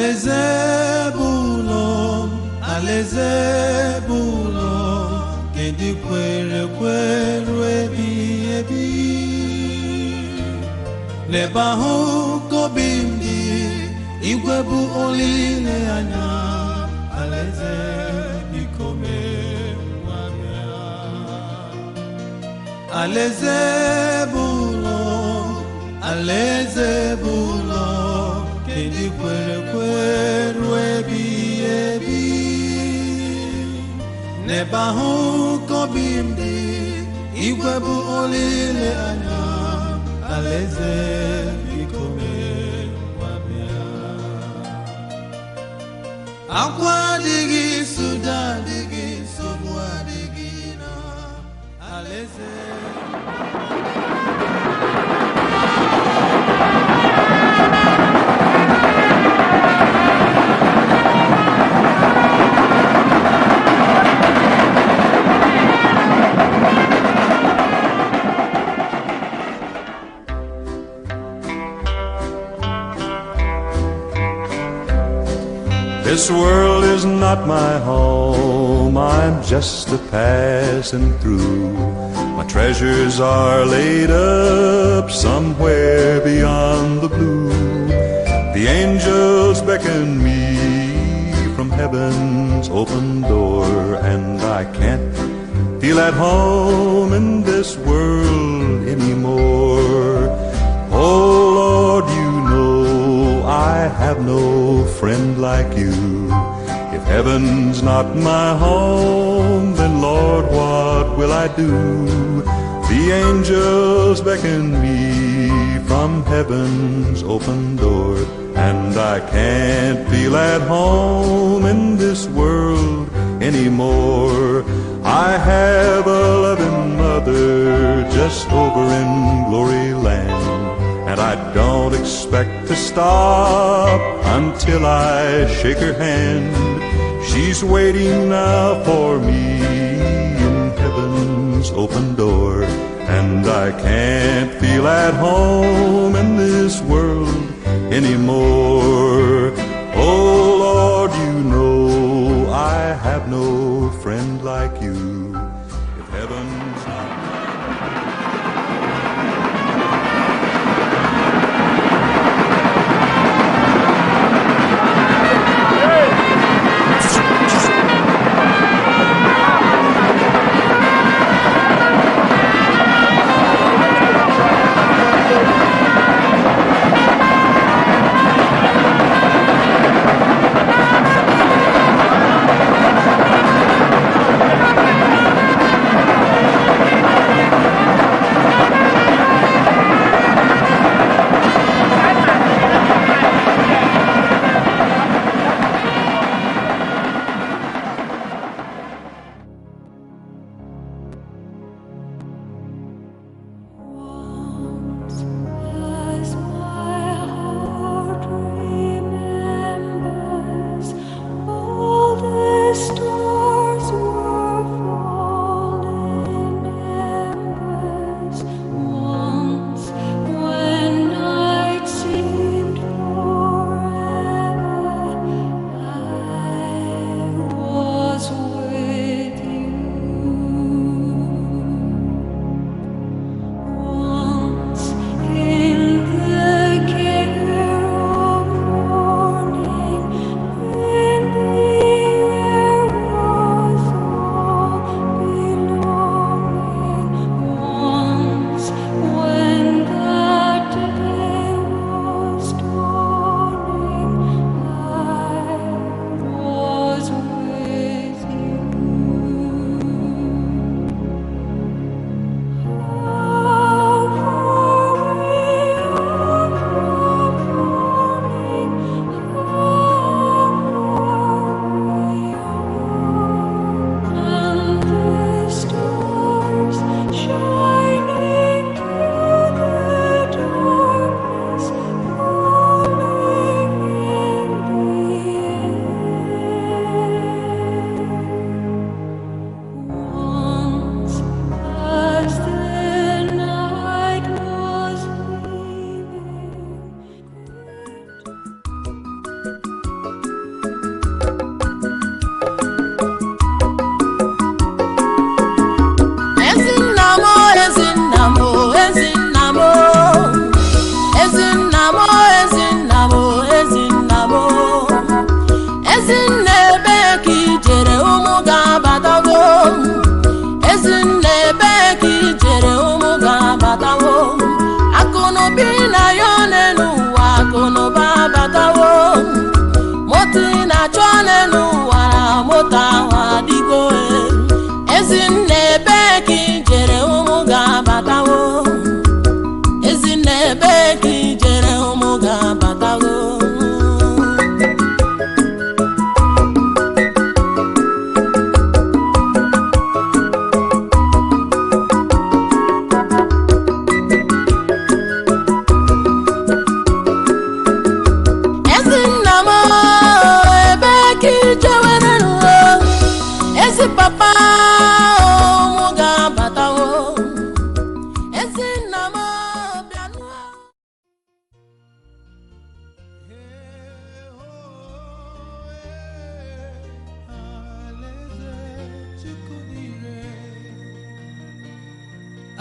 Alaeze bụ ụlọ m, alaeze bụ ụlọ nke ndị kwere ekwe ruo ebighị ebi. N'ebe ahụ ka obi m dị, igwe bụ olileanya. Alaeze biko mee ngwa bịa. Alaeze bụ ụlọ, alaeze bụ ụlọ nke ndị kwere ekwe ruo ebighị ebi. N'ebe ahụ ka obi m dị, igwe bụ olileanya. Alaeze biko mee ngwa bịa. Akwa adịghị, suda adịghị, nsogbu adịghị na alaeze. This world is not my home, I'm just a passing through. My treasures are laid up somewhere beyond the blue. The angels beckon me from heaven's open door, and I can't feel at home in this world anymore. Oh Lord, you know I have no friend like you. If heaven's not my home, then Lord, what will I do? The angels beckon me from heaven's open door, and I can't feel at home in this world anymore. I have a loving mother just over in glory land, and I don't expect to stop until I shake her hand. She's waiting now for me in heaven's open door, and I can't feel at home in this world anymore. Oh Lord, you know I have no friend like you. If heaven's not na-achọ n'elu ụwa na moto ahụ adịgo. Ezinne, ebee ka ijere? Ụmụ ga-abatawo. Ezinne, ebee ka ijere? Ụmụ ga-abatawo. Ezinna m, ebee ka ijewere nro? Ezi papa, ụmụ ga-abatawo. Ezinna m, bịanụ.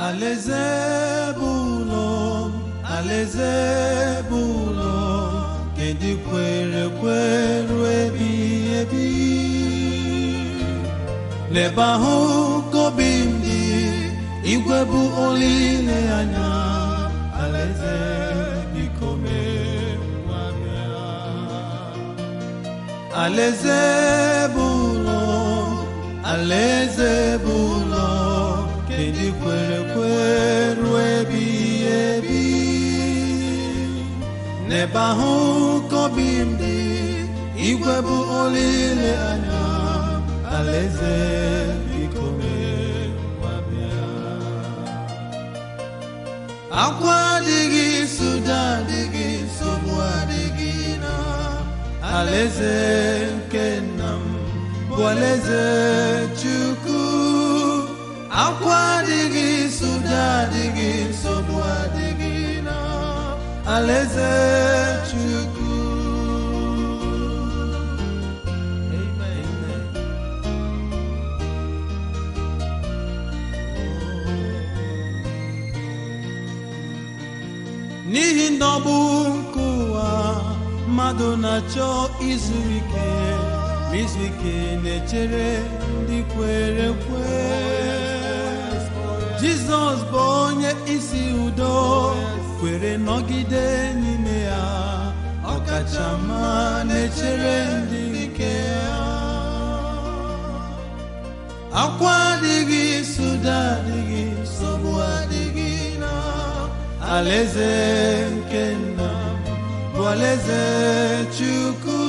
Alaeze bụ ụlọ m, alaeze bụ ụlọ m, nke ndị kwere ekwe ruo ebighị ebi. N'ebe ahụ ka obi m dị, igwe bụ olileanya. Alaeze, biko mee ngwa bịa. Alaeze bụ ụlọ, alaeze bụ ụlọ, nke ndị kwere ekwe ruo ebighị ebi. N'ebe ahụ ka obi m dị, igwe bụ olileanya. Alaeze, biko mee ngwa bịa. Akwa adịghị, suda adịghị, nsogbu adịghị na alaeze nke nna m bụ alaeze Chukwu. Akwa adịghị, suda adịghị, nsogbu adịghị na alaeze Chukwu. Amen. N'ihi ndọgbu nke ụwa, mmadụ na-achọ izu ike, ma izu ike na-echere ndị kwere ekwe. Jizọs bụ onye isi udo, kwere nọgide n'ime ya, ọkachama na-echere ndị nke ya. Akwa adịghị, suda adịghị, nsogbu adịghị na alaeze nke nna m bụ alaeze Chukwu.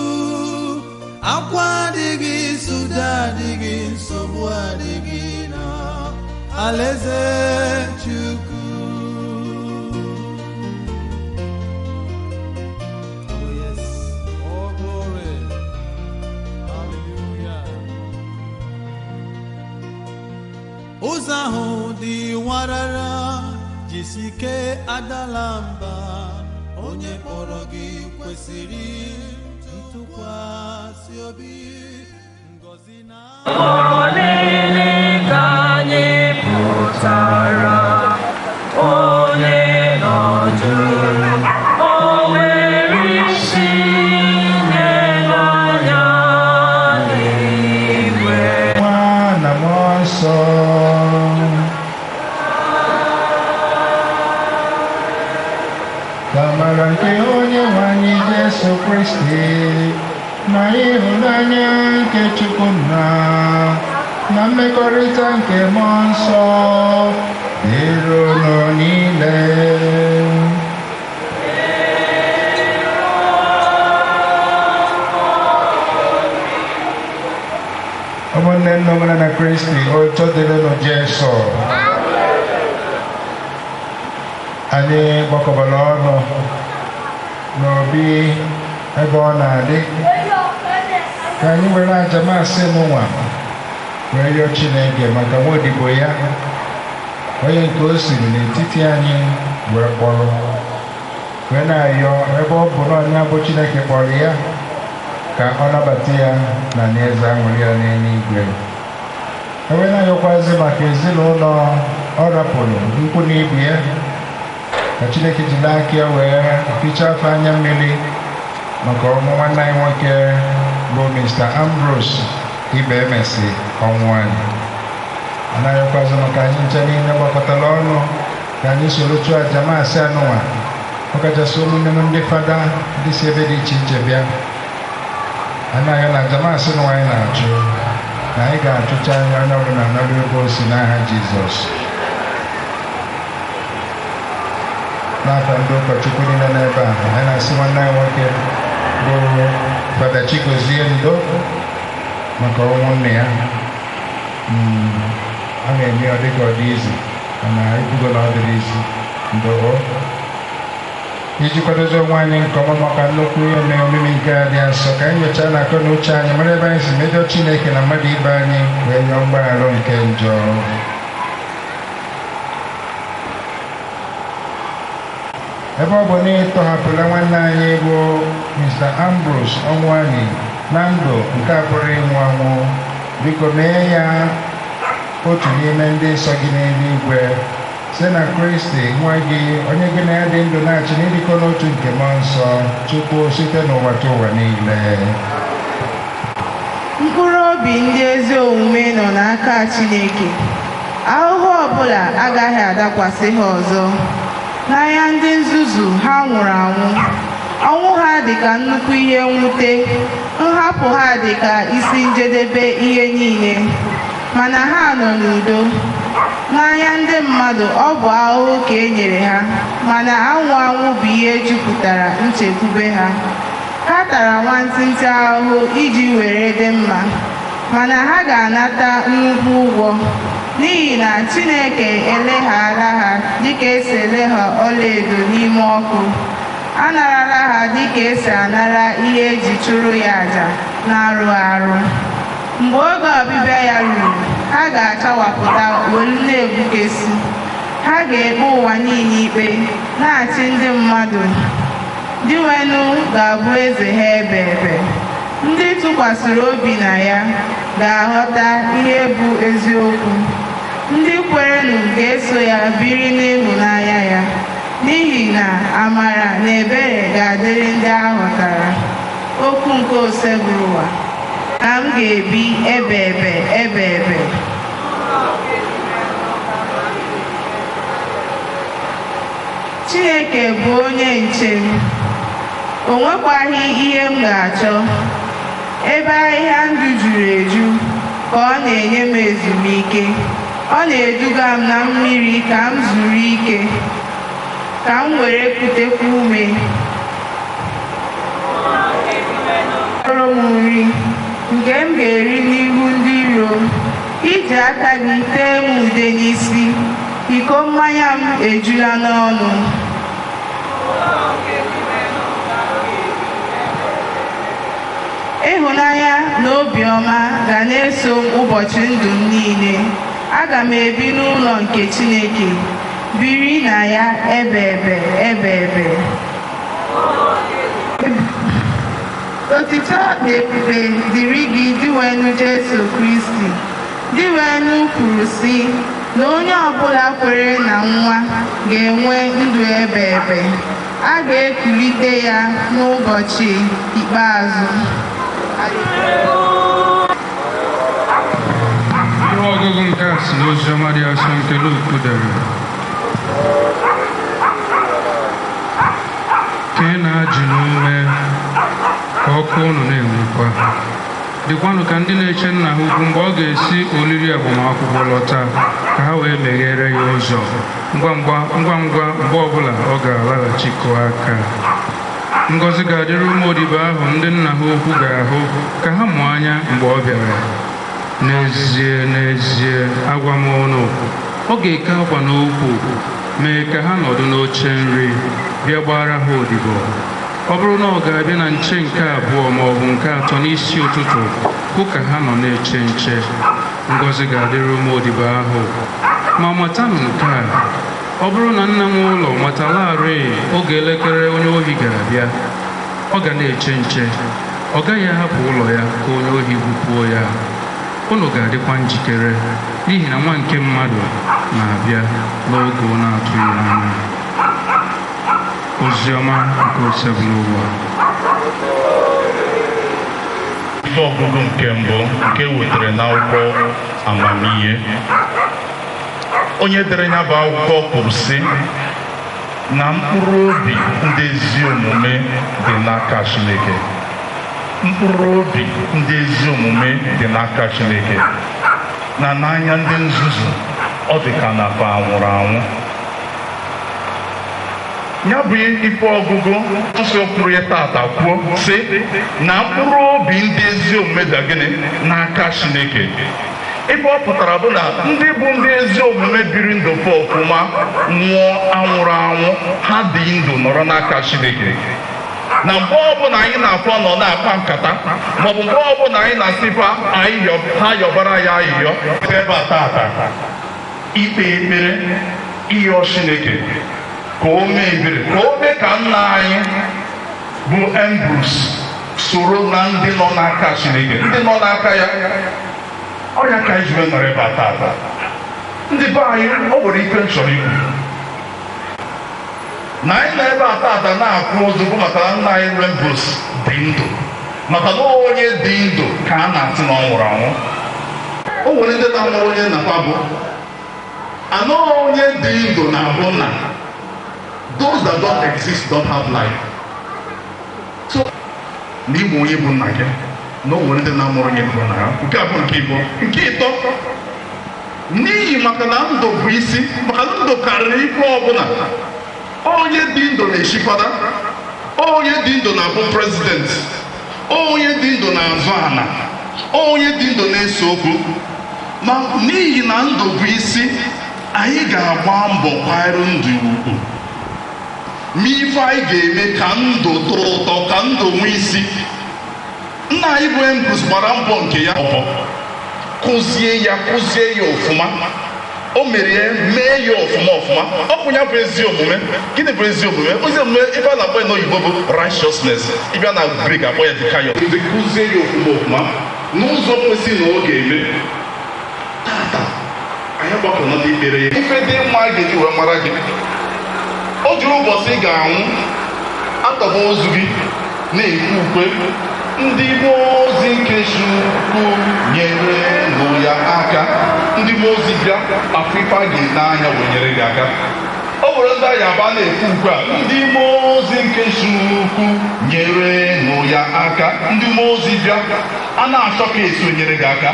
Akwa adịghị, suda adịghị, nsogbu adịghị na alaeze Chukwu. Oh yes. Oh, glory. Hallelujah. Ụzọ ahụ dị warara, jisike, adala mba. Onye kpọrọ gị kwesịrị ntụkwasị obi. Ngọzi na Olili ka anyị pụtara, onye nọ jụrụ, o nwere isi n'anya n'igwe. Nwa na Mmụọ Nsọ. Ka amara nke onye nwe anyị Jesu Kristi na ịhụnanya nke Chukwu Nna na mmekọrịta nke Mmụọ Nsọ dịrị unu niile. Ụmụnne nna m na Kristi, otuto dịrịnụ Jesu. Anyị gbakọbara ọnụ n'obi ebe ọ na-adị ka anyị were aja maasị n'ụwa wee rịọ Chineke maka nwa odibo ya, onye nke o siri n'etiti anyị wee kpọrọ, wee na-arịọ, ebe ọ bụ na onye bụ Chineke kpọrọ ya, ka ọ nabata ya na n'eze aṅụrị ya n'eluigwe. Ebe na-ayọkwazi maka ezinụlọ ọ rapụrụ, ikwu na ibe ya, ka Chineke jiri aka ya wee hichaa afọ anya mmiri maka ọnwụ nwanne anyị nwoke bụ Mr. Ambrose Ibe Emesi ọnwụ. Anyị anaghịkwazị maka anyị nche niile gbakọtara ọnụ ka anyị soro chụọ aja maasị anụnwa, ọkachasị ụmụnne m ndị fada, ndị si ebe dị iche iche bịa. Anaghị na aja maasị nwa anyị na-achụ na anyị ga-achụcha anya onye ọbụla nọrọ ebe o si n'aha Jizọs. N'afa ndị ụkọchukwu niile n'ebe a, anyị na-asị nwanne anyị nwoke bụ Fada Chigozie ndo maka ọnwụ nne ya. A na-eme ọ dịka ọ dị izi, mana ibugo na ọ dịrị izi. Ndo iji kwadozi onwe anyị nke ọma maka nnukwu ihe ome omimi nke a dị nsọ, ka anyị nyochaa na akọ na uche anyị, mara ebe anyị si mejọ Chineke na mmadụ ibe anyị, wee nyụọ mgbaghara nke njọ. Ebe ọ bụ na ịtọhapụla nwanne anyị bụ Mr. Ambrose Ọnwụanyị na ndụ nke a pụrụ ịnwụ anwụ, biko mee ya otu n'ime ndị nsọ gị n'eluigwe, site na Kristi nwa gị, onye gị na ya dị ndụ na-achị n'ịdịkọ n'otu nke mmụọ nsọ, Chukwu, site n'ụwa ta ụwa niile. Mkpụrụ obi ndị ezi omume nọ n'aka Chineke. Ahụhụ ọbụla agaghị adakwasị ha ọzọ. N'anya ndị nzuzu, ha nwụrụ anwụ. Ọnwụ ha dị ka nnukwu ihe mwute, nhapụ ha dị ka isi njedebe ihe niile, mana ha nọ n'udo. N'anya ndị mmadụ, ọ bụ ahụhụ ka e nyere ha, mana anwụ anwụ bụ ihe jupụtara nchekwube ha. Ha tara nwantịntị ahụhụ iji were dị mma, mana ha ga-anata nnukwu ụgwọ, n'ihi na Chineke eleghara ha dịka esi elegha ọlaedo n'ime ọkụ. A narala ha dịka esi anara ihe eji chụrụ ya àjà na-arụ arụ. Mgbe oge ọbịbịa ya ruru, ha ga-achawapụta welu na-egbukesi. Ha ga-ekpe ụwa niile ikpe, na-achị ndị mmadụ. Dinwenụ ga-abụ eze ha ebe ebe. Ndị tụkwasịrị obi na ya ga-aghọta ihe bụ eziokwu. Ndị kwerenụ ga-eso ya biri n'ịhụnanya ya, n'ihi na amara na ebere ga-adịrị ndị a ghọtara. Okwu nke Osebụrụwa. Ka m ga-ebi ebe ebe ebe ebe. Chineke bụ onye nche m, o nwekwaghị ihe m ga-achọ. Ebe ahịhịa ndụ juru eju ka ọ na-enye m ezumike. Ọ na-eduga m na mmiri ka m zuru ike, ka m were kutekwa ume. Kpọrọ m nri nke m ga-eri n'ihu ndị iro. Iji aka gị tee m ude n'isi, iko mmanya m ejula n'ọnụ. Ịhụnanya na obiọma ga na-eso m ụbọchị ndụ m niile. Aga m ebi n'ụlọ nke Chineke, biri na ya ebe ebe ebe ebe. Otito na ebube dịrị gị, Dinwenụ Jesu Kristi. Dinwenụ kwuru sị na onye ọbụla kwere na nwa ga-enwe ndụ ebe ebe. A ga-ekulite ya n'ụbọchị ikpeazụ. Ihe ọgụgụ nke a si n'Oziọma dị asọ nke Luk dere. Ka ị na-ajụ n'ume, ka ọkụ unu na-enwukwa. Dịkwanụ ka ndị na-eche nna ha ukwu mgbe ọ ga-esi oriri agbamakwụkwọ lọta, ka ha wee meghere ya ụzọ ngwa ngwa ngwa ngwa mgbe ọbụla ọ ga-alaghachikọ aka. Ngọzi ga-adịrị ụmụ odibo ahụ ndị nna ha ukwu ga-ahụ ka ha mụ anya mgbe ọ bịara. N'ezie, n'ezie, agwa m unu, ọ ga-eke akwa n'ukwu, mee ka ha nọdụ n'oche nri, bịa gbara ha odibo. Ọ bụrụ na ọ ga-abịa na nche nke abụọ ma ọ bụ nke atọ n'isi ụtụtụ, hụ ka ha nọ na-eche nche. Ngọzi ga-adịrị ụmụ odibo ahụ. Ma matanụ nke a, ọ bụrụ na nna nwe ụlọ matalarị oge elekere onye ohi ga-abịa, ọ ga na-eche nche, ọ gaghị ahapụ ụlọ ya ka onye ohi gwupuo ya. Unu ga-adịkwa njikere, n'ihi na nwa nke mmadụ na-abịa n'oge ọ na-atụghị anya. Oziọma nke Osebụlụwa. Ife ọgụgụ nke mbụ nke wetara n'akwụkwọ Amamihe. Onye dere ya bụ akwụkwọ kwuru sị na mkpụrụ obi ndị ezi omume dị n'aka Chineke. Mkpụrụ obi ndị ezi omume dị n'aka Chineke, na n'anya ndị nzuzu ọ dị ka na fa nwụrụ anwụ. Ya bụ ife ọgụgụ nsọ kwuru ya tata kwuo sị na mkpụrụ obi ndị ezi omume dị gịnị n'aka Chineke. Ife ọ pụtara bụ na ndị bụ ndị ezi omume biri ndụ fa ọfụma nwụọ anwụrụ anwụ, ha dị ndụ nọrọ n'aka Chineke. Na mgbe ọbụla anyị na-afọ nọ na-akpa nkata, maọbụ mgbe ọbụla anyị na-asịfa ha yọbara ya ayịyọ ebe a tata, ikpe ekpere ịyọ Chineke ka o mee ebere, ka o mee ka nna anyị bụ Ambrose soro na ndị nọ n'aka Chineke, ndị nọ n'aka ya. Ọrịa ka anyị ji wee nọrọ ebe a tata. Ndị be anyị, o nwere ife m chọrọ ikwu na anyị nọ ebe a tata na-akwụ ozu bụ maka na nna anyị Ambrose dị ndụ, maka na onye dị ndụ ka a na-asị na ọ nwụrụ anwụ. O nwere ndị na-amụrụ onye nna bụ anọ, onye dị ndụ na-abụ nna. Those that don't exist don't have life. So na ịmụ onye bụ nna gị, na o nwere ndị na-amụrụ onye bụ nna ha. Nke a bụ nke ịbụ. Nke ịtọ, n'ihi maka na ndụ bụ isi, maka na ndụ karịrị ife ọbụla. Onye dị ndụ na-eshi fada, onye dị ndụ na-abụ president, onye dị ndụ na-azụ ana, onye dị ndụ na-ese okwu. Ma n'ihi na ndụ bụ isi, anyị ga-agba mbọ kwanyere ndụ ugwu, ma ife anyị ga-eme ka ndụ tọrọ ụtọ, ka ndụ nwee isi. Nna anyị bụ Ambrose gbara mbọ nke ya, ọbọ kụzie ya, kụzie ya ọfụma. O mere ya, mee ya ọfụma ọfụma. Ọ bụ ya bụ ezi omume. Gịnị bụ ezi omume? Ezi omume, ife a na-akpọ ya n'oyibo bụ righteousness. Ịbịa na Greek, akpọ ya dikayo. Ndị kụzie ya ọfụma ọfụma n'ụzọ kwesịrị na ọ ga-eme. Tata anyị gbakọnata ikpere ya, ife dị mma a ga-eji wee mara gị. O jiri ụbọchị ị ga-anwụ, atọba ozu gị, na-ekwu ukwe ndị mmụọ ozi nke Chukwu nyere nụ ya aka. Ndị mmụọ ozi bịa afọ ife a ga-ene anya wee nyere gị aka. O nwere ndị anyị aba na-ekwu ukwe a, ndị mmụọ ozi nke Chukwu nyere nụ ya aka. Ndị mmụọ ozi bịa, a na-achọ ka esi nyere gị aka.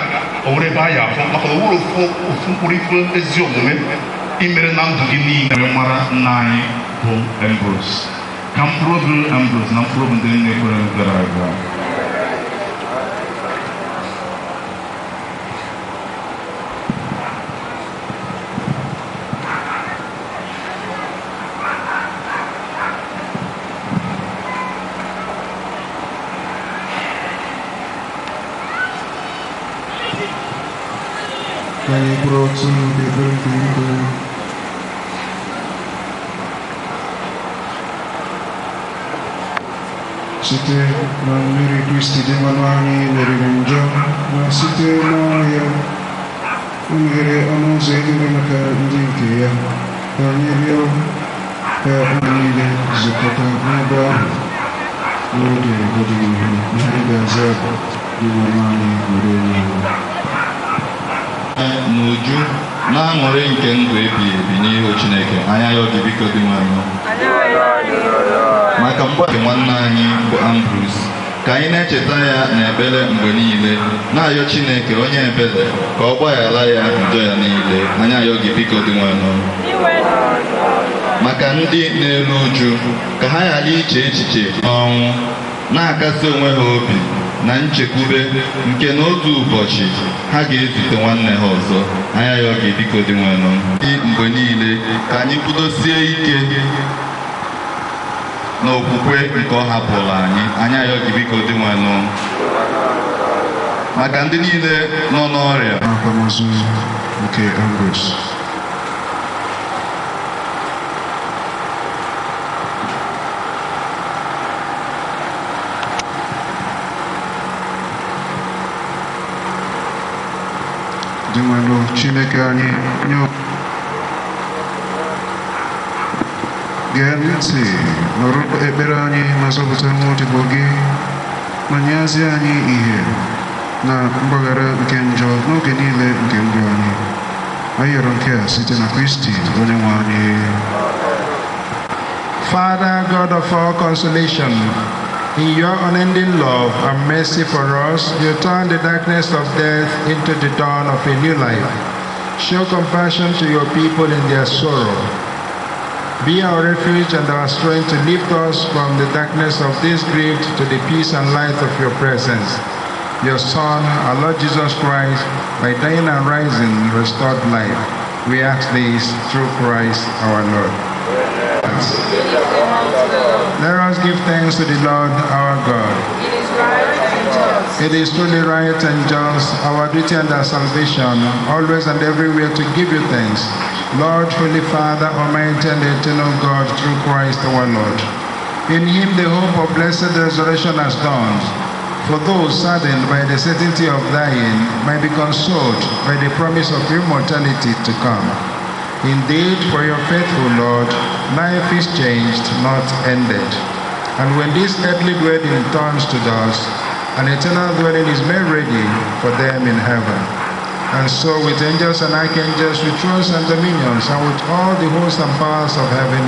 O nwere ebe anyị afọ maka na o nwere ofu mkpụrụ ife ezi omume imere na ndụ gị niile wee mara nna anyị bụ Ambrose. Ka mkpụrụ obi Ambrose na mkpụrụ obi ndị niile kwere gara aga. Ka anyị kwụrụ ọtọ n'oge ekpere nke udo. Site na mmeri Kristi dị mmanụ anyị meriri njọ, ma site n'ọrụ ya o meghere ọnụ ụzọ eluigwe maka ndị nke ya. Ka anyị rịọ ka anyị niile zukọta n'ebe ahụ n'oge ọdịnihu. Ihe anyị ga-aza bụ dị mmanụ anyị were nye anyị. N'uju na-aṅụrị nke ndụ ebighị ebi n'ihu Chineke, anya ya gị biko dị nwanụ. Maka mgbe nke nwanne anyị bụ Ambrose, ka anyị na-echeta ya n'ekpere mgbe niile, na-ayọ Chineke onye ebere ka ọ gbaghara ya njọ ya niile. Anya ayọ gị biko dị nwanụ. Maka ndị na-eru uju, ka ha ghara iche echiche ọnwụ, na-akasi onwe ha obi na nchekwube nke na otu ụbọchị ha ga-ezute nwanne ha ọzọ. Anya ya gị biko dị nwanụ. Mgbe niile ka anyị kwudosie ike n'okwukwe nke ọ hapụrụ anyị. Anya ya gị biko dị nwanụ. Maka ndị niile nọ n'ọrịa. Akwamozu nke Ambrose. Dinwenụ Chineke anyị, nye gee ntị nụrụ ekpere anyị ma zọpụta nwa odibo gị, ma nyezie anyị ihe na mgbaghara nke njọ n'oge niile nke ndụ anyị. Anyị yọrọ nke a site na Kristi onye nwe anyị. Father, God of all consolation, In your unending love and mercy for us, you turn the darkness of death into the dawn of a new life. Show compassion to your people in their sorrow. Be our refuge and our strength to lift us from the darkness of this grief to the peace and light of your presence. Your Son, our Lord Jesus Christ, by dying and rising, restored life. We ask this through Christ our Lord. Let us give thanks to the Lord our God. It is right and just. It is truly right and just, our duty and our salvation, always and everywhere to give you thanks, Lord, Holy Father, Almighty and eternal God, through Christ our Lord. In him the hope of blessed resurrection has dawned. For those saddened by the certainty of dying might be consoled by the promise of immortality to come. Indeed, for your faithful Lord, life is changed, not ended. And when this earthly dwelling turns to dust, an eternal dwelling is made ready for them in heaven. And so with angels and archangels, with thrones and dominions, and with all the hosts and powers of heaven,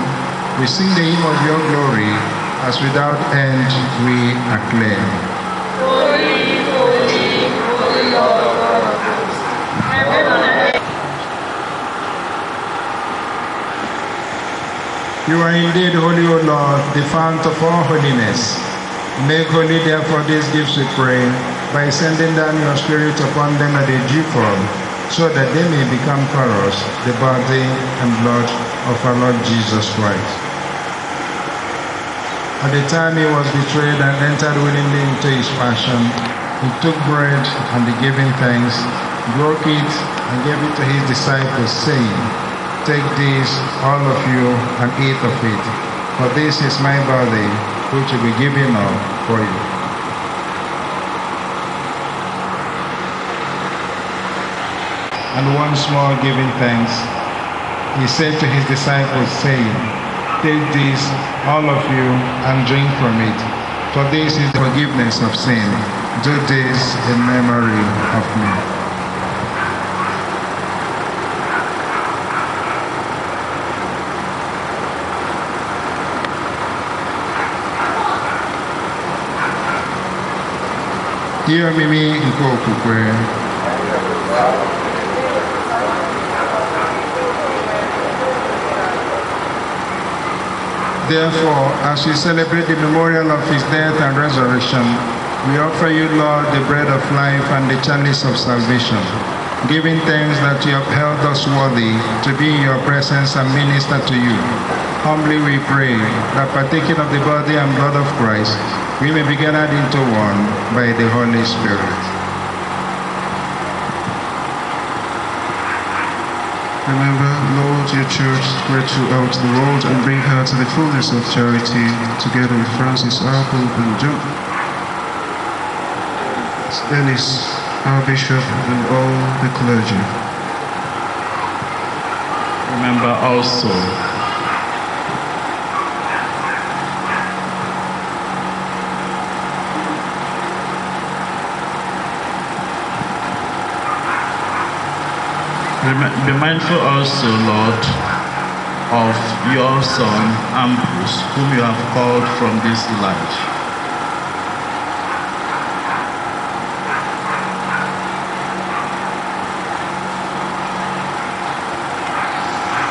we sing the hymn of your glory, as without end we acclaim. Holy, holy, holy Lord God of hosts, heaven and earth. You are indeed holy, O Lord, the fount of all holiness. Make holy, therefore, these gifts, we pray, by sending down your Spirit upon them at a due form, so that they may become for us the body and blood of our Lord Jesus Christ. At the time he was betrayed and entered willingly into his passion, he took bread and, giving thanks, broke it and gave it to his disciples, saying, "Take this, all of you, and eat of it, for this is my body, which will be given up for you." And once more giving thanks, he said to his disciples, saying, "Take this, all of you, and drink from it, for this is the forgiveness of sin. Do this in memory of me." Ihe omimi nke okwukwe. Therefore, as we celebrate the memorial of his death and resurrection, we offer you, Lord, the bread of life and the chalice of salvation, giving thanks that you have held us worthy to be in your presence and minister to you. Humbly we pray that, partaking of the body and blood of Christ, we may be gathered into one by the Holy Spirit. Remember, Lord, your church spread throughout the world and bring her to the fullness of charity, together with Francis, our Pope, and John Dennis, our Bishop, and all the clergy. Remember also be mindful also, Lord, of your Son, Ambrose, whom you have called from this life.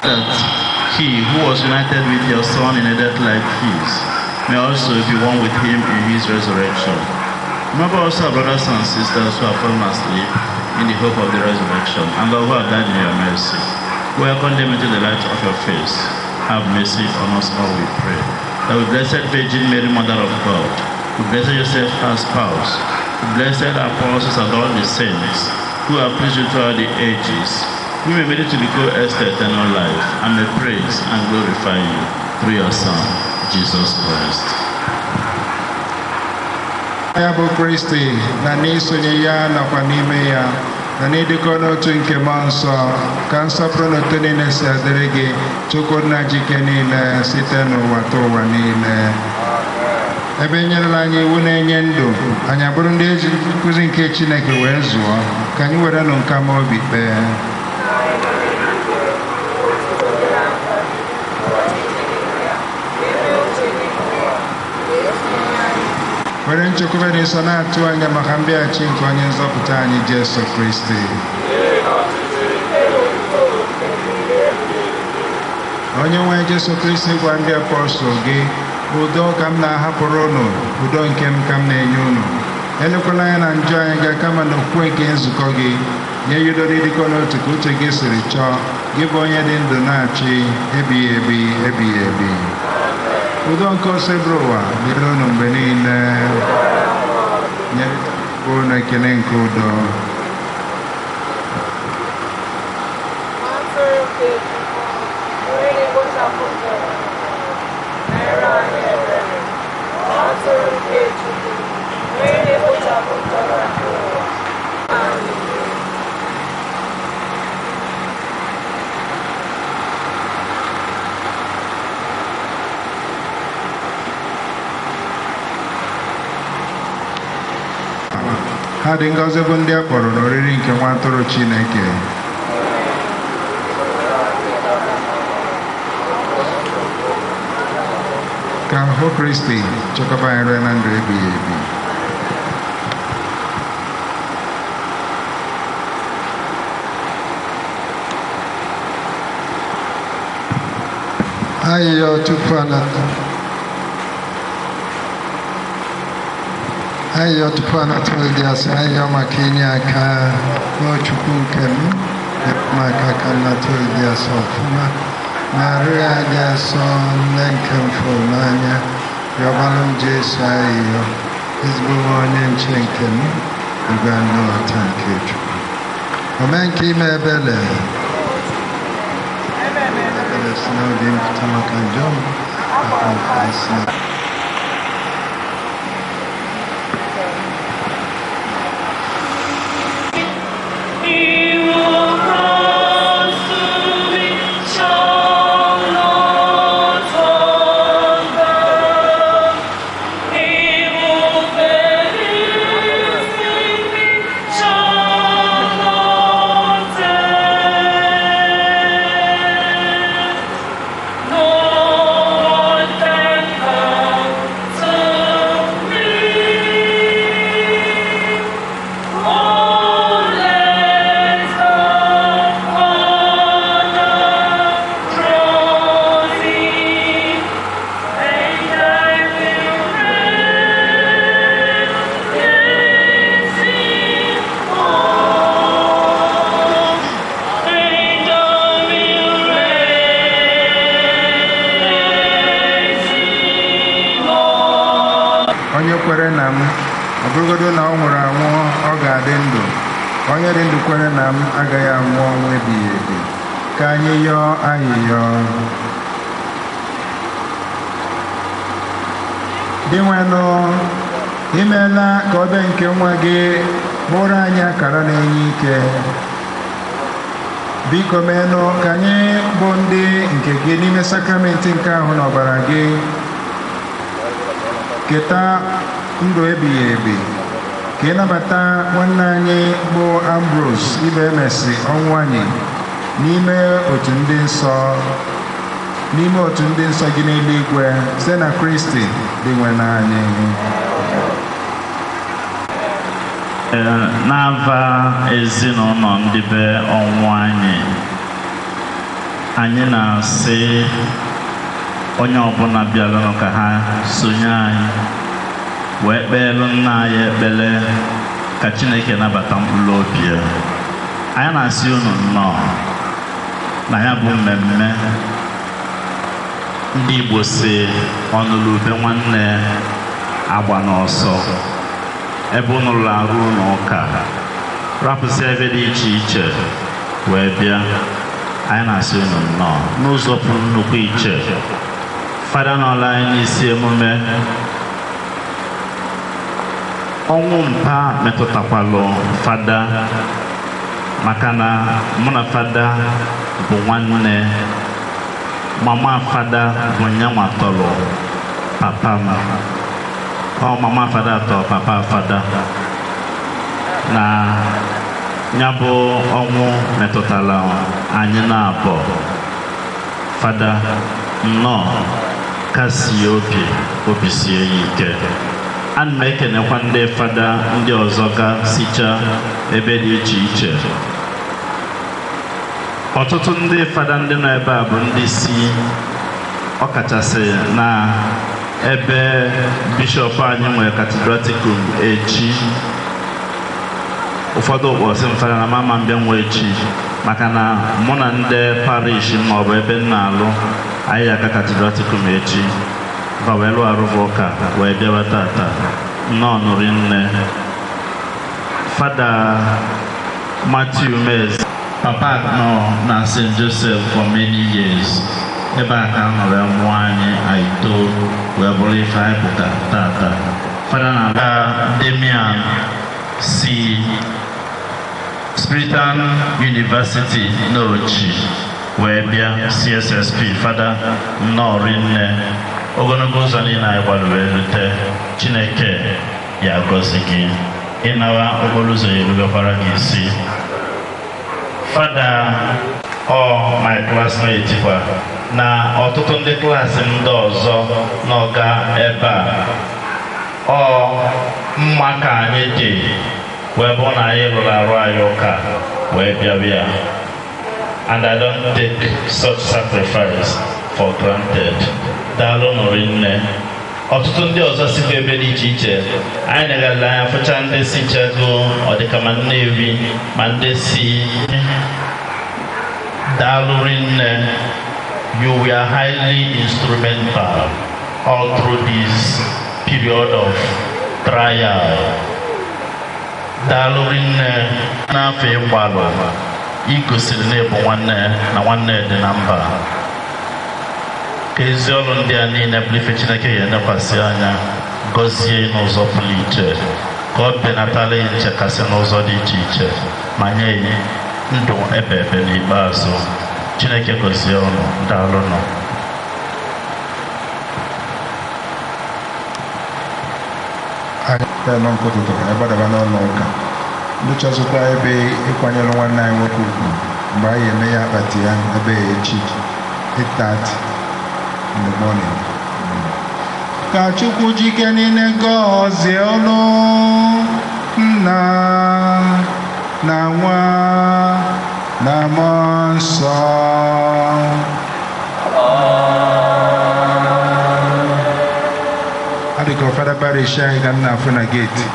That he who was united with your Son in a death like his may also be one with him in his resurrection. Remember also our brothers and sisters who have fallen asleep in the hope of the resurrection, and those who have died in your mercy. Welcome them into the light of your face. Have mercy on us all, we pray. That we blessed Virgin Mary, Mother of God, we blessed Joseph, her spouse, we blessed apostles and all the saints who have pleased you throughout the ages, we may be made to be co-heirs to eternal life, and may praise and glorify you through your Son, Jesus Christ. Ya bụ Kristi na n'isonye ya nakwa n'ime ya na n'ịdịkọ n'otu nke mmụọ nsọ ka nsọpụrụ na otu niile si adịrị gị, Chukwu nna jike niile, site n'ụwa ta ụwa niile. Ebe enyerela anyị iwu na-enye ndụ, anyị abụrụ ndị ezi nkuzi nke Chineke wee zụọ, ka anyị were nụ nka ma obi kpee. Were nchekwube dị nsọ na-atụ anya maka mbịaghachi nke onye nzọpụta anyị Jesu Kristi. Onye nwe Jesu Kristi gwa ndị apọstụl gị, udo ka m na-ahapụrụ unu, udo nke m ka m na-enye unu. Elekwala anya na njọ anyị ga kama na okwukwe nke nzukọ gị, nye ya udo n'ịdịkọ n'otu ka uche gị siri chọọ, gị bụ onye dị ndụ na-achị ebighị ebi ebighị ebi. Udo nke Osebụrụwa dịrị unu mgbe niile. Nye unu ekele nke udo. Atụrụ nke Chukwu, onye na-ekpochapụ njọ nke ụwa, mere anyị ebere. Atụrụ nke Chukwu, onye na-ekpochapụ njọ nke ụwa, anyị ebere. Ha dị ngọzi bụ ndị a kpọrọ n'oriri nke nwa atụrụ Chineke. Ka ahụ Kristi chekọba anyị ruo na ndụ ebighị ebi. Ayịyọ tupu anata ayịyọ tupu anata dị asị ayịyọ maka inye aka n'Chukwu nke m maka ka nnata dị asọ ọfụma ma arụ ya dị asọ nne nke m fụrụ n'anya rịọbalụ m Jesu ayịyọ ezigbo m onye nche nke m igwe nnọta nke Chukwu ome nke ime ebele ebele si n'obi m pụta maka njọ m maka mfe si na Shall not hunger. He who believes in me shall not thirst. No one can come to me unless the Father draws him, and I will raise him up, and I will raise him up. Onye kwere na m, ọ bụrụgodo na ọ nwụrụ anwụ, ọ ga-adị ndụ. Onye dị ndụ kwere na m agaghị anwụ ọnwụ ebighị ebi. Ka anyị yọọ ayịyọ. Dinwenụ, imeela ka obe nke nwa gị bụrụ anyị akara na-enye ike. Biko meenụ ka anyị bụ ndị nke gị n'ime sakramenti nke ahụ na ọbara gị keta ndụ ebighị ebi. Ka ị nabata nwanne anyị bụ Ambrose ibe emesi ọnwụ anyị n'ime otu ndị nsọ n'ime otu ndị nsọ gị n'eluigwe site na Kristi dị nwe anyị. N'ava ezinụlọ ndị be ọnwụ anyị, anyị na-asị onye ọbụla bịaranụ ka ha sonye anyị wee kpeelu nna anyị ekpere ka Chineke nabata mkpụrụ obi ya. Anyị na-asị unu nnọọ na ya bụ mmemme. Ndị Igbo si ọnụrụ ube nwanne agba n'ọsọ. Ebe unu rụrụ arụ ụlọ ụka rapụsị ebe dị iche iche wee bịa, anyị na-asị unu nnọọ n'ụzọ pụrụ nnukwu iche. Fada nọọla anyị n'isi emume ọnwụ mpa metụtakwalụ fada, maka na mụ na fada bụ nwanne. Mama fada bụ nyanwa tọrọ papa m. Ọ mama fada tọrọ papa fada. Na ya bụ ọnwụ metụtara anyị na-abọ. Fada nnọọ, kasie obi, obi sie ya ike. Ana m ekenekwa ndị fada ndị ọzọ ga sicha ebe dị iche iche. Ọtụtụ ndị fada ndị nọ ebe a bụ ndị si ọkachasị na ebe bishọp anyị nwere cathedraticum echi. Ụfọdụ ụbọchị m fada na mama mbịa nwe echi maka na mụ na ndị parish maọbụ ebe m na-alụ anyị aga cathedraticum echi, ba wee lụọ arụvụ ụka wee bịawa tata. Nnọọ nụrụ nne Fada Matthew Mez. Papa nọ na St. Joseph for many years. Ebe a ka nọ wee mụọ anyị, anyị too wee bụrụ ife anyị pụta tata. Fada na Damian si Spiritan University n'Ochi wee bịa CSSP. Fada, nnọọ rinne. Ogologo ụzọ niile anyị gbara wee rute, Chineke ya gọzi gị. Ịnawa okporo ụzọ ya erubekwara gị isi. Fada ọ my classmate kwa na ọtụtụ ndị klaasị m ndị ọzọ n'ọga ebe a, ọ mma ka anyị dị wee bụ na anyị rụrụ arụ anyị ụka wee bịa. And I don't take such sacrifice for granted. Daalụ nụrụ nne. Ọtụtụ ndị ọzọ sikwa ebe dị iche iche anyị negara anya fụcha ndị si chago ọ dịka ma Nnewi ma ndị si. Daalụ rinne. You were highly instrumental all through this period of trial. Daalụ rinne. N'afọ ịgbalụ ị gosiri na ịbụ nwanne na nwanne dị na mba, ka ezi ọrụ ndị a niile bụ ife Chineke ga-enekwasị anya gọzie n'ụzọ pụrụ iche, ka ọ benatala ya nchekasị n'ụzọ dị iche iche ma nye ya ndụ ebe ebe n'ikpeazụ. Chineke gọzie ụnụ. Daalụnụ. Anyị nọ nke ụtụtụ ka anyị gbadaba n'ụlọ ụka. Ndị chọzụkwa ebe ịkwanyere nwanne anyị nwoke ugwu mgbe anyị eme ya akpati ya ebe ya echi 8:30 in the morning. Ka Chukwu jike niile gọzie unu, Nna na Nwa na Mmụọ Nsọ. Ọ dị ka fada parish anyị ka m na-afụ na geeti.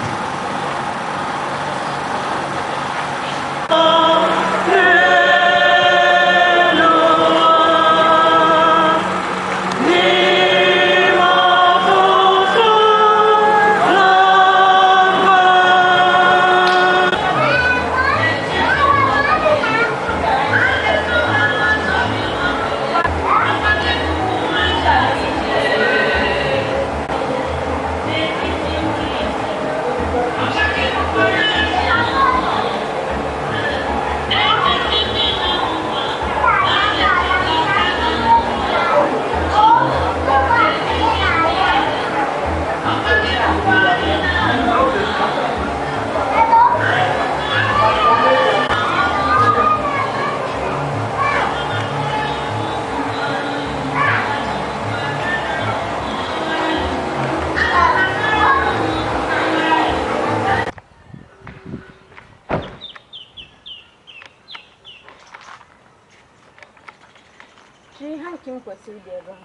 Ji hanky m kwesịrị ịdị ebe a.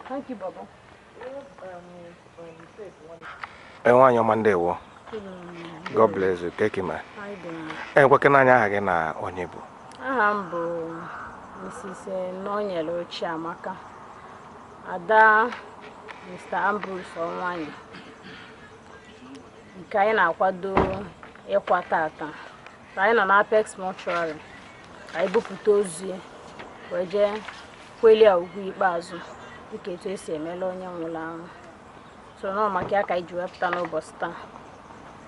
Hanky bọbọ. Nwaanyị ọma, ndewo. God bless you. Keke ma. Anyị dị mma. Gwakena anyị aha gị na onye bụ. Aha m bụ Mrs. Nọnyere Chiamaka, ada Mr. Ambrose Ọnwanyị, nke anyị na-akwado ịkwa tata. Anyị nọ na Apex Mortuary ka anyị bupụta ozu ya wee jee kwelie ugwu ikpeazụ dịka etu esi emela onye nwụrụ anwụ. So nọ maka ya ka anyị ji wepụta n'ụbọchị taa.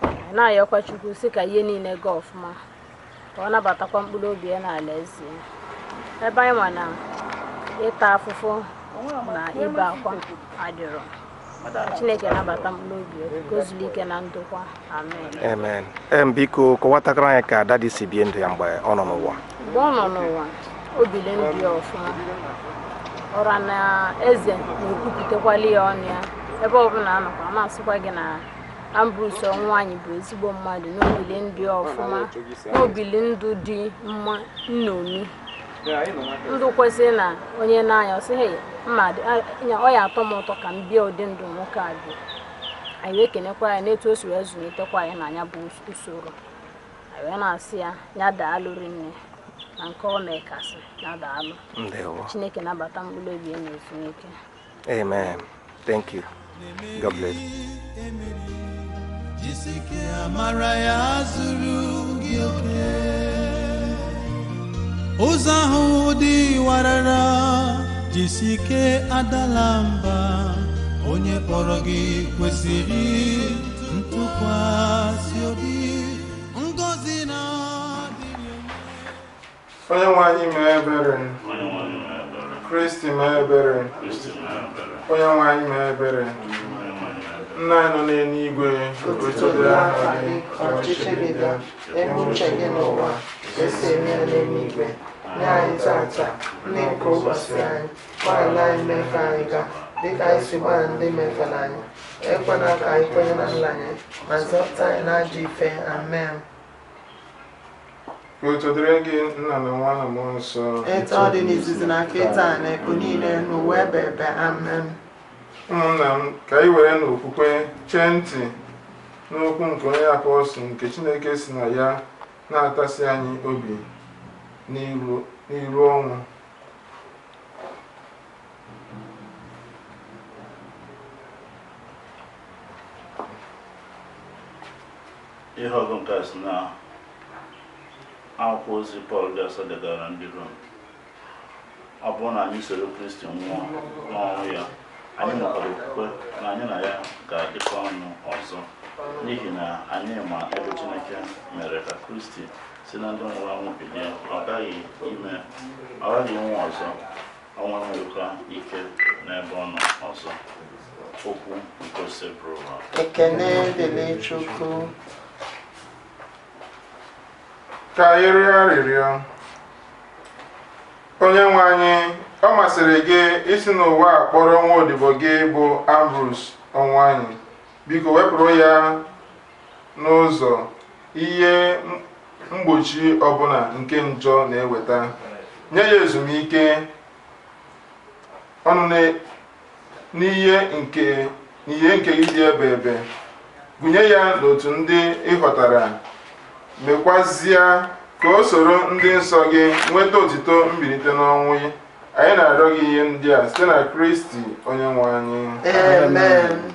Anyị na-ayọkwa Chukwu sị ka ihe niile gaa ọfụma, ka ọ nabatakwa mkpụrụ obi ya n'ala eze ya. Ebe anyị ma na ịta afụfụ na ibe akwa adịrọ. Chineke nabata mkpụrụ obi ya ka o zuru ike na ndokwa. Amen. Amen. Biko kọwatakara anyị ka daddy si bie ndụ ya mgbe ọ nọ n'ụwa. Mgbe ọ nọ n'ụwa, o biri ndụ ya ọfụma. Ọra na eze na-ekwupụtakwali ya ọnụ ya. Ebe ọbụla anọkwa na-asịkwa gị na Ambrose Ọnwụanyị bụ ezigbo mmadụ n'obili ndụ ọfụma, n'obili ndụ dị mma nnomi, ndụ kwesịrị na onye na-anya ọ sị mma ọ ya atọ m ụtọ ka m bịa ụdị ndụ nwoke a bi. Anyị wee kenekwa ya n'etu o si wee zụlitekwa anyị na ya bụ usoro. Anyị wee na-asị ya ya daalụ rinne na nke ọ mee kasị ya daalụ. Chineke nabata mkpụrụ obi ya na ezumike. Amen. Thank you. God bless. Jisike amara ya zuru gị oke. Ụzọ ahụ dị warara, jisike adala mba. Onye kpọrọ gị kwesịrị ntụkwasị obi. Ngọzi na Onye nwe anyị mee ebere. Kristi mee ebere. Onye nwe anyị mee ebere. Nna anyị nọ n'eluigwe, otuto dịrị aha gị, ọchịchị gị bịa, eme uche gị n'ụwa esi eme ya n'eluigwe. Nye anyị tata nne nke ụbọchị anyị, gbaghara anyị mmehie anyị ga dịka anyị si gbaghara ndị mefere anyị. Ekwela ka anyị kwenye na nlanye, ma zọpụta anyị n'ajọ ife. Amen. Otuto dịrị gị nna na nwa na mmụọ nsọ. Etu ọ dị n'izizi na kịta na ekwu niile n'ụwa ebe ebe. Amen. Ụmụnna m, ka anyị were n'okwukwe chee ntị n'okwu nke onye apọstụl nke Chineke si na ya na-atasi anyị obi n'iru ọnwụ. Ihe ọgụ nke a si na akwụkwọ ozi Pọl dị asọ degara ndị Rom. Ọ bụrụ na anyị soro Kristi nwụọ n'ọnwụ ya, anyị nwekwara okwukwe na anyị na ya ga-adịkọ ọnụ ọzọ, n'ihi na anyị ma ebe Chineke mere ka Kristi si na ndị nwụrụ anwụ bilie, ọ gaghị ịnwụ ọzọ, ọnwụ enweghịkwa ike n'ebe ọ nọ ọzọ. Okwu nke Osebụrụwa. Ekene dịrị Chukwu. Ka anyị rịọ arịrịọ. Onye nwe anyị, ọ masịrị gị isi n'ụwa a kpọrọ nwa odibo gị bụ Ambrose Ọnwụanyị. Biko wepụrụ ya n'ụzọ ihe mgbochi ọbụla nke njọ na-eweta. Nye ya ezumike ọnụ n'ihe nke gị dị ebe ebe. Gụnye ya n'otu ndị ị ghọtara, mekwazie ka o soro ndị nsọ gị nweta otito mbilite n'ọnwụ. Anyị na-arịọ gị ihe ndị a site na Kristi onye nwe anyị. Amen.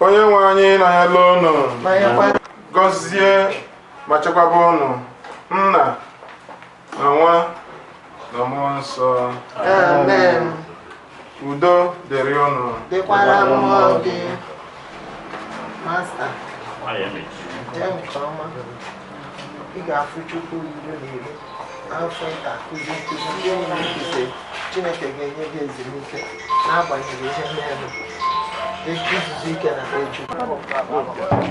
Onye nwe anyị nọnyere unu, gọzie ma chekwaba unu, Nna na Nwa na Mmụọ Nsọ. Amen. Udo dịrị unu. Dịkwara mmụọ gị. Masta, jee nke ọma. Ị ga-afụ Chukwu iro na iro. Afọ nta akụzi nkụzi ndị enyi nkụzi. Chineke ga-enye gị ezumike n'agbanyeghị ihe mere. Izuzu ike na be Chukwu.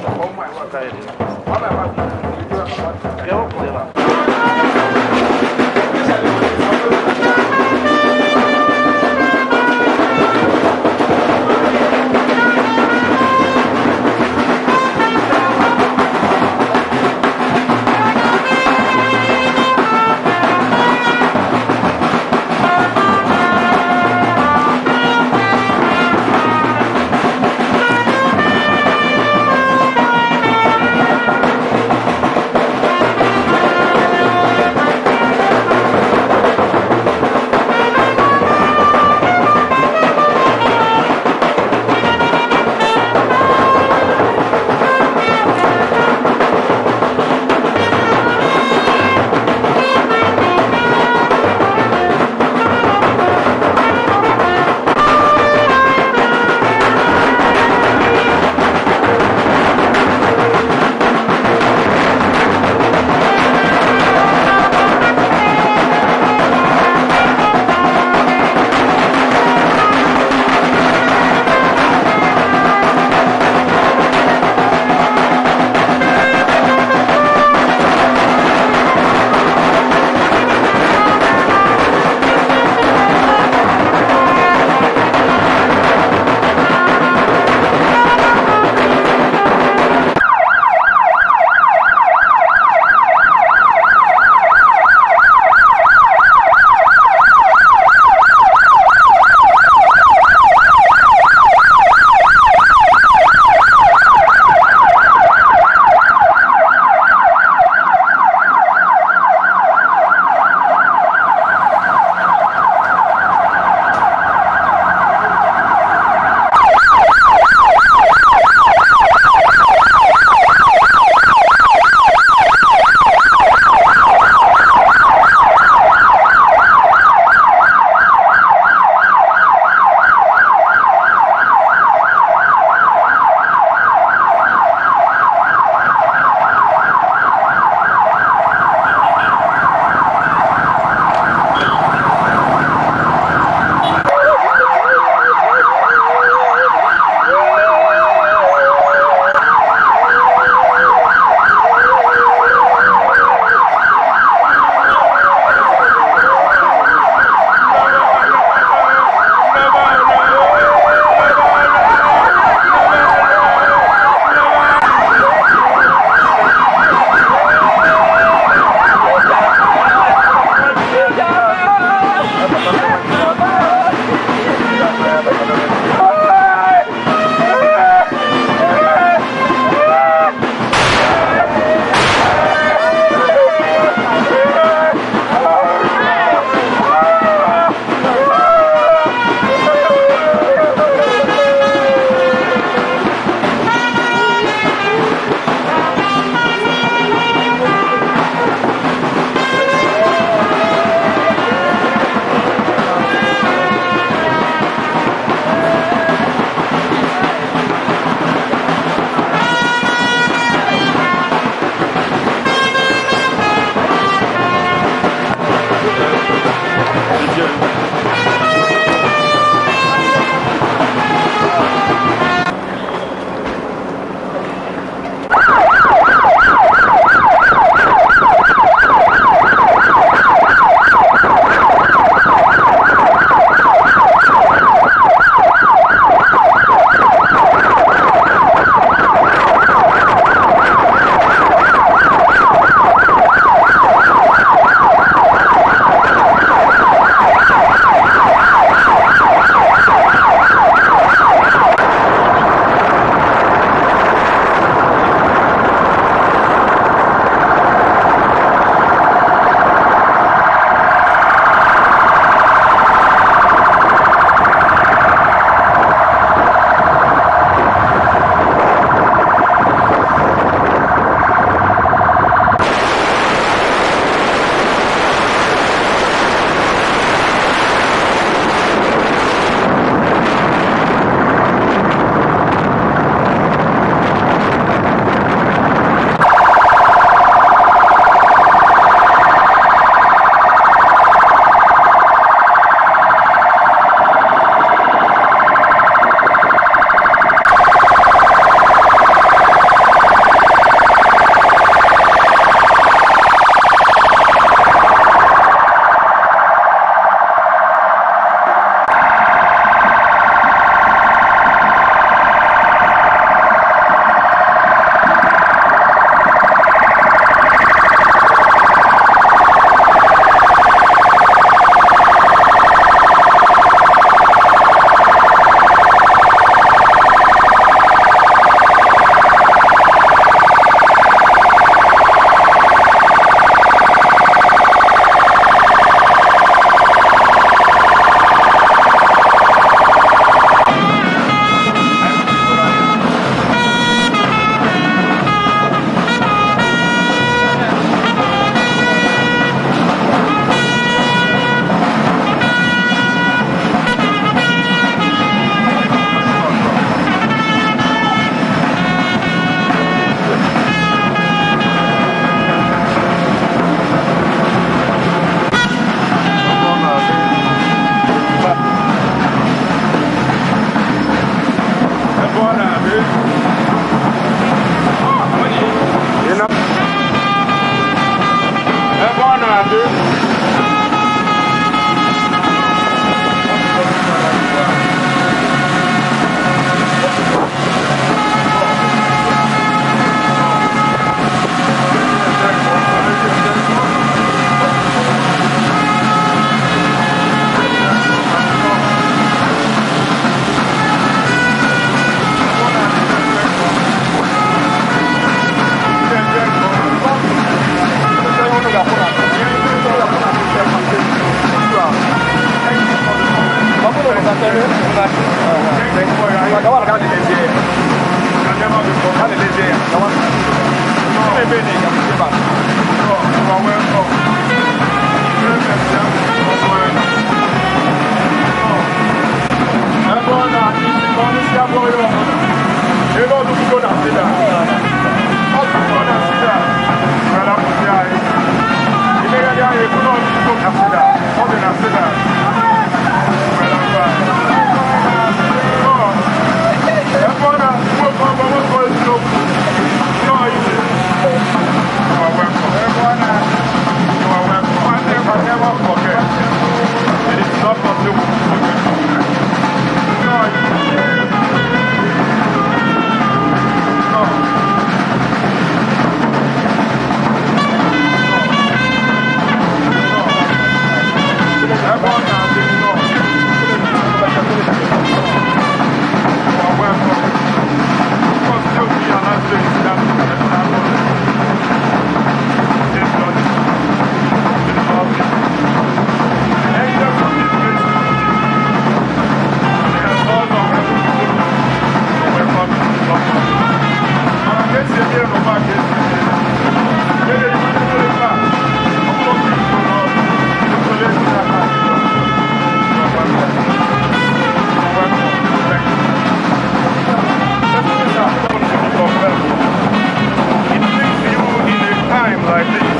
It brings you in a time like this,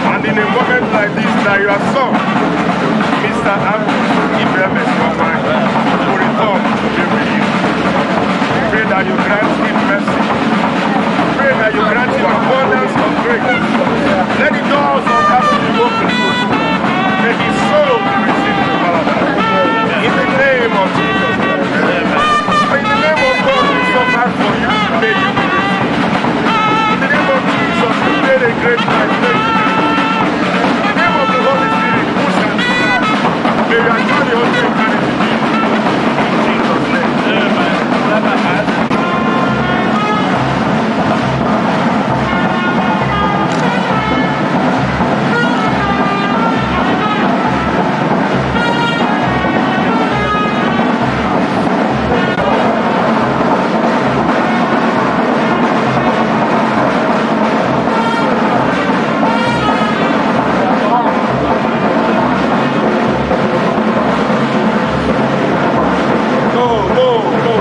and in a moment like this, that your son, Mr. Ambrose Ibrahim will return to be with you. Pray that you grant him mercy. Pray that you grant him abundance of grace. Let the doors of heaven be opened. May his soul be received to paradise. In the name of Jesus. In the name of God who suffered for you, may you be received. In the name of Jesus, who made a great life, may you be received. In the name of the Holy Spirit, who sanctifies, may your journey unto eternity be. In Jesus' name. Amen. Go, go, go.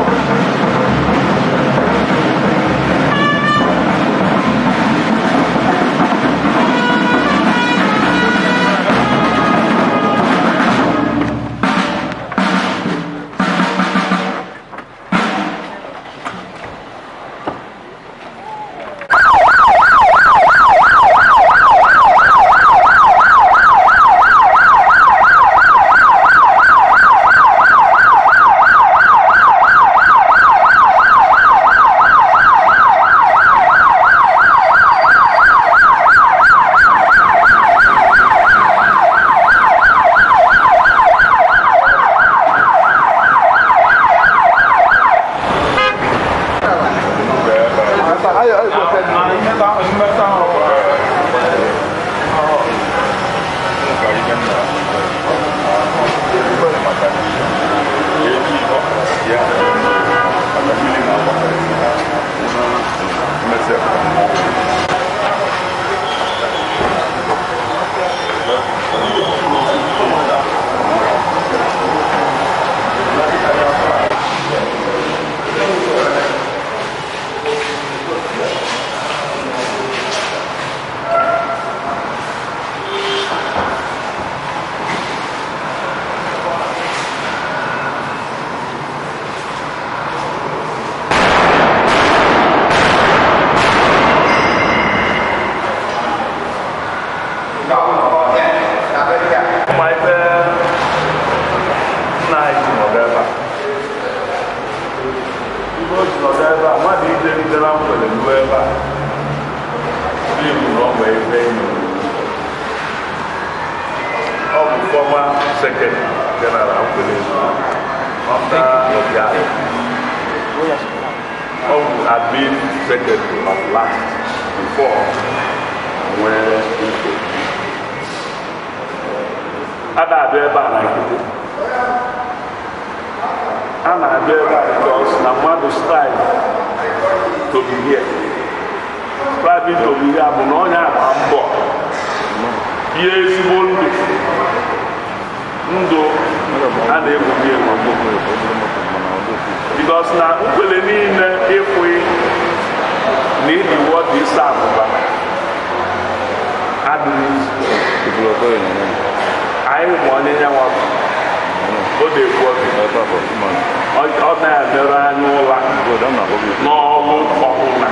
Ma ife nna anyị ji nọdụ ebe a, ife o ji nọdụ ebe a, mmadụ ije rite na mgbede ruo ebe a n'ihu na ọ nwee ife enyi. Ọ bụ former secretary general Nkwelle under Obiano. Ọ bụ admin secretary of last before nwee nsogbu. A na-abịa ebe a na nkịtị, a na-abịa ebe a because na mmadụ strive to be here. Striving to be here bụ na onye agba mbọ bie ezigbo ndụ, ndụ a na-egwuri egwu, because na Nkwelle niile ịfụghị na ịdị wọdụ ịsa abụba adịghị anyị ma onye nyanwa bụ ọ na-ekwu ọ na-emerụ anya ụla n'ọrụ ọbụla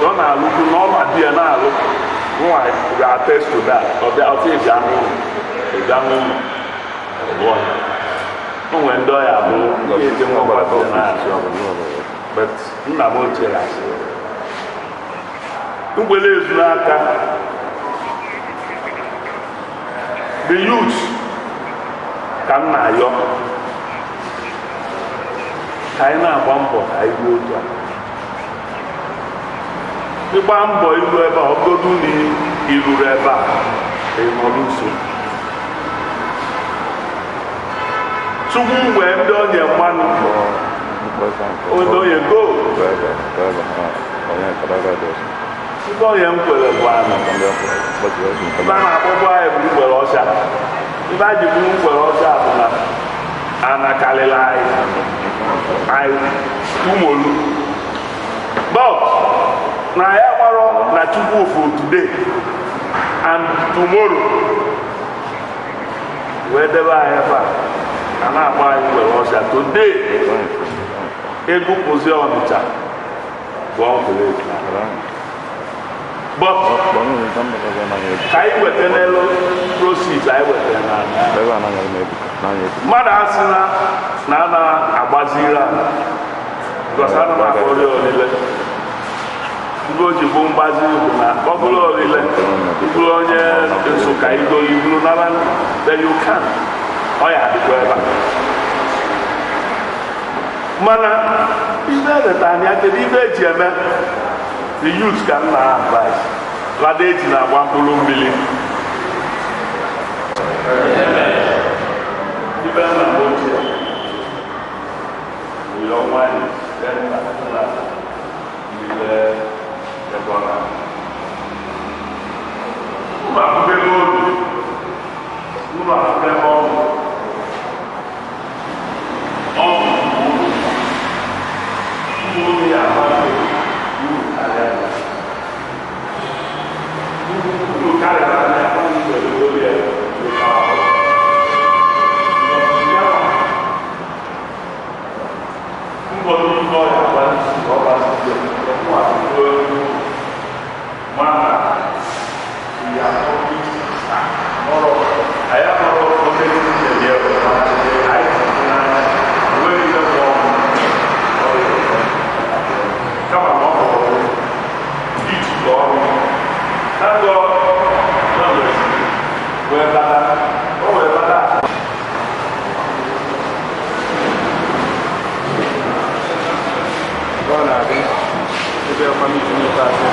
ọ na-alụkwu n'ọrụ adị ya na-alụ nwa ga-attest to that. Ọ bịa ọtị ịbịa n'ụlọ ịbịa n'ụlọ lụọ ya. O nwere ndị ọya bụ ndị eje nwa gbasara na-achị, but nna m ochie asị Nkwelle ezu n'aka the youth ka m na-ayọ ka anyị na-agba mbọ ka anyị ruo otu a. Ịgba mbọ iru ebe a, ọgodu na iruru ebe a, ị nọrọ nso Chukwu wee ndị onye mmanụ. Odo ye go. Ndị onye m kwere bụ ana. Ebe a na-akpọkwa anyị bụ ngwere ọcha. Ebe a ji bụrụ ngwere ọcha bụ na ana karịrị anyị. Anyị umolu. But na ya gbarọ na Chukwu for today and tomorrow. Wee debe anyị ebe a. A na-agba anyị ngwere ọcha. Today, ego kwụzi Ọnịcha bụ ọgwụ. But ka anyị weta n'elu proceeds anyị wetara n'ala. Mmadụ asị na na a na-agbaziri ala because ana m akpọrọ olile. Ndị o ji bụ mgbaziri bụ na ọ bụrụ olile bụrụ onye Nsụka igo iburu nara, then you can. Ọ ya adịkwa ebe a. Mana ibe eleta anya, kedu ibe eji eme the youth ka m na-advise lada eji na-agba mkpụrụ mmiri. Ibe nna m ochie ụyọ nwanyị niile ebe ọ na ụlọ akwụkwọ ebe obi ụlọ akwụkwọ ebe ọgwụ ọgwụ ụmụ ụmụ ya agbado uru karịa ya uru karịa ya nwere olu ya. Mbọ n'ime ọya gba isi ọ gbasiri ya mụ atụrụ olu mana ya ọrụ anyị akpọrọ ofe ndị ya anyị n'anya enweghị ihe bụ ọnwụ kama na ọ hụrụ ijikọ ọrụ na-agọ wee bata o wee bata. Ọ na-adị ebe ọkwamiti n'ikpeazụ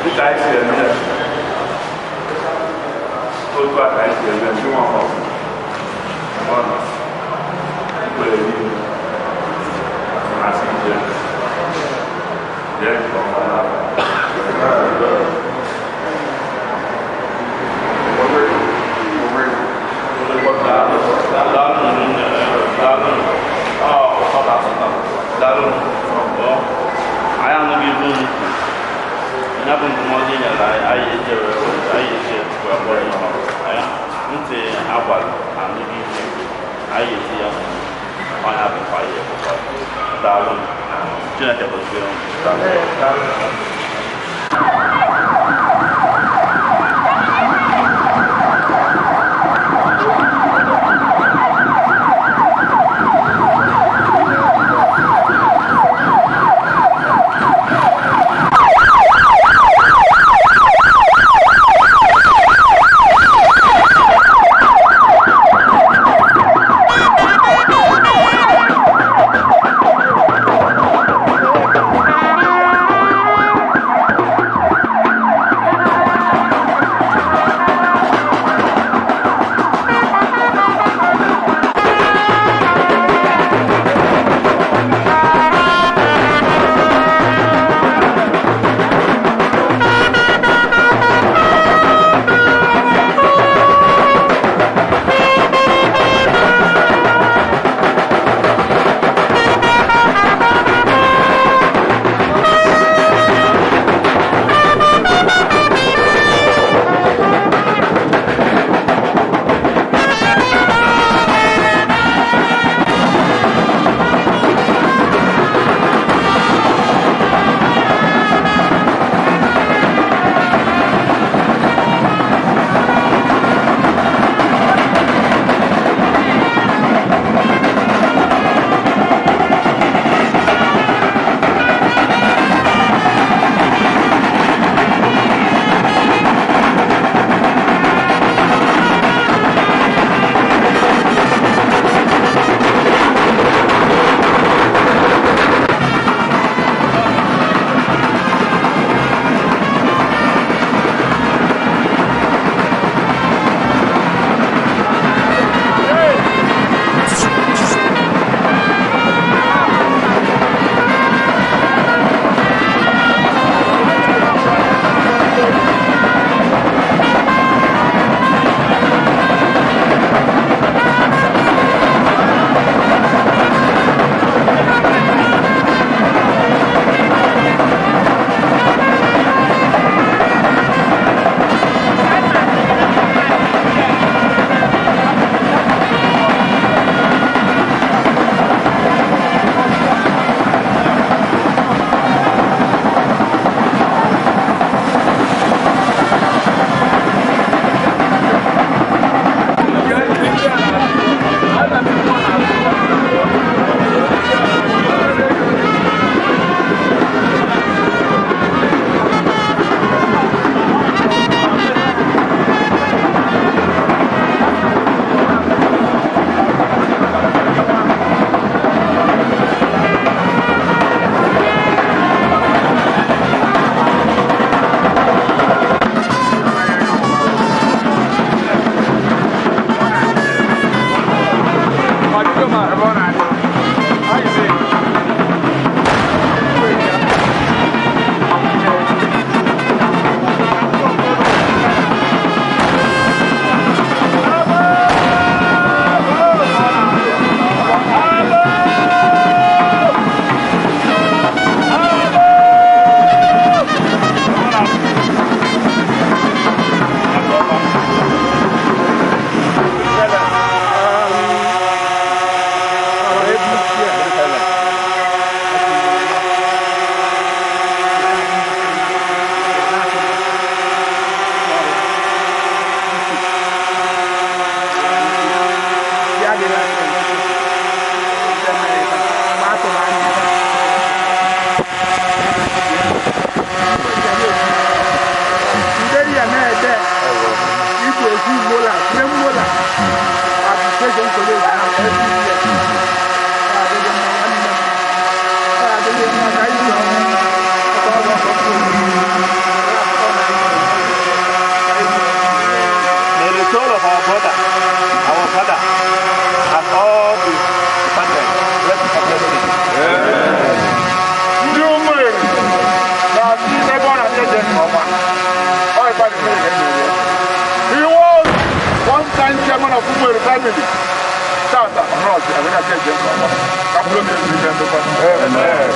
dịka anyị si eme ya, otu a ka anyị si eme ndị nwa ọhụrụ ọ nọ kwere n'ihu asị jee jee nke ọma n'abalị. Anyị anụghị ibu unu ya bụ ndụmọdụ i nyere anyị. Anyị ejere anyị eje wee kpọrọ ihe anyị ntị agwara anụghị ibu anyị eti ya ọnya bụkwa ya ekwukwa. Daalụ, Chineke gọzie unu. Daalụ. the family. Tata ọnọọsị abịa eje nke ọma. Ka mkpụrụ obi ezu ike ndokwa. Amen.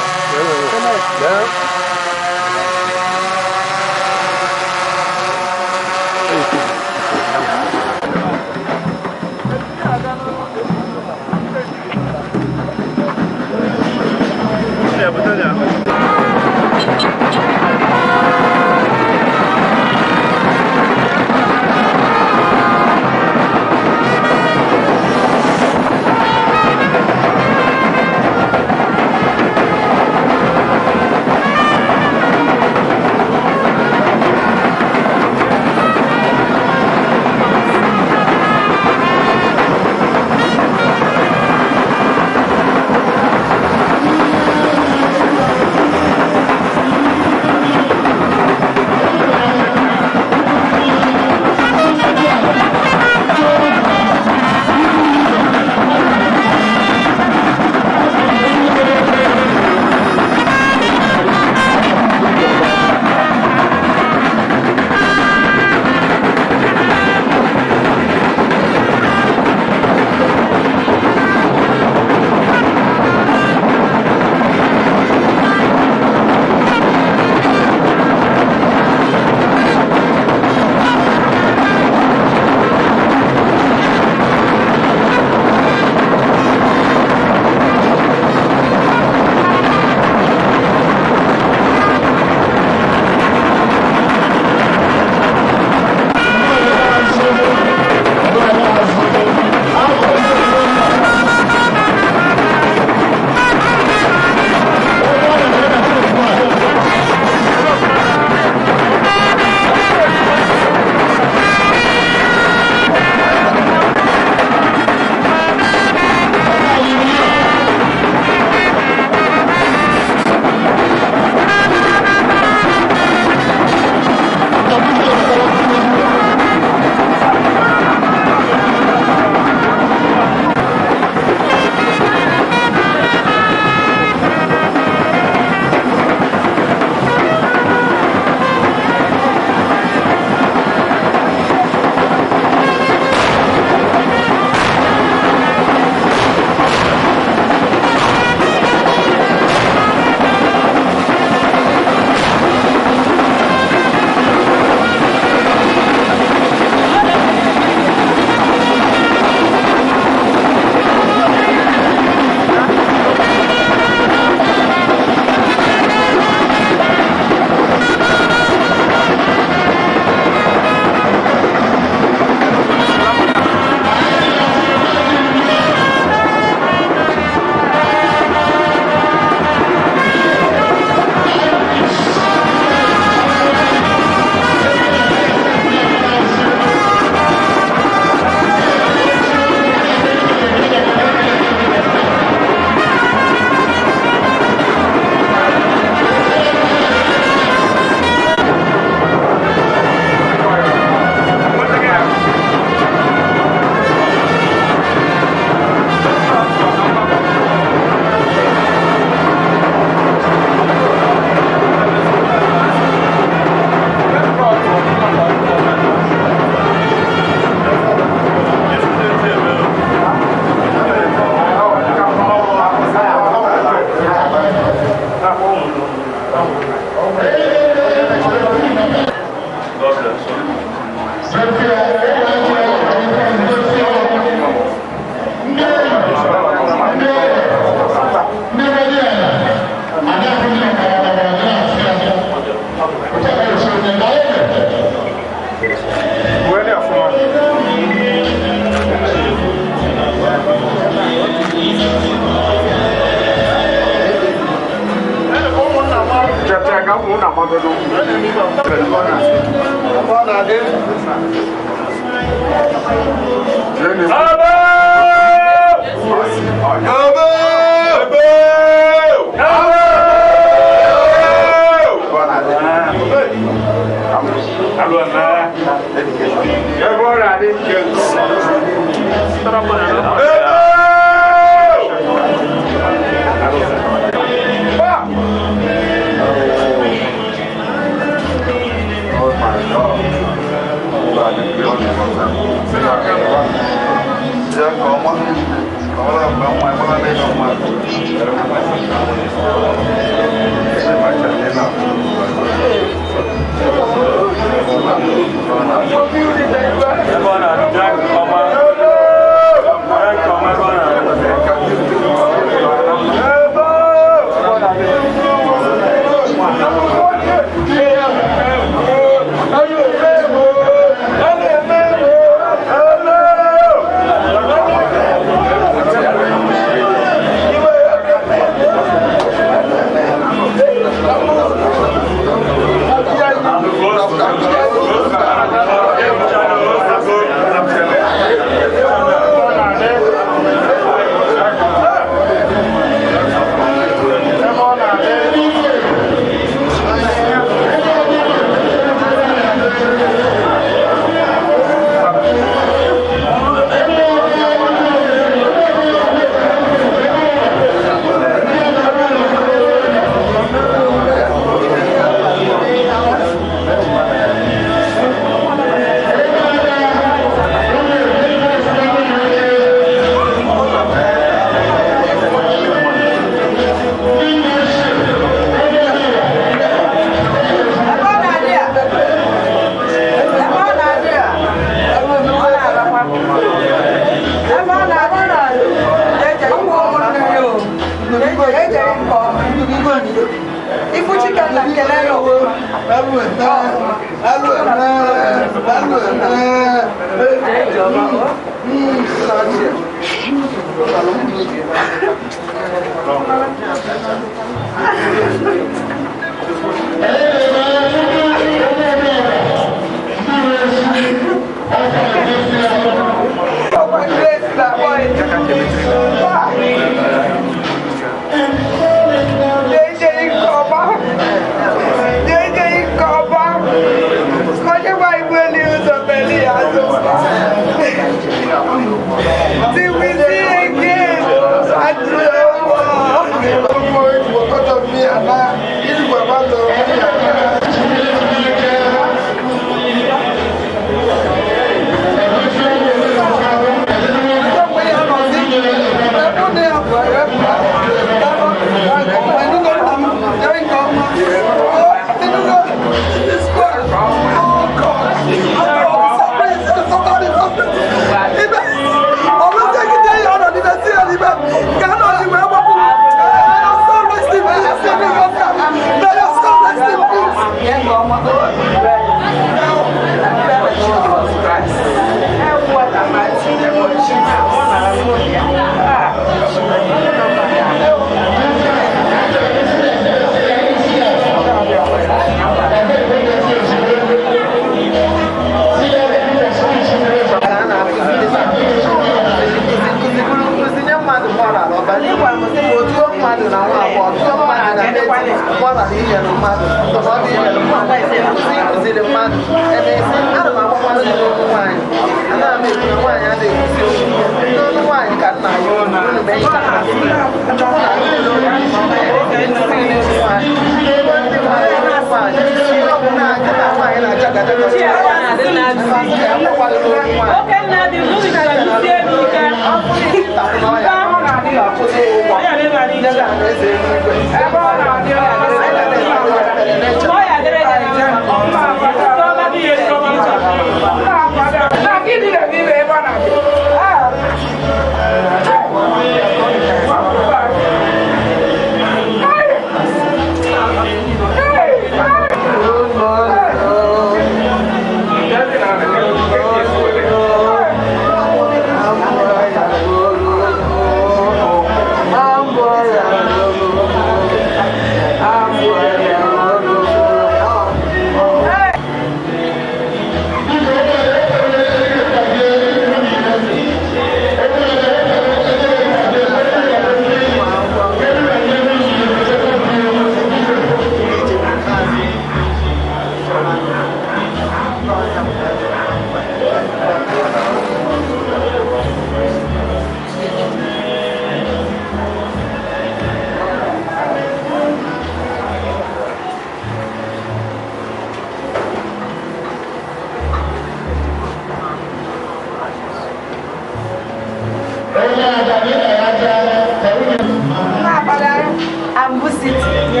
Abu City.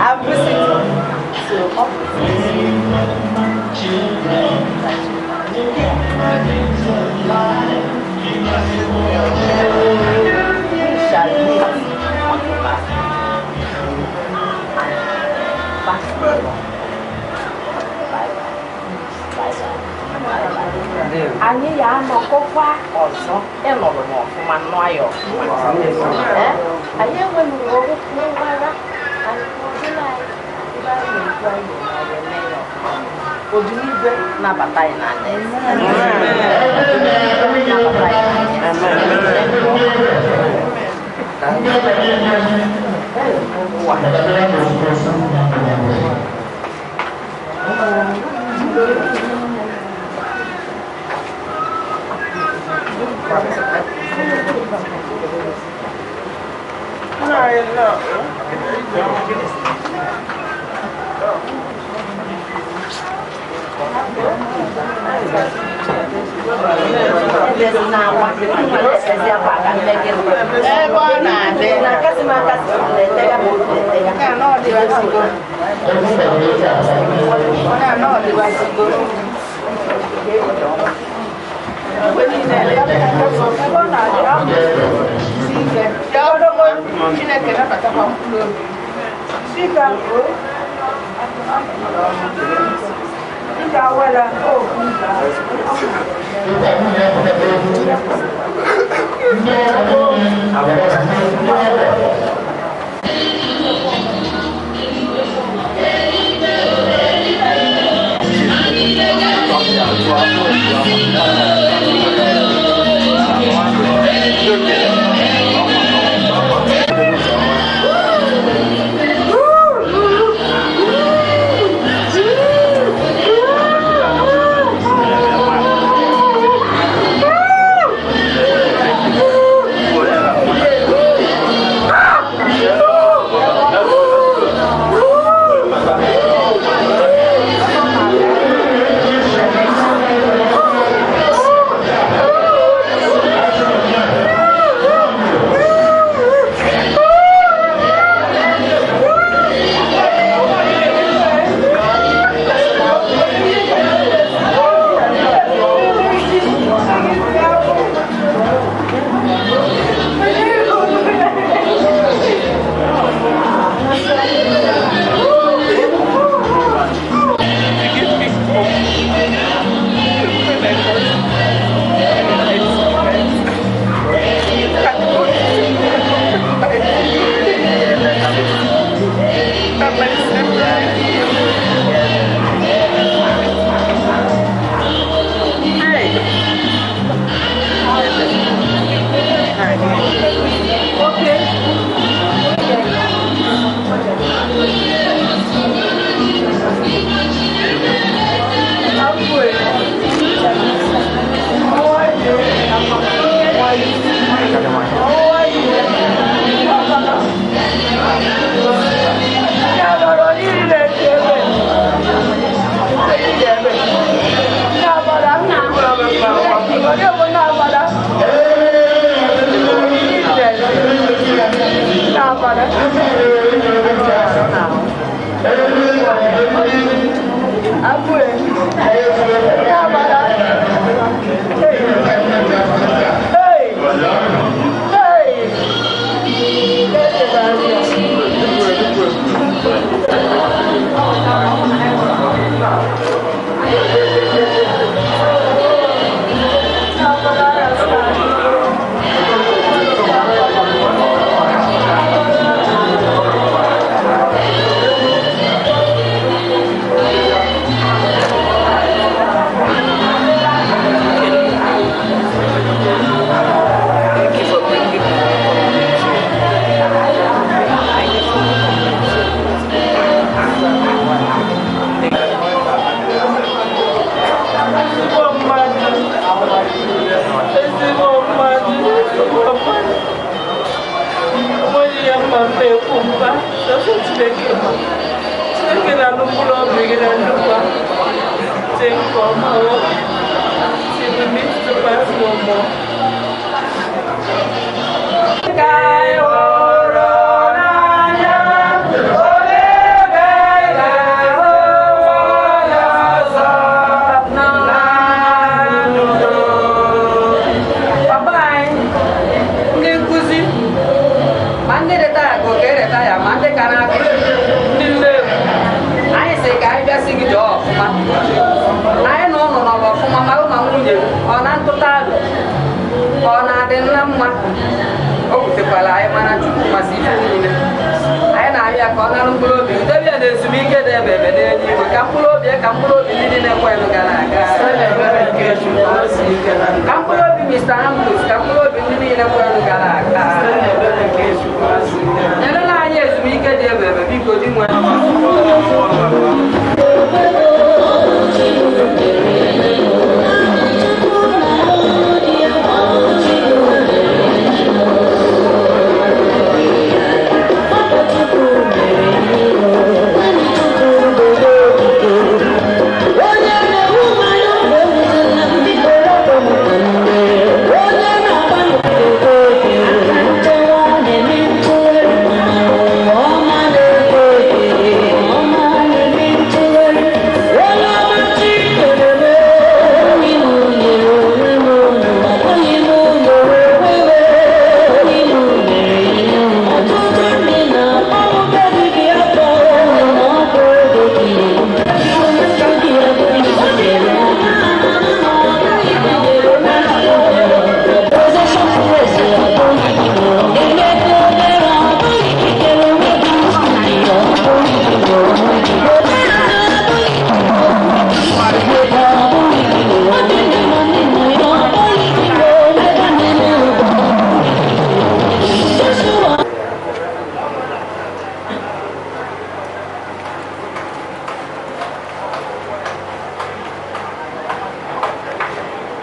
Abu City. So ọ bụ We shall meet on the path and pass the law. Bye bye. Bye bye. Bye bye. Anyị ya anọkọkwa ọzọ. Ịnọrọ m ọfụma, nnọọ ya ọfụma. Eh? Anyị enweghị okwu mgbara anyị ọbụla, ebe anyị na-ekwu, anyị na-eme ya ọfụma. Obiligwe nabata anyị n'ala eze. Nabata anyị n'ala eze. Ụwa. Ebe ọ na-adị na-akasị m akasị na-ete ya ma obi na-ete ya. Chineke nabatakwa mkpụrụ obi. Sika o. Sika wela o. sị gị jọọ ọfụma. Anyị na ụnụ nọrọ ọfụma mara ma nwunye m ọ na ntụta alụ ka ọ na-adị nna mma. O wutekwara anyị mana Chukwu masị ife niile. Anyị na-arịọ ya ka ọ nara mkpụrụ obi debe ya na ezumike dị ebe ebe n'eluigwe ka mkpụrụ obi ya ka mkpụrụ obi ndị niile ekweghị gara aga. Ka mkpụrụ obi Mr. Ambrose ka mkpụrụ obi ndị niile kweghị gara aga. Nyerela anyị ezumike dị ebe ebe biko di nwe.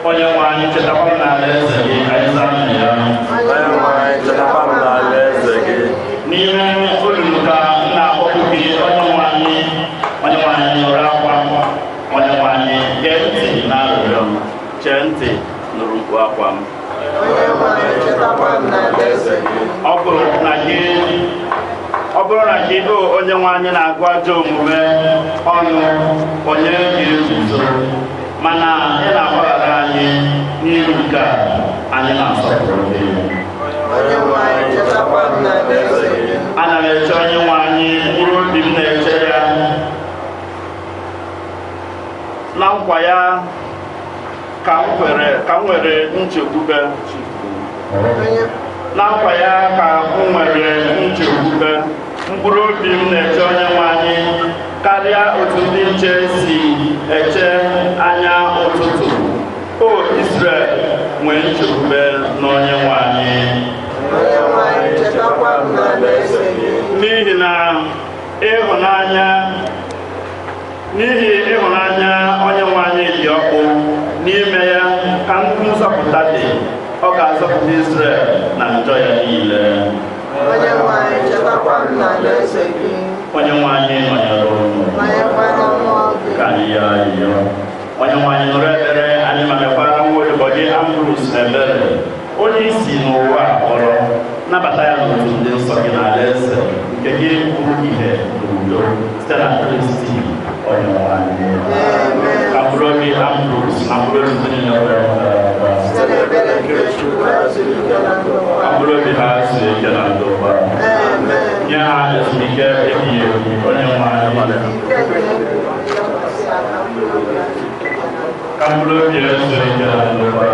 Onye nwe anyị chetakwa m n'ala eze gị, anyị zaa nna ya. Onye nwe anyị chetakwa m n'ala eze gị. N'ime olulu ka m na-akpọku gị, onye nwe anyị, onye nwe anyị nụrụ akwa m, onye nwe anyị gee ntị na arịrịọ m, chee ntị nụrụ mkpu akwa m. Onye nwe anyị chetakwa m n'ala eze gị. Ọ bụrụ na gị o onye nwe anyị na-agụ ajọ omume ọnụ, onye ga-eguzo? Mana ị na-agbaghara anyị n'ihi nke a anyị na-asọpụrụ gị. Onye nwe anyị chetakwa m n'ala eze gị. Ana m eche onye nwe anyị, mkpụrụ obi m na-eche ya. Na nkwa ya ka m nwere nchekwube. Na nkwa ya ka m nwere nchekwube. Mkpụrụ obi m na-eche onye nwe anyị karịa otu ndị nche si eche anya ụtụtụ. O Israel, nwee nchekwube n'onye nwe anyị. Onye nwe anyị chetakwa m n'ala eze gị. N'ihi na ịhụnanya onye nwe anyị dị ọkụ, n'ime ya ka nzọpụta dị. Ọ ga-azọpụta Israel na njọ ya niile. Onye nwe anyị chetakwa m n'ala eze gị. Onye nwe anyị nọnyere unu. Nọnyekwara mmụọ gị. Ka anyị yọọ arịrịọ. Onye nwe anyị nụrụ ekpere anyị ma mekwara nwa odibo gị Ambrose ebere, onye isi n'ụwa kpọrọ, nabata ya n'otu ndị nsọ gị n'ala eze nke gị bụ ihe n'udo site na Kristi onye nwe anyị. Ka mkpụrụ obi Ambrose na mkpụrụ obi ndị niile kwere ekwe, Site n'ebere nke Chukwu ha zuru ike na ndokwa. ka mkpụrụ obi ha zuo ike na ndokwa. Nye ha ezumike ebighị ebi, onye nwe anyị. Ka mkpụrụ obi ya zuo ike na ndokwa.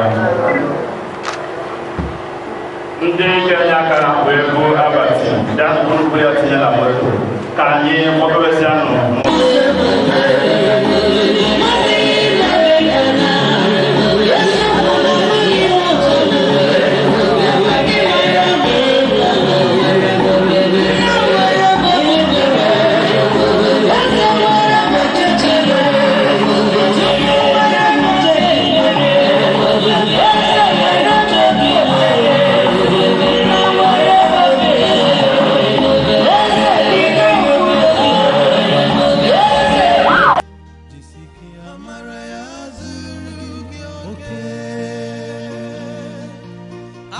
Ndị ga-enye aka wee bụ abatị bịa mkpụrụ ya tinye na moto ka anyị gbakọbezianụ.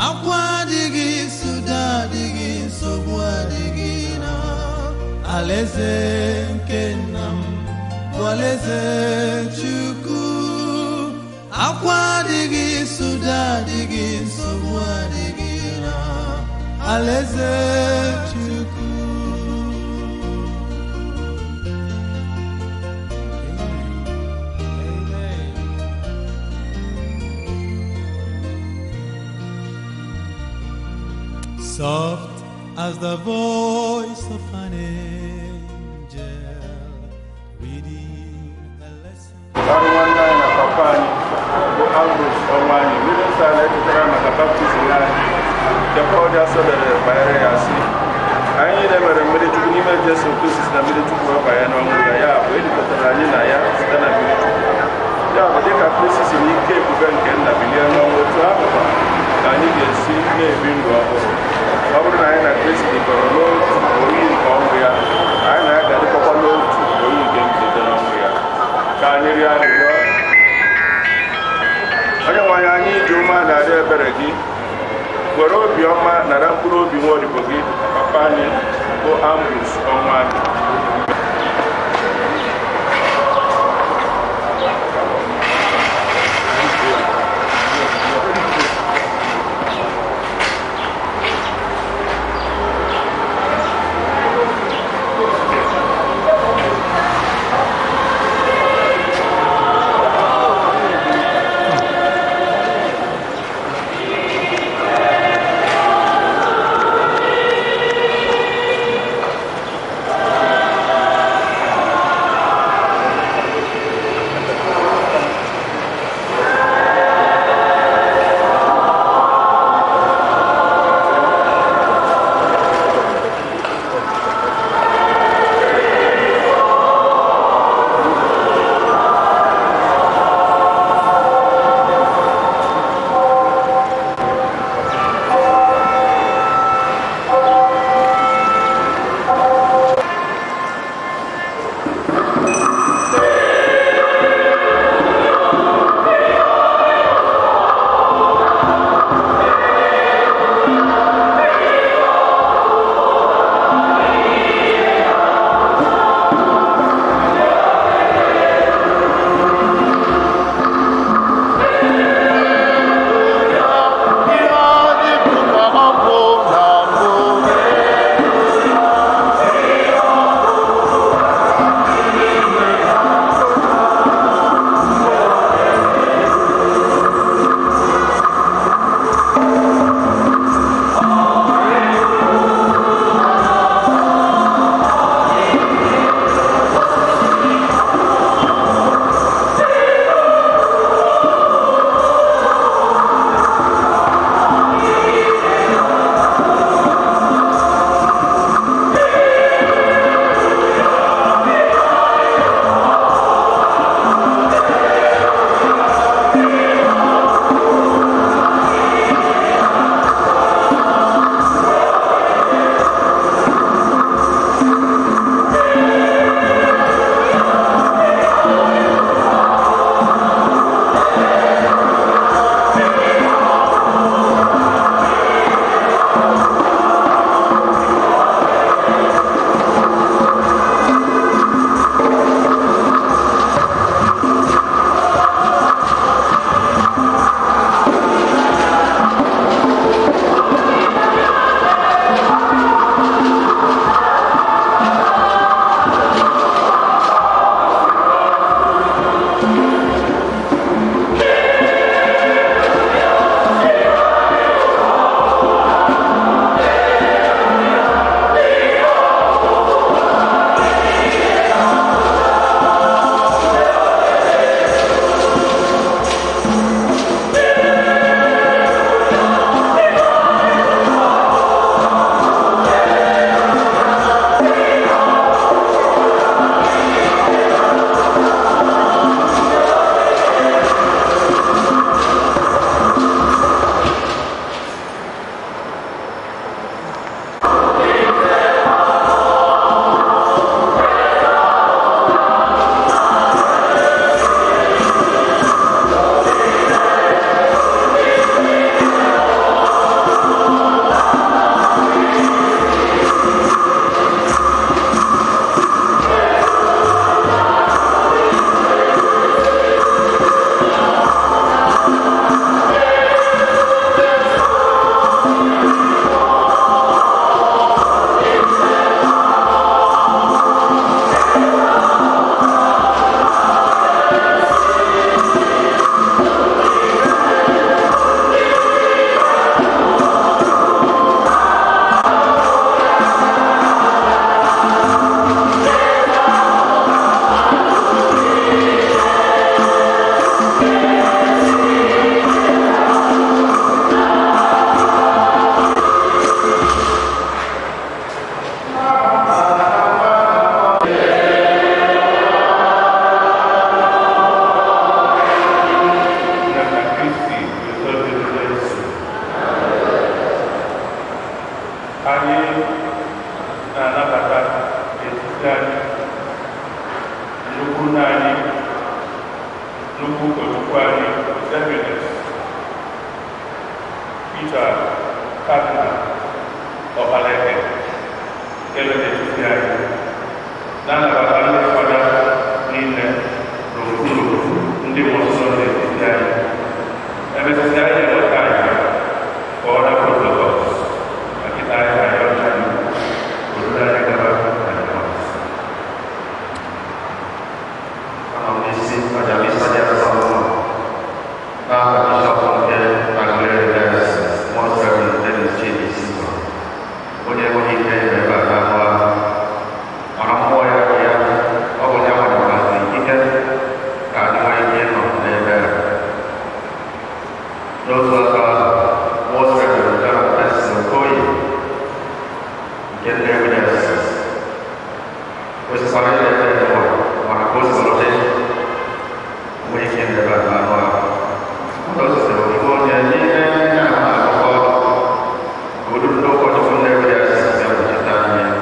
Akwa adịghị, suda adịghị, nsogbu adịghị na alaeze nke nna m bụ alaeze Chukwu. Akwa adịghị, suda adịghị, nsogbu adịghị na alaeze Chukwu. Soft as the voice of an angel reading a lesson. Ọrụ nwanne anyị na papa anyị bụ Ambrose Ọnwụanyị mmiri nsọ a na-echetara maka baptizim anyị nke Pọl dị asọ dere banyere ya sị, anyị niile mere mmiri Chukwu n'ime Jesu Kristi si na mmiri Chukwu wee banye n'ọnwụ ya, ya bụ elikọtara anyị na ya site na mmiri Chukwu. Ya bụ dịka Kristi si n'ike ebube nke nna bilie n'ọnwụ, otu ahụ kwa ka anyị ga-esi na-ebi ndụ ọhụrụ. Ọ bụrụ na anyị na Kristi dịkọrọ n'otu oyi nke ọnwụ ya, anyị na ya ga-adịkọkwa n'otu oyi nke mbilite n'ọnwụ ya. Ka anyị rịọ arịrịọ. Onye nwe anyị, anyị ji umeala arịọ ebere gị, were obiọma nara mkpụrụ obi nwa odibo gị, papa anyị bụ Ambrose Ọnwụanyị. Anyị na-anabata n'etiti anyị nnukwu nna anyị, nnukwu ụkọchukwu anyị, His Eminence Peter Cardinal Okpaleke, nke nọ n'etiti anyị, na-anabata ndị fada niile n'okpuru ndị mmụọ n'etiti anyị. Emesịsị anyị enweta anyị ka ọ rapụ protocols na kịta anyị na-ayọ anyị oruru anyị gaba na Jọs. Anọ m n'isi aja misa dị asọ n'aha Bishọp nke Aguleri Diocese, Most Reverend Dennis Chidi Silva, onye enweghị ike ịnọ ebe a n'ahụ ahụ. Mana mmụọ ya dị ya, ọ bụ ya nwekwazị ikike ka anyị nwee ike ịnọ n'ebe a. N'otu aka ahụ, Most Reverend John S. Okoye nke Nnewi Diocese kwesịkwara ịnọ ebe n'ụwa, mana ka o si dị, nwee ike ịnọ ebe a n'ahụ ahụ. Ọ zutere ofu onye n'ime ndị ahụ na-akọkọ ọnụ ka olu ndị ụkọchukwu Nnewi Diocese bịa nọchite anya ya.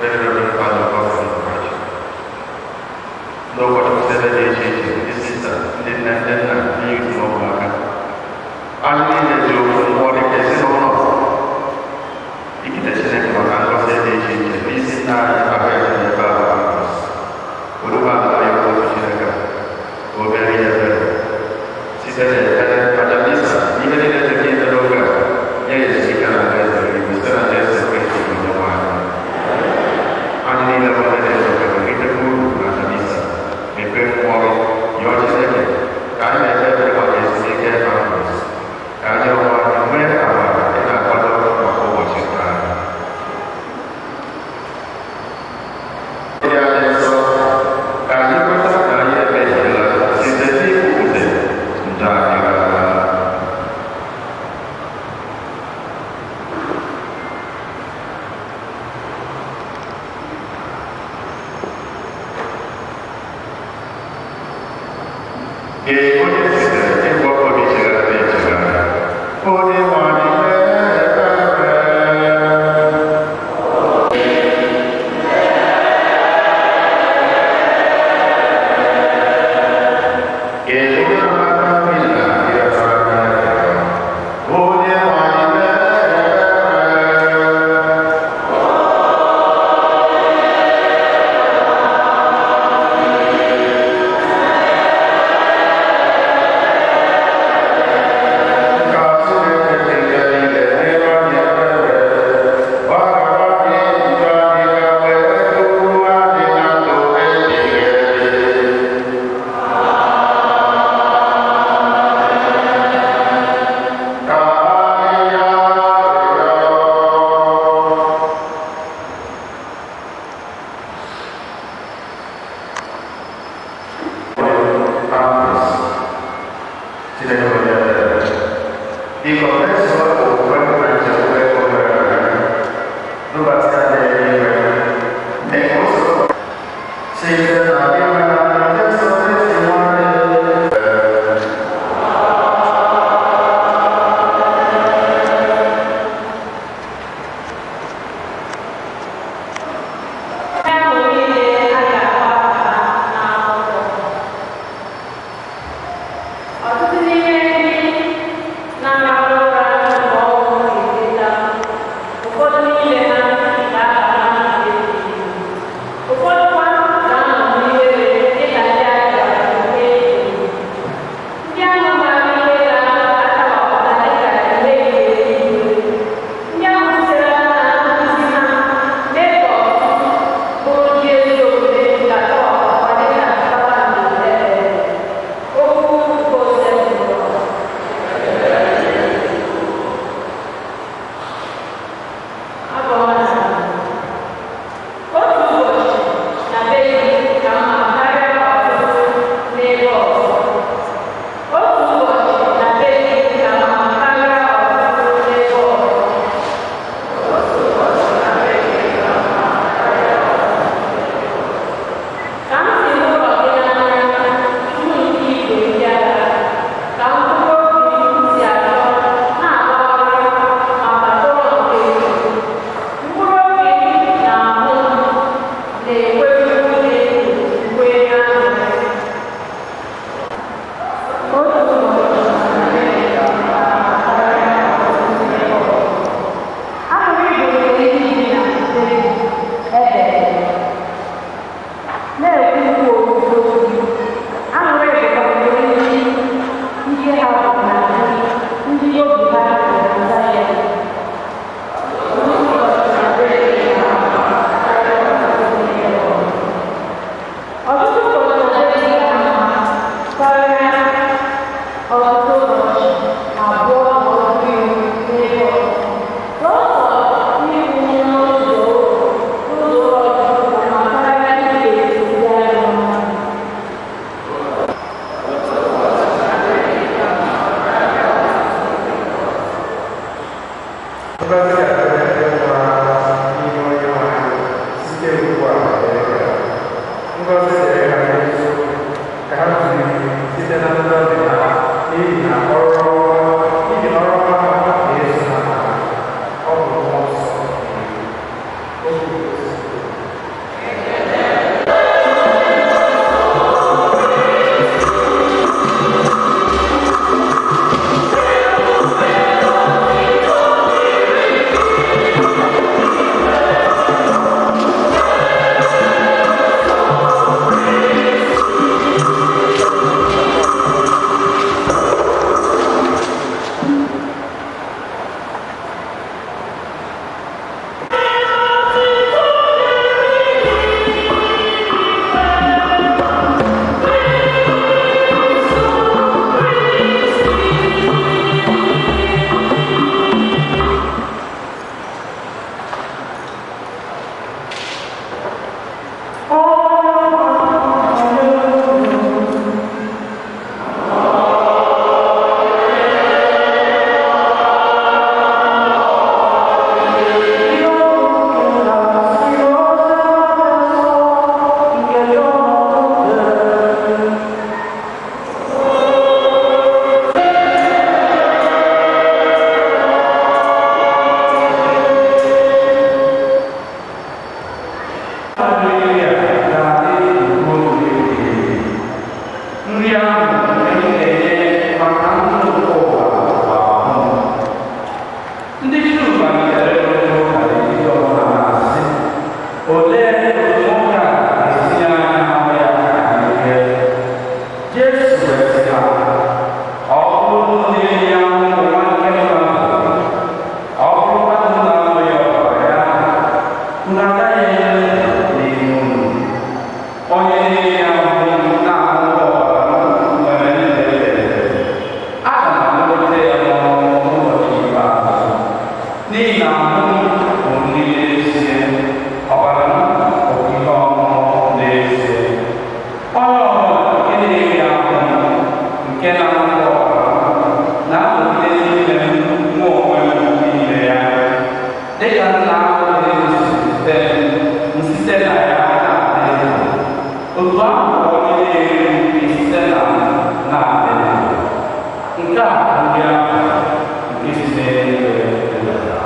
Very Reverend Father Augustine Nwaji. Ndị ụkọchukwu si ebe dị iche iche, ndị sista, ndị nne, ndị nna, ndị youth na ụmụaka. Anyị niile ji ofu mmụọ dịka ezinụlọ ikite Chineke maka ngọzi dị iche iche n'isi nna anyị ahụ ya dị n'ebe a bụ Ambrose. Oluwa na ya bụ Chineke ka o mere ya ebere. Site n'ekpere aja misa, ihe niile dị ka ime n'oge a, nye ya ezumike na alaeze eluigwe site na Jesu Kristi bụ Onyenwe anyị. Anyị niile bụ ndị na-ezukọ ritekwa uru na aja misa, mepee mmụọ gị, yọọ Chineke ka anyị na-ekpe ekpere maka ezumike Ambrose, ka anyị onwe anyị nwee amara ị na-akwado maka ụbọchị nke anyị. Ndị anyị nsọ, ka anyị kweta na anyị emehiela site n'ikwupụta njọ anyị gara aga. Ee, onye sitere ịgwọ obi chegharịrị echegharị, onye nwe anyị mee ebere. Ee, onye na-ata mmiri na ịrịọtara aka, onye nwe anyị mee ebere. Ngọzi ga-adịrị ndị nwụrụ anwụ n'ime Onyenwe anyị site ugbu a wee gaa. Ngọzi dịrị ha n'eziokwu ka ha zuru ike site na ndọlị ha, n'ihi na ọrụ ọma ha na-eso ha n'azụ. Ọ bụ Mmụọ Nsọ na-ekwu. Okwu Kristi. Nri ahụ anyị na-enye maka ndụ ụwa bụ ahụ. Ndị Juu malitere ịrụta ụka n'etiti onwe ha na-asị, olee otu nwoke a ga-esi nye anyị ahụ ya ka anyị rie? Jesu wee sị ha, ọ bụrụ na eri ahụ nwa nke mmadụ, ọ bụrụkwa na unu aṅụghị ọbara ya, unu agaghị enwe ndụ n'ime unu. Onye na-eri ahụ na-aṅụ ọbara m nwere ndụ ebighị ebi. Aga m akpọlite ya n'ọnwụ n'ụbọchị ikpeazụ. N'ihi na ahụ m bụ nri n'ezie, ọbara m bụ ihe ọṅụṅụ n'ezie. Onye ọbụla nke na-eri ahụ m, nke na-aṅụ ọbara m, na-anọgide n'ime m, mụ onwe m n'ime ya. Dịka Nna ahụ dị ndụ si zite m, m site na ya na-adị ndụ. Otu ahụ ka onye na-eri m ga-esite na m na-adị ndụ. Nke a bụ nri ahụ nke si n'eluigwe rịdata.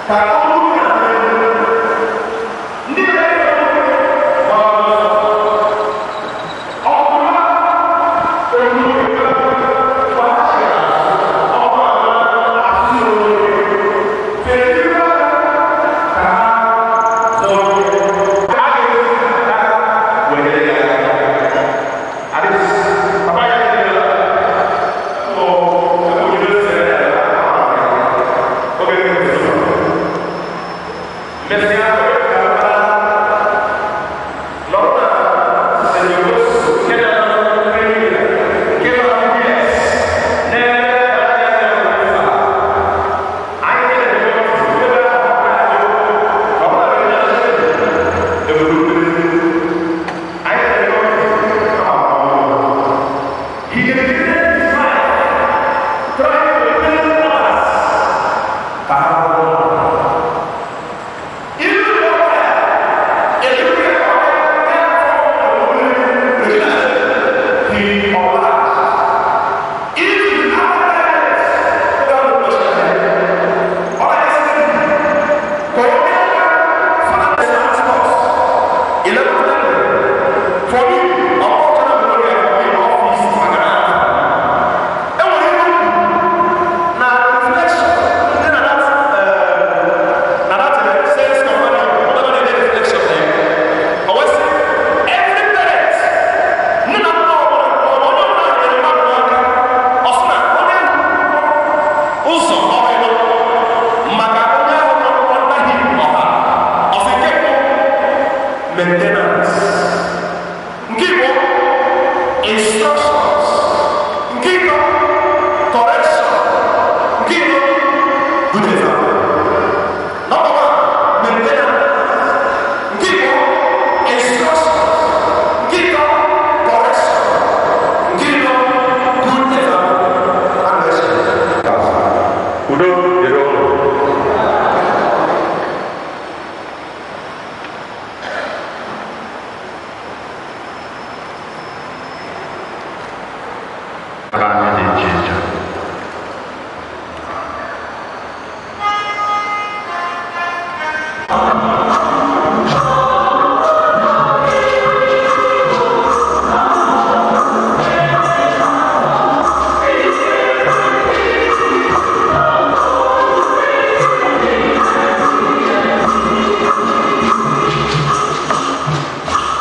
Ka ọ bụrụ na ndị na-ere maintenance. Nke Igbo, instructions. Nke Igbo, correction. Nke Igbo, good example. Number one, maintenance. Nke Igbo, instructions. Nke Igbo, correction. Nke Igbo, good example. Udo dịrị ụnụ. Aka anyị dị iche iche.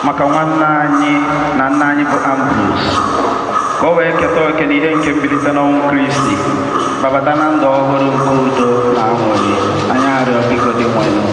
Maka nwanne anyị na nna anyị bụ Ambrose, ka o wee keta oke n'ihe nke mbilite n'ọnwụ Kristi, babata na ndụ ọhụrụ nke udo na aṅụrị. Anyị arịọ biko dị nwayọọ.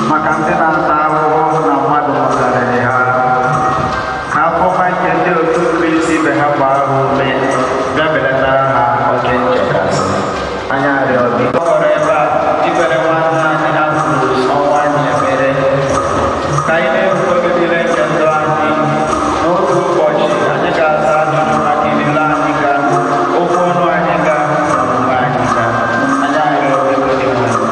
Maka ndị na-ata ahụhụ na mmadụ mụtarịrị ha, ka afọma nke ndị otu Kristi ibe ha gbaa ha ume, bịa belatara ha oke nchekasị. Anyị arịọ biko kọrọ ebe a ibere nwanne anyị Ambrose ọnwa anyị ebere, ka anyị na-ebubo gị niile nke ndụ anyị. N'otu ụbọchị anyị ga-aza ajụjụ maka ilile anyị ga, okwu ọnụ anyị ga, na omume anyị ga. Anyị arịọ biko dị nwayọọ.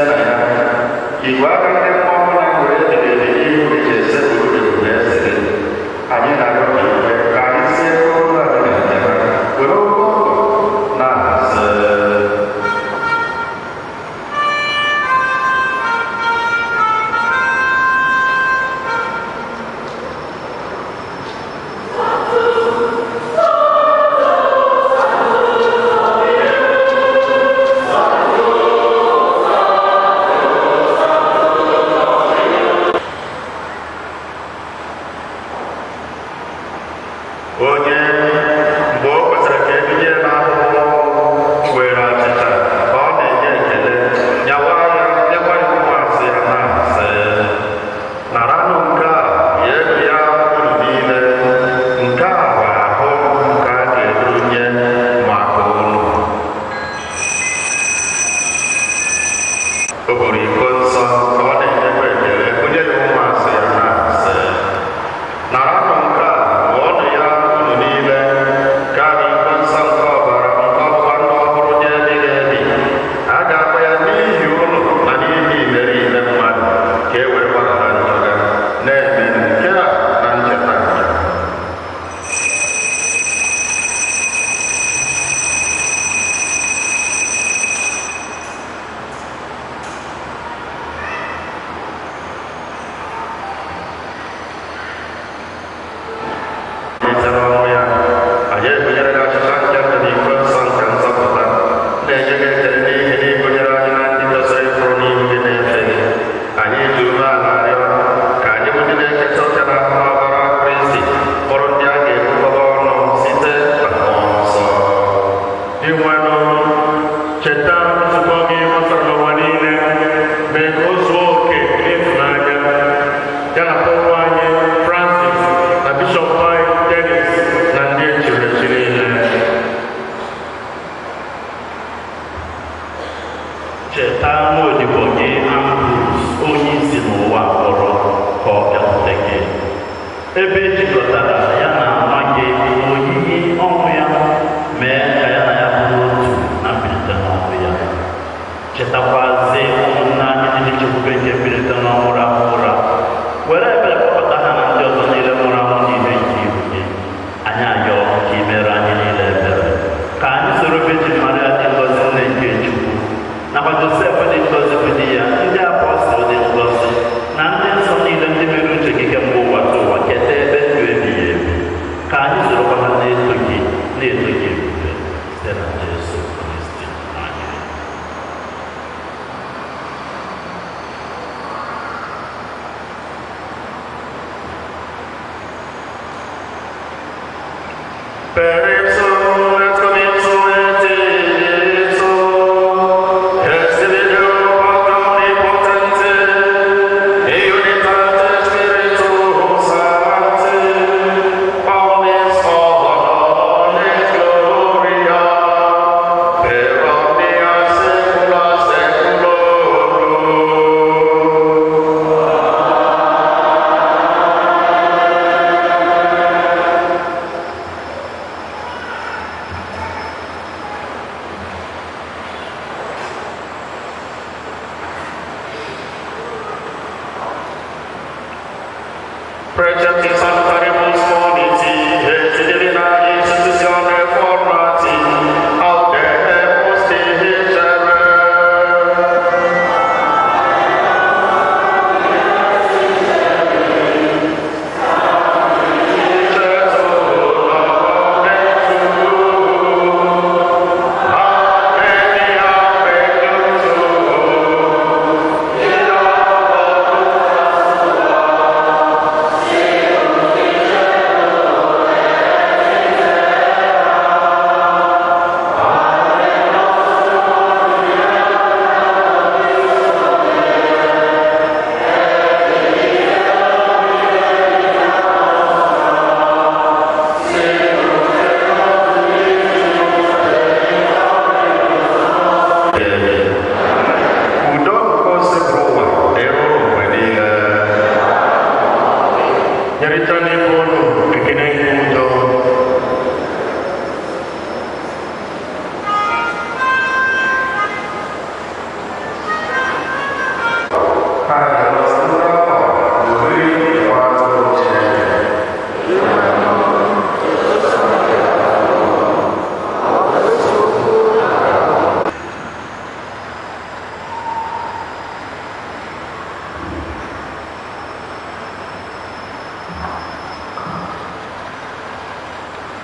Site na ya, igwe aka ndị mmụọ ọbụla nwere ebighị ebi n'ihu gị ji esekpuru ebube eze gị. Anyị na-arịọ ka i kwe ka anyị si ebe ọbụla dị na njem a were oke ọkụ na-asị. Onye mgbe o kwesịrị ka ebinye n'ahụhụ were achịcha ka ọ na-enye ekele, nyawa ya, nyekwa ya ụmụazụ ya na-asị, naranụ nke a, rienụ ya unu niile, nke a bụ ahụ nke a ga-ebunye maka unu. O buru iko nsọ ka ọ na-enyekwa ekele, onye ya ụmụazụ ya na-asị, naranụ nke a, ṅụọnụ ya unu niile, nke a bụ iko nsọ nke ọbara nke ọgbụgba ndụ ọhụrụ nye ebighị ebi. A ga-agba ya n'ihi unu na n'ihi imerime mmadụ ka e wee gbaghara njọ ha. Na-eme nke a na ncheta nke m. Site n'ọnwụ ya, anyị ekwenyere gị achịcha nke ndụ na iko nsọ nke nzọpụta, na-enye gị ekele n'ihi na ị gụnyere anyị na ndị kwesịrị ịkwụrụ n'ihu gị na-efe gị. Anyị ji umeala arịọ ka anyị bụ ndị na-eketa oke na ahụ n'ọbara Kristi bụrụ ndị a ga-ebukọba ọnụ site na mmụọ nsọ. Dinwenụ, cheta nzukọ gị gbasara n'ụwa niile, mee ka o zuo oke n'ịfụnanya, ya na Pọpụ anyị Francis na Bishọp anyị Dennis na ndị echiri echi niile. Cheta nwaodibo gị Ambrose, onye isi n'ụwa kpọrọ ka ọ bịakwute gị, ebe ejikọtara ya na nwa gị n'oyiyi ọnwụ ya, mee ka ya na ya bụrụ otu na mbilite n'ọnwụ ya. Chetakwazie ụmụnne anyị ndị chekwube nke mbilite n'ọnwụ rahụ ụra, were ebere kpọkọta ha na ndị ọzọ niile nwụrụ anwụ n'ihe nke ihu gị. Anyị ayọ ka i mere anyị niile ebere, ka anyị soro Virgin Maria dị ngọzi, nne nke Chukwu, nakwa Josef dị ngọzi bụ di ya, ndị apọstụl dị ngọzi, na ndị nsọ niile ndị mere uche gị kemgbe ụwa ka ụwa, keta ebe ndụ ebighị ebi. Ka anyị sorokwa ha na-eto gị, na-eto gị ebube, site na Jesu Kristi anyị. Per ipsum et cum ipsum et in ipsum, est in Deo Patrum.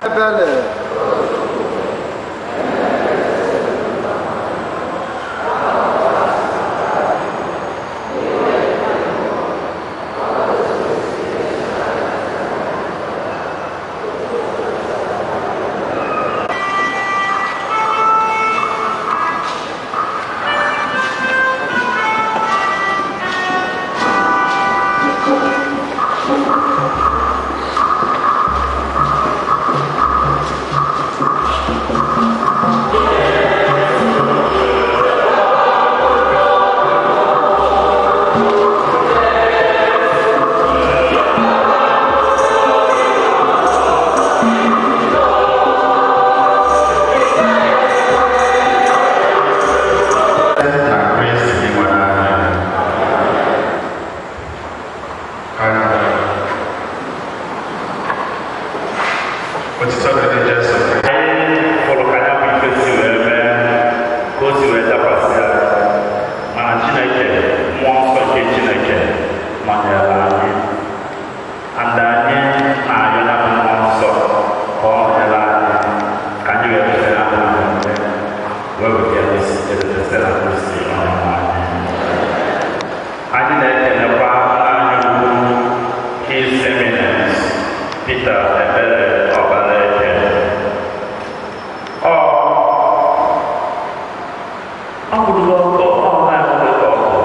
Ebele. Ọ bụrụla ọkọ ọ na-enwe ka ọ bụ.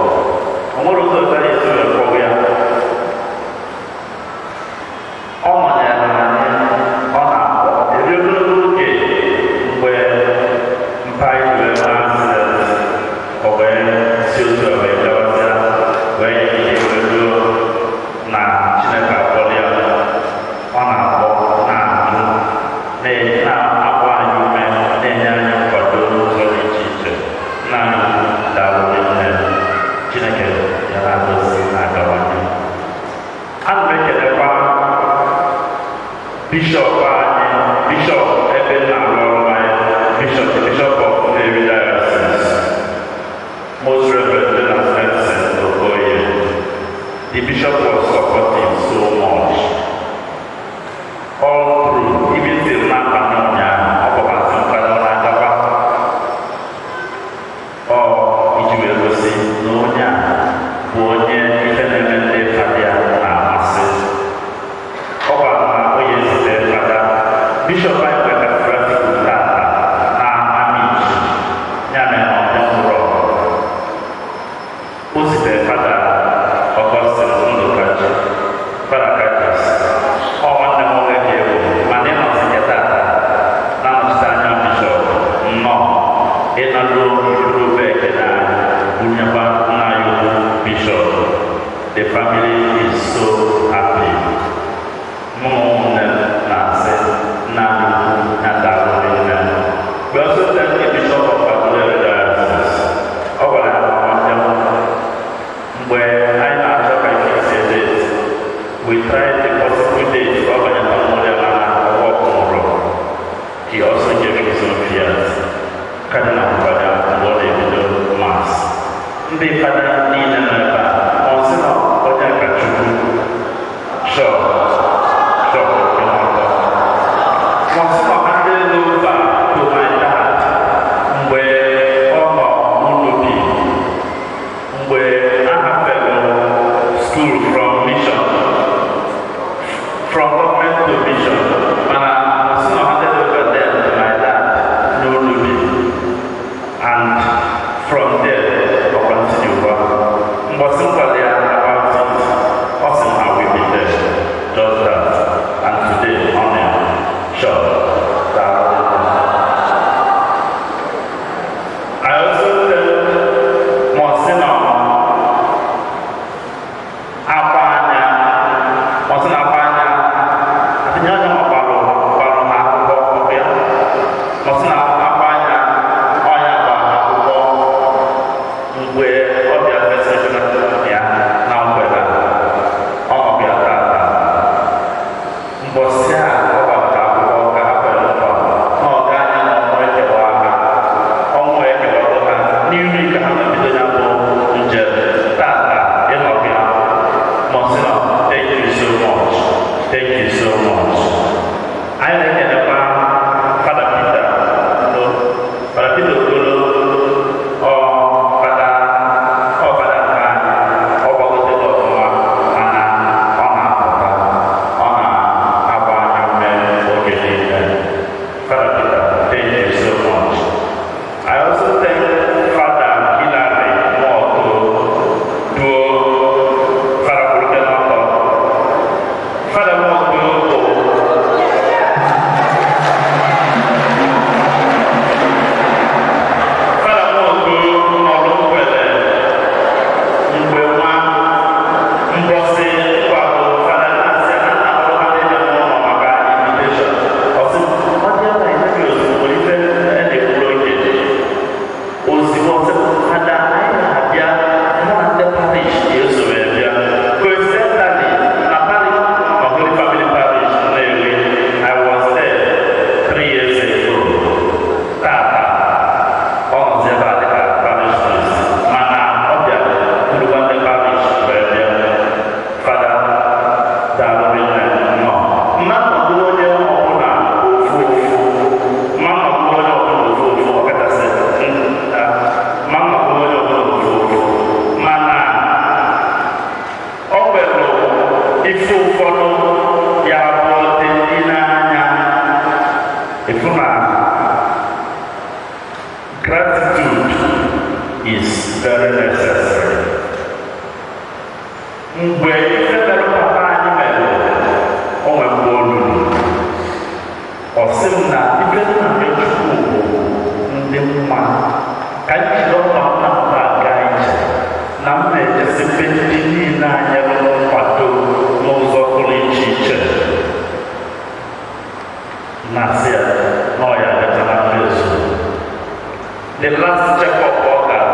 Ịfụ na gratitude is very necessary. Mgbe ife mere papa anyị mere, o nwe mgbe o ruru, ọ sị m na ife nna m Chukwu bụ ndị mma ka m jiri ọkpa m na-aba aga ije na m na-echesibe ndị niile anyị rụrụ nkwado n'ụzọ pụrụ iche iche na-asị ya na ọ ya bịacha na mmezu. The last check-up ọ gara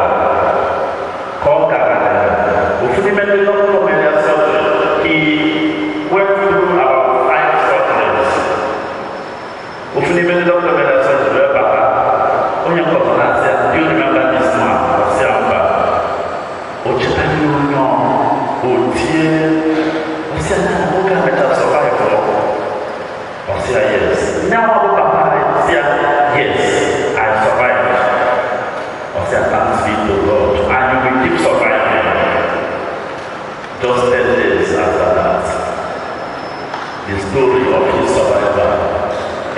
ka ọ gara, ofu n'ime ndị dọkịta mere ya surgery, he went through about 5 surgeries. Ofu n'ime ndị dọkịta mere ya surgery wee bata, onye nke ọzọ na-asị ya, "Do you remember this man?" Ọ sị ya mba. O chetaghị onye ọ o tie, ọ sị ya na nwoke a mechara survive. Ọ sị ya yes. Nyanwa bụ papa anyị sị ya, "Yes, I survived." Ọ sị ya, "Thanks be to God, and you will keep surviving." Just 10 days after that, the story of his survival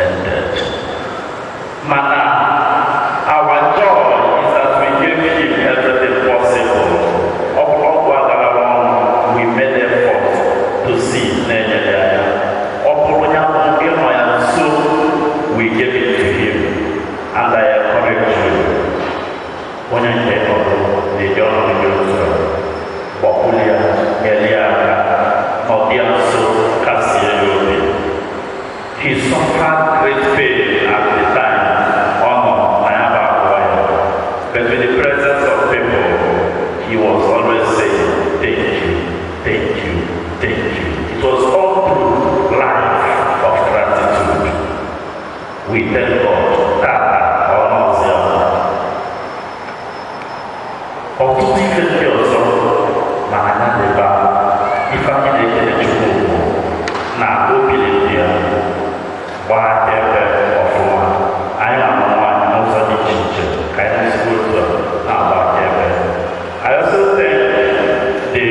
ended. Mana our joy is that we gave him everything possible. Ọgwụ agara ọnụ, we made effort to see na-enyere ya ya. Ọ bụrụ ya bụ ịnọ ya nso, we gave it to him. And I encourage you, onye nke nọrọ na-eji ọnọdụ dị otu a, gbakwuli ya, nyere ya aka, nọdụ ya nso, kasie ya obi. He suffered great pain at the time ọ nọ na ya bụ abụọ ya. But with the presence of people, he was always saying, "Thank you, thank you, thank you." It was all through life of gratitude. We thank God that ọ nọzi ya. Ọtụtụ ife ndị ọzọ mana anya debe ife anyị na-ekele Chukwu bụ na obi dị ya gbaa ebe ọfụma. Anyị na-amụ anyị n'ụzọ dị iche iche ka anyị na-esikwa otu a na-agba ebe. I also thank the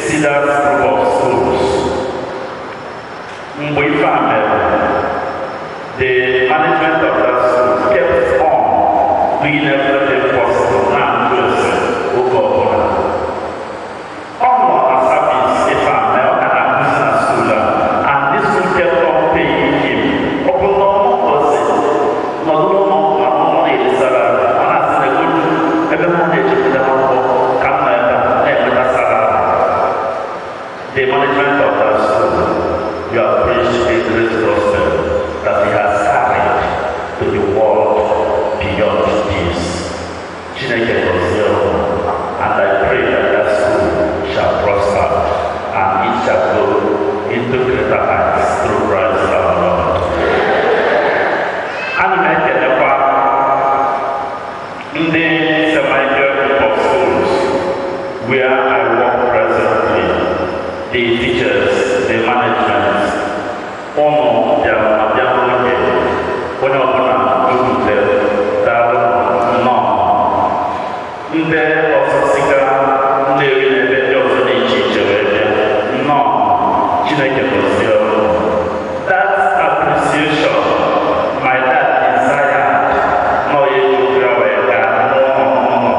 Cedars Group of Schools. Mgbe ife a mere, the management of that school kept on doing everything possible na-ajụ ese oge ọbụla. Ọ nọ na service ife a mee, ọ ka na-akụzi na school a, and this school kept on paying him. Ọ bụ na ọ nọzi nọdụ n'ụlọ ma ọ nọ na-eri salary, ọ na-asị na ego ebe m na-echepụta akwụkwọ ka m nọ ebe a na-enweta salary. The management of that school, you have preached a great gospel that he has carried to the world beyond this. Chineke gọzie unu, and I pray that that school shall prosper and it shall go into greater heights through Christ our Lord. Ana m ekelekwa ndị St. Michael Group of Schools where I work presently, the teachers, the management, ụmụ bịara ma bịa n'oge, onye ọbụla jupụtara, daalụ nnọọ. Ndị ọzọ siga Nnewi na ebe ndị ọzọ dị iche iche wee bịa, nnọọ, Chineke gọzie unu. That appreciation my dad desired nọ ya eji okwu ya wee gaa n'ụlọ ụlọ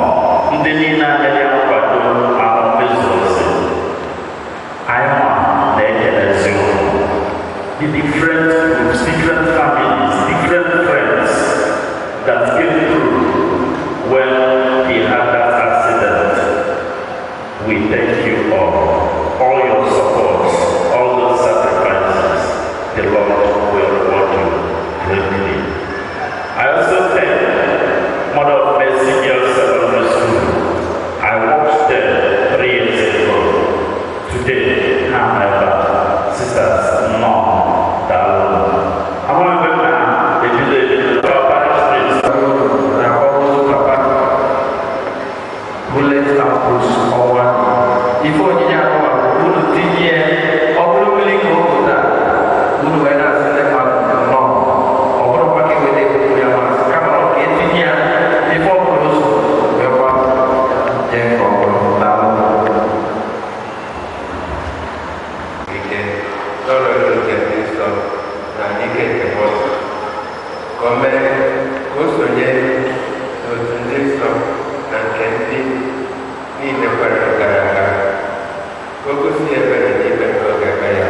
ndị niile anya ya nkwado ma ọ mezu ozi anyị nwa na-ekelezi unu. The different groups, different families, different friends that came through when he had that accident, we thank you all your support, all those sacrifices. The Lord will reward you greatly. I also thank Mother of Mercy Girls Secondary School. I worked there 3 years ago. Today, however, sisters, no, daalụ. Amaghị m na ebido ebido parish priest. Ka o mee ka o sonye n'otu ndị nsọ na nke ndị niile kwere gara aga, ka o gosi ebere n'ime nke ọ ga-eme ya.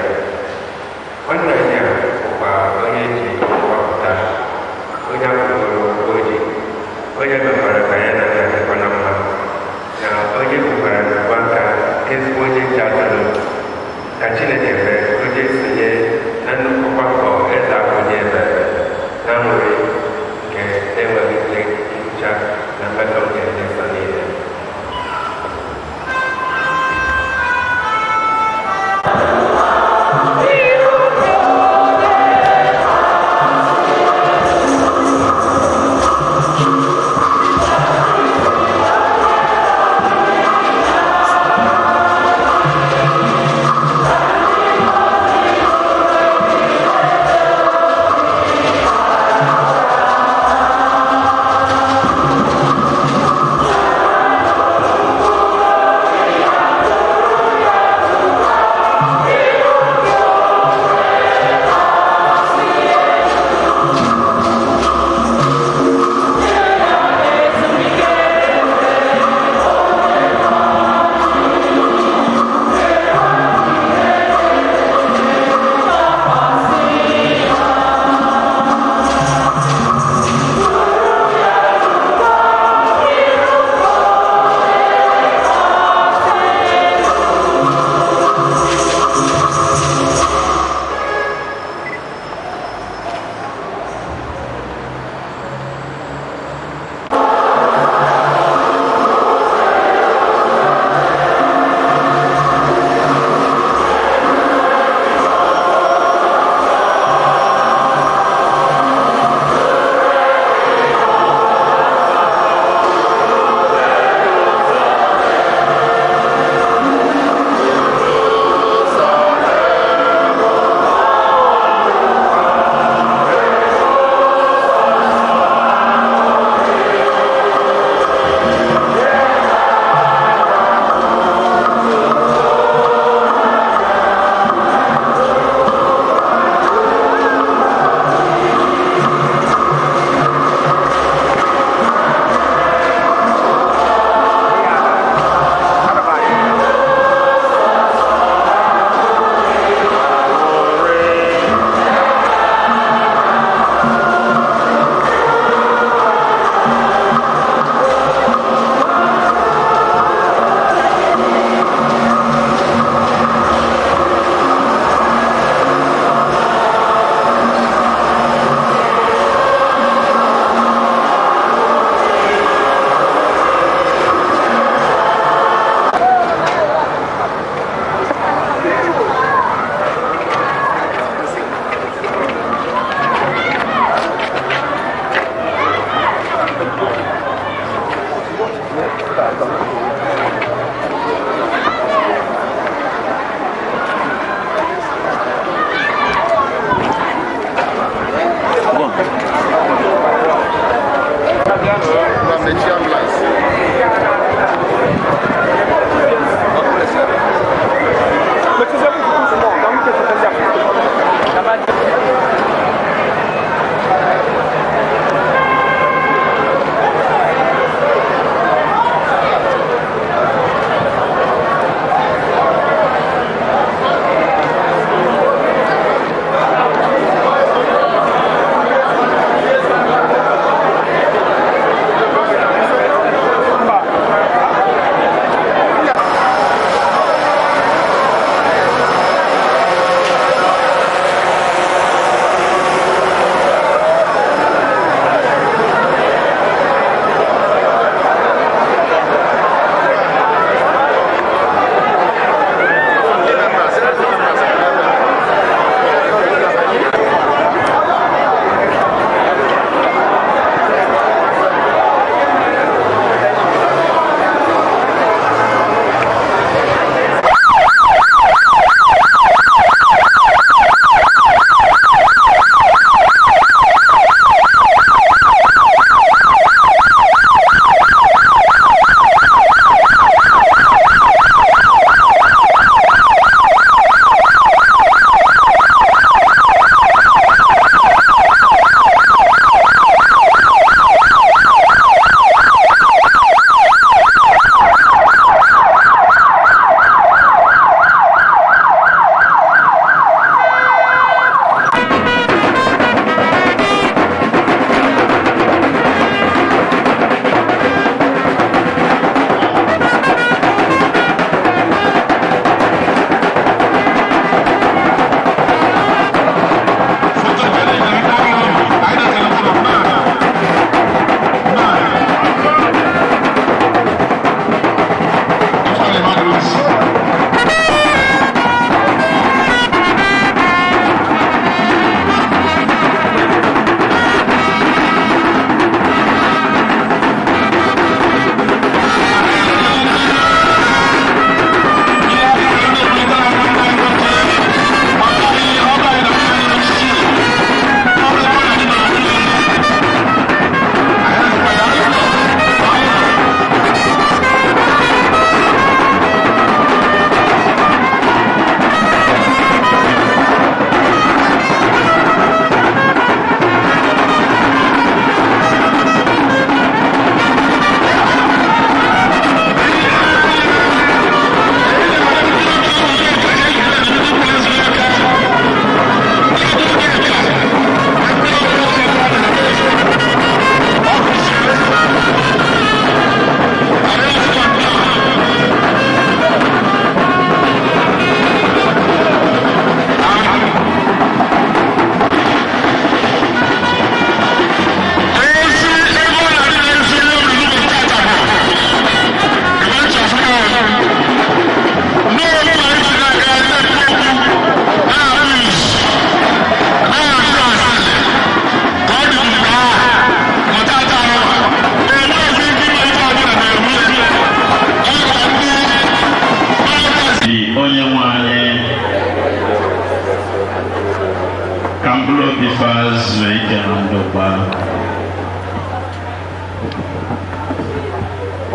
Nwanne anyị a bụkwa onye ji gbapụta, onye akwụgoro ụgwọ o ji, onye mekwara ka ya na nna dịkwa na mma, na onye bụkwara n'ụwa aka ezigbo onye nche atụrụ. Ka Chineke mee ka o jee sonye na nnukwu ọgbakọ eze akụ onye ebere na aṅụrị nke na-enweghị.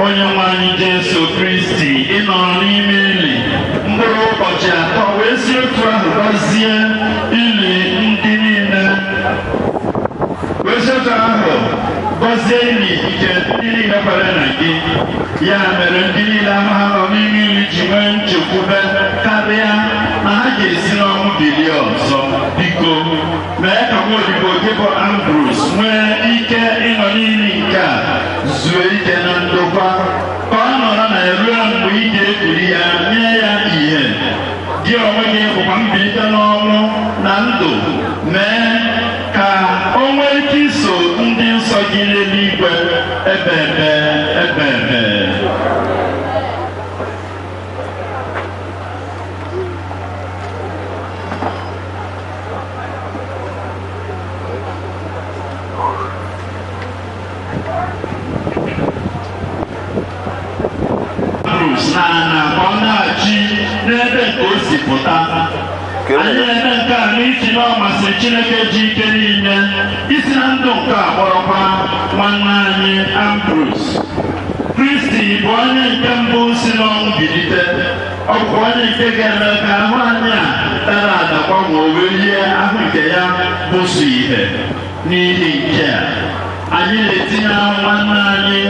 Onye nwe anyị Jesu Kristi, ị nọrọ n'ime ili mkpụrụ ụbọchị 3 wee si otu ahụ gọzie ili ndị niile, wee si otu ahụ gọzie ili nke ndị niile kwere na gị. Ya mere ndị niile ahụ ha nọ n'ime ili ji nwee nchekwube karịa na ha ga-esi n'ọnwụ bilie ọzọ. Biko mee ka nwa odibo gị bụ Ambrose nwee ike ịnọ n'ili nke a zuo ike na ndokwa, ka ọ nọrọ na ruo mgbe ị ga-ekuli ya nye ya ihe. Gị onwe gị bụkwa mbilite n'ọnwụ na ndụ. Mee ka o nwee ike iso ndị nsọ gị n'eluigwe ebe ebe ebe ebe. Na ka ọ na-achị n'ebe nke o si pụta. Anyị na-eme nke a n'isi na ọ masịrị Chineke ji ike niile isi na ndụ nke a kpọrọkwa nwanne anyị Ambrose. Kristi bụ onye nke mbụ si n'ọnwụ bilite. Ọ bụkwa onye nke ga-eme ka ahụ anyị a dara ada gbanwee wee yie ahụ nke ya bụ sọ ihe. N'ihi nke a, anyị na-etinye ahụ nwanne anyị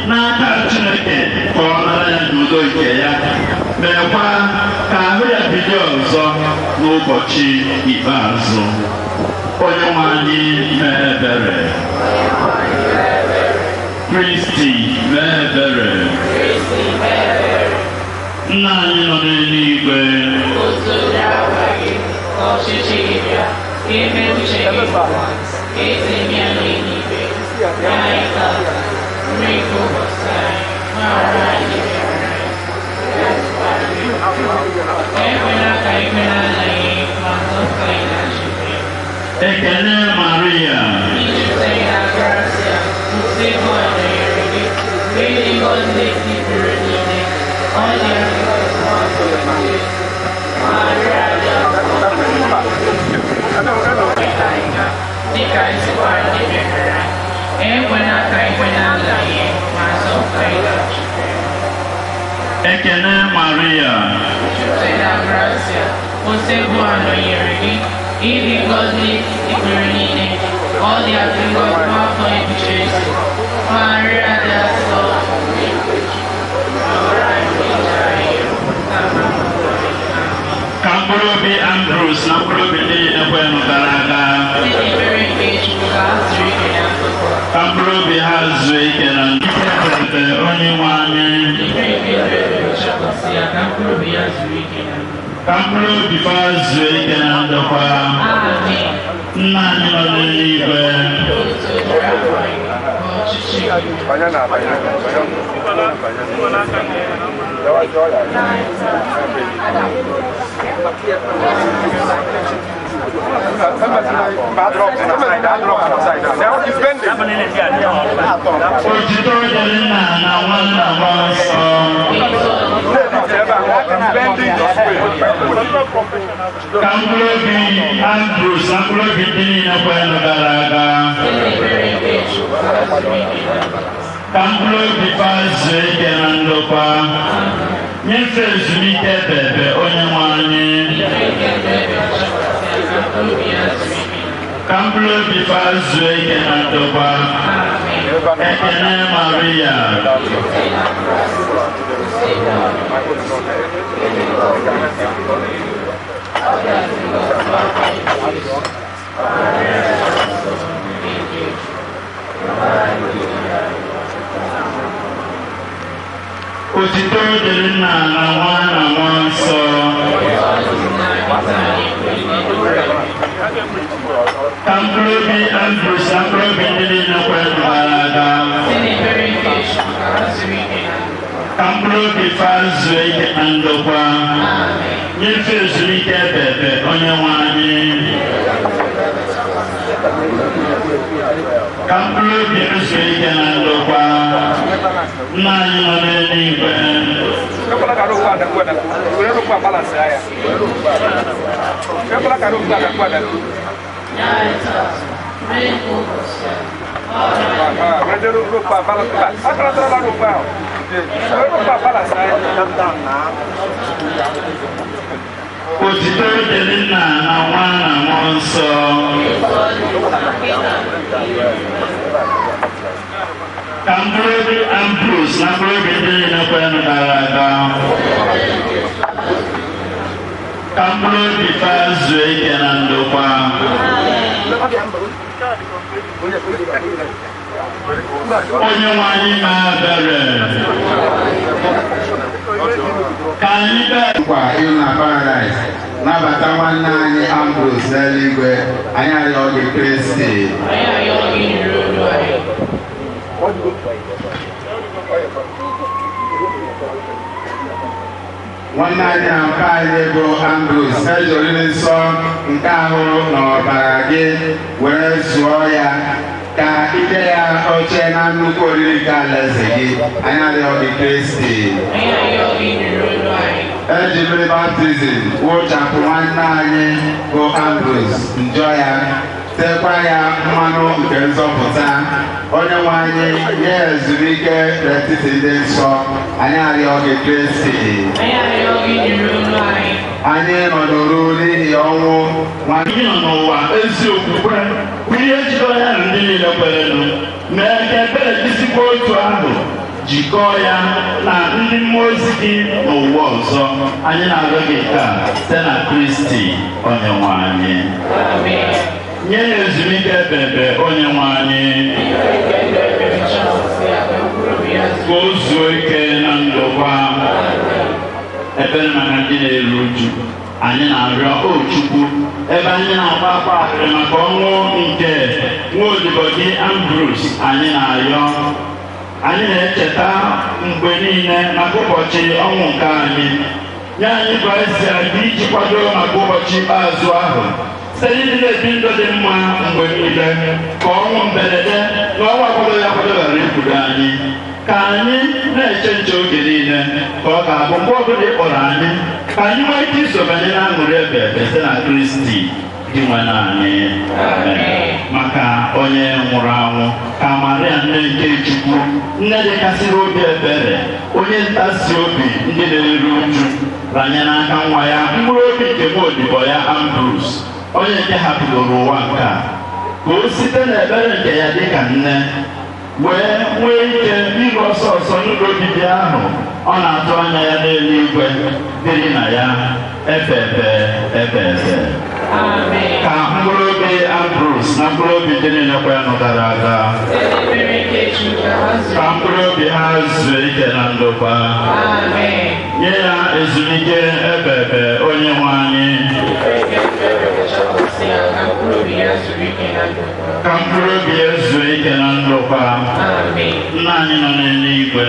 n'aka Chineke ka ọ nara ya n'udo nke ya, meekwa ka ahụ ya bido ọzọ n'ụbọchị ikpeazụ. Onye nwe anyị mee ebere. Kristi mee ebere. Nna anyị nọ n'eluigwe, Ekele Maria. Ekele Maria. Ka mkpụrụ obi Ambrose na mkpụrụ obi ndị ekwenụ gara aga, ka mkpụrụ obi ha zuo ike na ebe onye nwe anyị. Ka mkpụrụ obi fa zuo ike na ndokwa. Nna anyị nọ n'eluigwe, Otito dịrị nna na nwa na mmụọ nsọ. Ka mkpụrụ obi Ambrose na mkpụrụ obi ndị niile kwenụ gara aga, ka mkpụrụ obi fa zuo ike na ndokwa. Nyefee ezumike ebebe onye nwe anyị. Ka mkpụrụ obi fa zuo ike na ndokwa. Ekene Maria. Otito dịrị nna na nwa na mmụọ nsọ. Ka mkpụrụ obi Ambrose na mkpụrụ obi ndị niile kwenụ gara aga, ka mkpụrụ obi fa zuo ike na ndokwa. Nyefee ezumike ebebe onye nwe anyị. Ka mkpụrụ obi zuo ike na ndokwa. Nna anyị nọ n'eluigwe, Otito dịrị Nna na Nwa na Mmụọ Nsọ. Ka mkpụrụ obi Ambrose na mkpụrụ obi ndị niile kwerenụ gara aga. Ka mkpụrụ obi fa zuo ike na ndokwa. Onye nwe anyị mee ebere. Ka anyị bee Nkwa ịnọ na paradaịs nabata nwanne anyị Ambrose n'eluigwe anyị arịọ gị Kristi. Nwanne anyị na mpa anyị bụ Ambrose eji oriri nsọ nke ahụ na ọbara gị were zụọ ya ka ike ya oche na nnukwu oriri nke alaeze gị anyị arịọ gị Kristi. Eji mmiri baptizim wụchapụ nwanne anyị bụ Ambrose njọ ya tekwa ya mmanụ nke nzọpụta. Onye nwe anyị nye ya ezumike n'etiti ndị nsọ anyị arịọ gị Kristi. Anyị nọdụrụ n'ihi ọnwụ nwanne Gị nọ n'ụwa ezi okwukwe bụ ihe jikọrọ ya na ndị niile kwerenụ mee ka ebere gị sikwa otu ahụ jikọọ ya na ndị mmụọ ozi gị n'ụwa ọzọ. Anyị na-arịọ gị nke a site na Kristi onye nwe anyị. Nye ya ezumike ebebe onye nwe anyị, ka o zuo ike na ndokwa. Ebere maka ndị na-eru uju anyị na-arịọ o Chukwu, ebe anyị na-agba akwa arịrị maka ọnwụ nke nwa odibo gị Ambrose, anyị na-arịọ anyị na-echeta mgbe niile maka ụbọchị ọnwụ nke anyị. Nye anyị Kraịst gị iji kwado maka ụbọchị ikpeazụ ahụ site n'ịdị na-ebi ndụ dị mma mgbe niile, ka ọnwụ mberede na ọnwa akwadoghị akwado ghara ikwuru anyị. Ka anyị na-eche nche oge niile ka ọ ga-abụ mgbe ọbụla ị kpọrọ anyị ka anyị nwee ike iso banye na aṅụrị ebe ebe site na Kristi dị nwe anyị. Amen. Maka onye nwụrụ anwụ, ka Maria nne nke Chukwu, nne dịkasịrị obi ebere, onye ntasi obi ndị na-eru uju, ranye n'aka nwa ya mkpụrụ obi nke nwa odibo ya Ambrose, onye nke hapụgoro ụwa nke a, ka o site n'ebere nke ya dịka nne wee nwee ike iru ọsọ ọsọ n'ụlọ obibi ahụ ọ na-atụ anya ya n'eluigwe dịrị na ya ebe ebe ebe ebe. Ka mkpụrụ obi Ambrose na mkpụrụ obi ndị niile kwa ya nọ gara aga, ka mkpụrụ obi ha zuo ike na ndokwa. Nye ya ezumike ebe ebe onye nwe anyị. Ka mkpụrụ obi ya zuo ike na ndokwa. Nna anyị nọ n'eluigwe,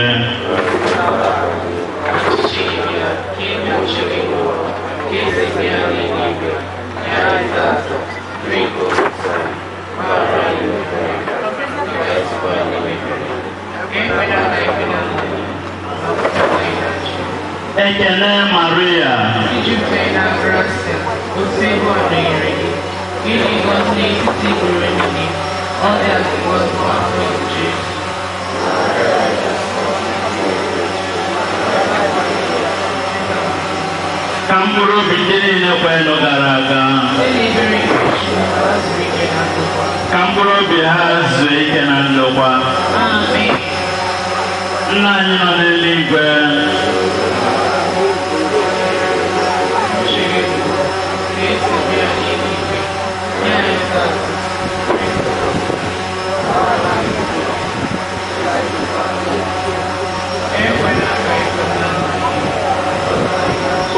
Ekene Maria, ka mkpụrụ obi ndị niile kwenụ gara aga, ka mkpụrụ obi ha zuo ike na ndokwa. Nna anyị nọ n'eluigwe,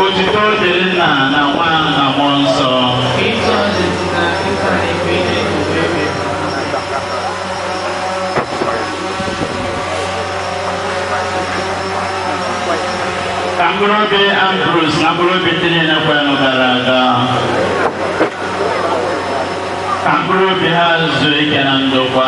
Otito dịrị Nna na Nwa na Mmụọ Nsọ. Ka mkpụrụ obi Ambrose na mkpụrụ obi ndị niile kwenụ gara aga, ka mkpụrụ obi ha zuo ike na ndokwa.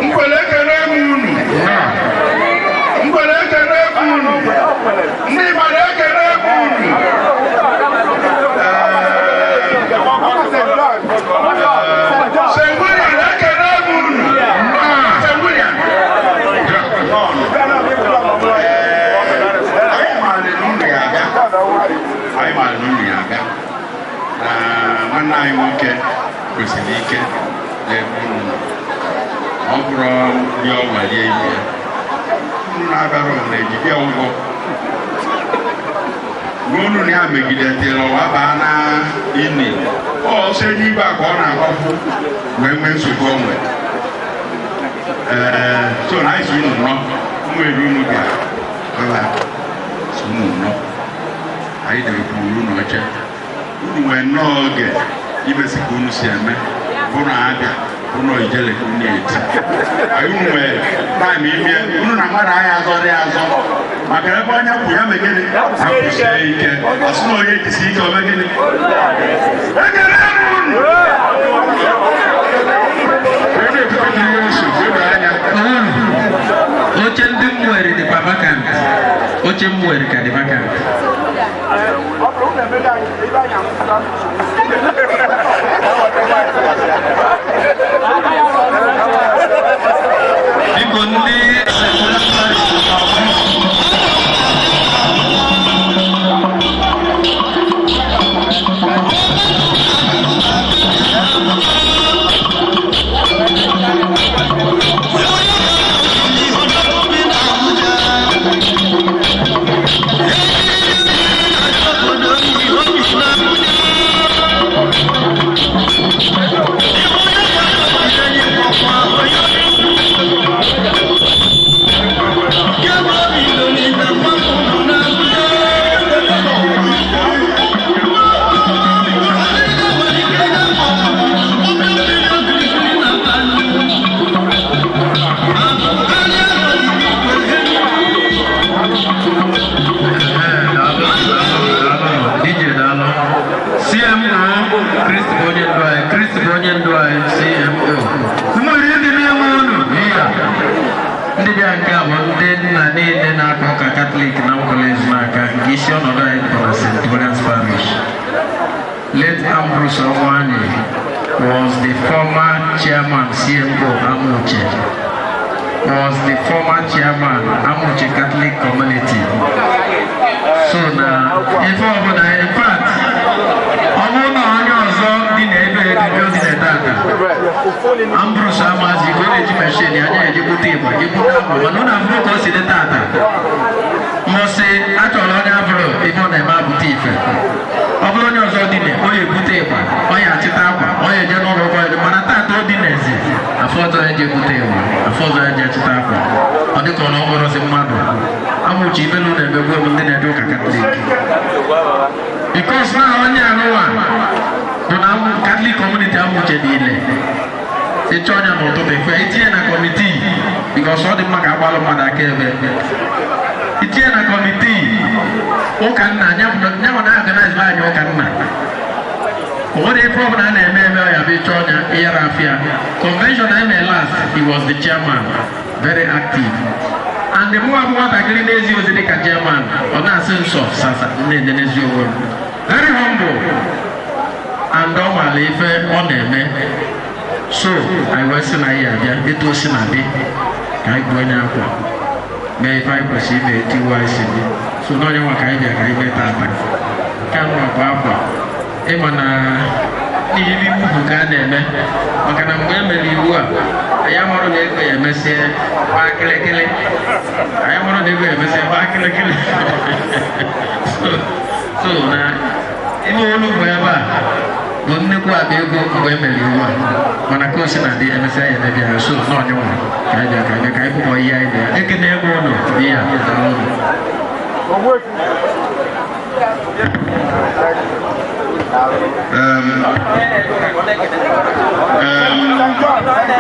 Nkwele ekele m unu. Nkwele ekele m unu. Ndị Igbo ekele m unu. St. William ekele m unu. St. William. Anyị maara na unu ga-abịa. Anyị maara na unu ga-abịa. Na nwanne anyị nwoke kwesịrị ike n'ebe unu nọ. Ọ bụrụ ndị ọ nwalie ibe ya. Unu na-abịara unu na-ejide ya ụgwọ. Ruo unu na ya megidetela ụwa baa na ini. Ọ sị n'igwe a ka ọ na-agbapụ wee nwee nsogbu o nwere. Ee, so na anyị si unu nọ, nwere unu bịara ebe a, si unu nọ. Anyị debekwuru unu oche. Unu nwee nnọọ oge imesi ka unu si eme, bụ na abịa, bụ na ijele ka unu eti. Anyị unu nwee time ime, unu na mmadụ anyị azọrị azọ. Maka ebe onye kwụ ya mee gịnị? Akwụsie ike. Asị na onye jisi ike o mee gịnị? Ekele m unu! Oche ndị m nwere dịkwa vacant. Oche m nwere ka dị vacant. Biko ndị DJ daalụ. CMO Kristi bụ onye ndu anyị. Kristi bụ onye ndu anyị CMO. Nwere ndị na-enwe unu iya. Ndị bịa nke a bụ ndị nna niile na-aka ụka Katọlik na Nkwele Ezunaka nke isi ọnọdụ anyị bụ na St. William's Parish. Late Ambrose Onwuanyi was the former chairman CMO Amuche. Was the former chairman Amuche Catholic Community. So na ife ọbụla, in fact, ọ bụrụ na onye ọzọ dị n'ebe ebido dị na tata, Ambrose amazi ka ọ na-eji machine anya ejekwute ịgba jekwute akwa, mana ọ na-abụrụ ka o si dị tata. Mbọsị achọrọ onye abụrụ ife ọ na-eme abụta ife. Ọ bụrụ onye ọzọ dị na ọ ya ebute ịgba, ọ ya achịta akwa, ọ ya eje n'ụlọ ụgwọ elu, mana tata o dị n'ezi afọ ọzọ ya eje ebute ịgba, afọ ọzọ ya eje achịta akwa. Ọ dịka ọ na ọ bụrụzi mmadụ. Amuche ibe na ụlọ emegbu m ndị na-eje ụka Katọlik. Because na onye anụwa bụ na Catholic community Amuche niile. Ịchọ onye n'ụtụtụ ekwe itinye na committee because ọ dị mma ka agbalụ mmadụ aka ebe. Itinye na committee ụka nna nyanwa na organize anyị ụka nna. O nwere ife ọbụla a na-eme eme ọ ya bụ ịchọ ọnya ịyara afịa. Convention anyị mere last, he was the chairman, very active. And the mụ abụ nwatakịrị na-ezi ozi dịka chairman, ọ na-asị nsọ sasa na-edenezi onwe m. Very humble. And ọ maara ife ọ na-eme. So anyị wee sị na anyị abịa etu o si na dị ka anyị gbuo onye akwa mee ife anyị kwesịrị ime etu iwu anyị si dị. So n'onye nwa ka anyị bịa ka anyị mee tata. Nke anụ bụ akwa ịma na n'ihe iwu bụ ka a na-eme, maka na mgbe e mere iwu a anyị amarụ na ego ya emesie gbaa kịlịkịlị, anyị amarụ na ego ya emesie gbaa kịlịkịlị. So na ime olu bụ ebe a bụ nnukwu akpa ego mgbe e mere iwu a, mana ka o si na dị emesịa ya emebi ya. So n'onye nwa ka anyị bịa ka anyị bịa ka anyị bụkọ ihe anyị bịa. Ekene ego ụlọ ihe a daalụ.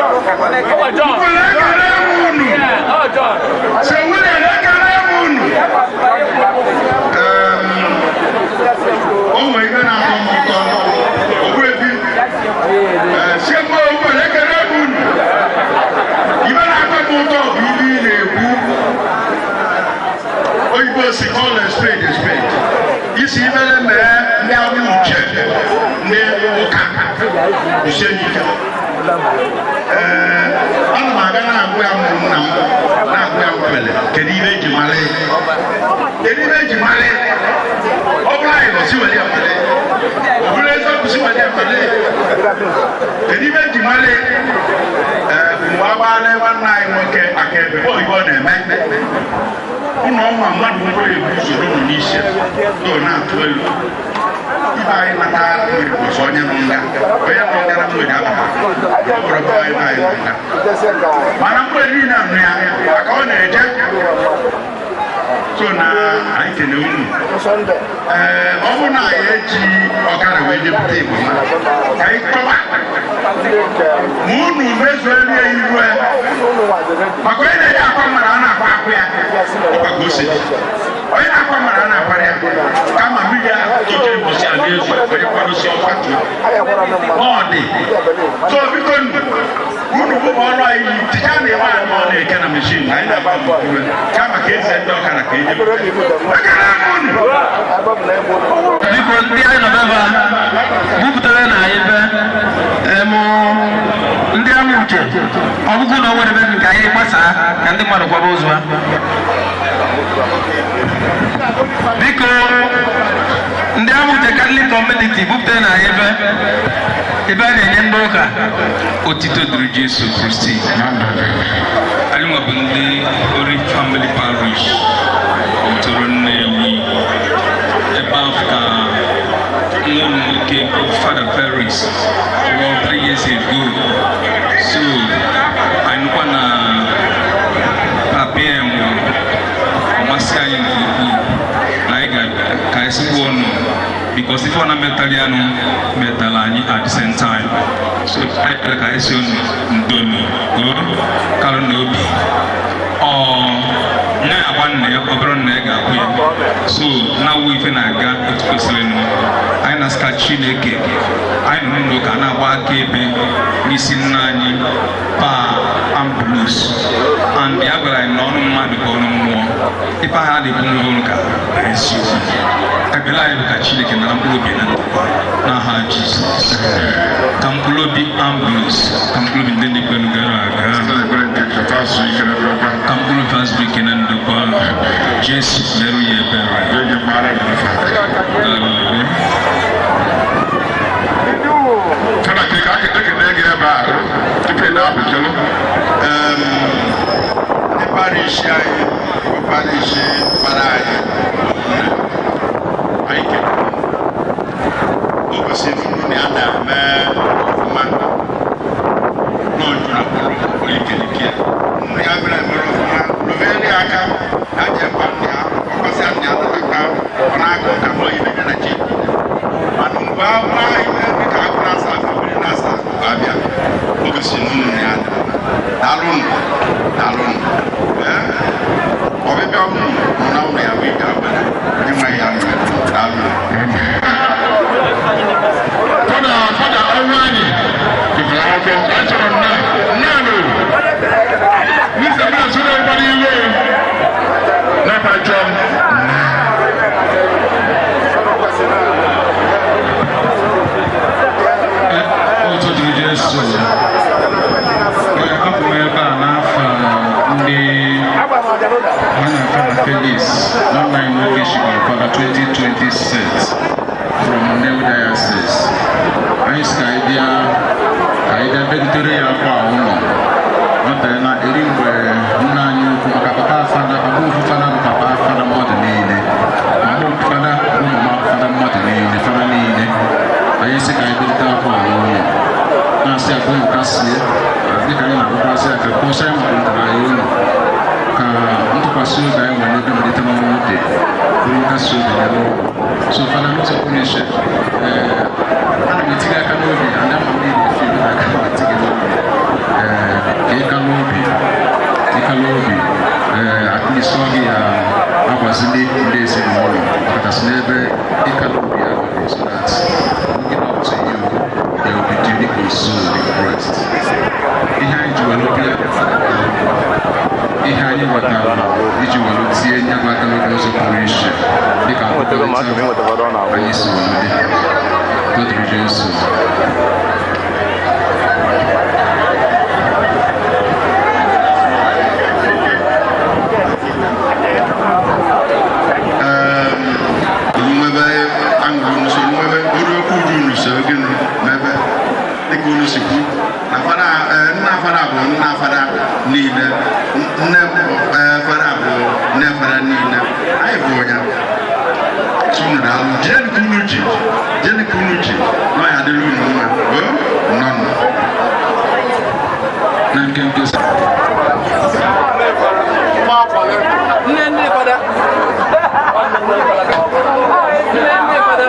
Nkwele ekele m unu. St. William ekele m unu. O nwere ihe na-atọ m ụtọ. Jisie ike. Ee, ana m aga na-agụ ya mụrụ nna m na-agụ ya mkpele. Kedu ihe eji mara ya? Kedu ihe eji mara ya? Ọ bụrụ anyị nọ si were ya mara ya. Ọ bụrụ eziokwu si were ya mara ya. Kedu ihe eji mara ya? Ee, mgbe agbaala nwanne anyị nwoke aka ebe ọ ibe ọ na-eme ụlọ ọma mmadụ nwere ebu usoro nọ n'isi do na-atụ elu ibe anyị nata mmiri kwụsị onye nọ nga onye nọ nga na mmiri abaghị ọ bụrụ ebe anyị anyị nọ nga mana mgbe niile anụ ya maka ọ na-eje so na anyị kene unu. Ee, ọ bụrụ na anyị eji ọkara wee jepụta igbo ma ka anyị chọba ma unu mezuelu ya iru ya maka onye na-eji akwa mmadụ a na-akwa akwụ ya ọkwa ka o si dị onye na-akwa mmadụ a na-akwara ya kama mmiri a tochiri mbọsị a na-ezu onye kwadosi ọkwa tuo ọ dị so biko unu bụ ọrụ anyị ticha na ịwa anụ ọ na-eke na meshin anyị na-agba mbọ kama ka esi ndị ọkara ka eje. Biko, ndị anyị nọ bebe a bupụtara na anyị be emụ ndị ama uche ọgụgụ na onwere ebe nke anyị gbasaa ka ndị mmadụ kwaba ozu ha. Biko, ndị ama uche Catholic Community, bupụtara na anyị ebe ebe a na-enye ndị ụka. Otito dịrị Jesu Kristi. Anyị nwa bụ ndị Ori Family Parish, Otoro Nnewi. Ebe ahụ ka nwa unu nwoke bụ Fada Paris nwụrụ 3 years ago. So anyị nụkwa na papa ya nwụrụ, ọ masị anyị nke ukwuu na anyị ga ka anyị sikwa ọnụ because ife ọ na-emetali anụ metala anyị at the same time. So anyị kpere ka anyị si unu ndonu kalụ na obi ọ nye ya agwa nna ya ọ bụrụ na ya ga-akwụ ya so na-awụ ife na-aga otu kwesịrị nụ. Anyị na-asị ka Chineke anyị nọ n'ụlọ ụka na-agba aka ebe n'isi nna anyị Pa Ambrose, and ya gwara anyị na ọnụ mmadụ bụ ọnụ mmụọ. Ife ahụ a na-ekwu n'ụlọ ụka bụ eziokwu. Ekpere anyị bụ ka Chineke nara mkpụrụ obi na ndokwa n'aha Jizọs. Ka mkpụrụ obi Ambrose, ka mkpụrụ obi ndị na-ekwenu gara aga, ka mkpụrụ obi azụ ike na ndokwa. Jesu merụ ya ebere. Daalụ. Kama ke ka ake ekene gị ebe a tupu ị na-apụchelụ. Ndị parish anyị bụ parish fada anyị anyị kelere. O gosiri unu na ya na-eme ọfụma n'oju na kpọrọ olikelike ya unu ya mere emere ọfụma lụvere ya aka ha ji mba nna ya ọkwasịa nna ya nata ọ na-aga ụka ma oyibe ya na chi mana mgbe ahụ anyị dịka agụrụ asaa mmiri na asaa mgbe abịa o gosiri na unu ya dị. Daalụnụ, daalụnụ. Ee, ọbịbịa unu nọ na ụlọ ya bụ ije agbara onye nwe ya mere. Daalụnụ. Fada, Fada ọnwa anyị gụrụ akwụkwọ achọrọ m na nnanụ n'ise m na-asụ na mgbara iwe na-achọ m. Otu dịrị Jesu. Ee, abụ m ebe a n'afọ ndị ha na Fada Felix, nwanne anyị nwoke chịkọrọ Fada 2026 from Nnewi Diocese. Anyị si ka anyị bịa ka anyị bịa begitere ya akwa ụlọ nwata na eri mgbe nna anyị ukwu maka papa fada, papa ukwu fada bụ papa fada mmadụ niile, mama ukwu fada bụ mama fada mmadụ niile, fada niile. Anyị si ka anyị belite akwa ụlọ na-asị ya ka ụmụ kasie dịka anyị na-agụkwasị ya ka kpọsa ya maka anyị ụlọ ka ntụkwasị obi anyị nwere n'ebe mmalite n'ọnwụ dị bụrụ nkasi obi n'ebe ụlọ. So fada, n'ụzọ pụrụ iche, ee, ana m etinye aka n'obi ana m niile efi na aka m etinye n'obi. Ee, ka ịka n'obi, ịka n'obi. Ee, at least ọ gị ya agbazili ndị ezinụlọ ọkachasị n'ebe ịka n'obi ahụ dị so that looking up to you, they will be duly consoled in Christ. Ihe anyị ji were bịa, ihe anyị nwetara iji were tie nye bụ aka n'obi ụzọ pụrụ iche dịka nkwekọrịta anyị si were dị. Todiri Jesu. unu ji, jeni ka unu ji, na ọ ya adịrị unu mma. O nọ na nkenke. Nne nne fada. Nne nne fada.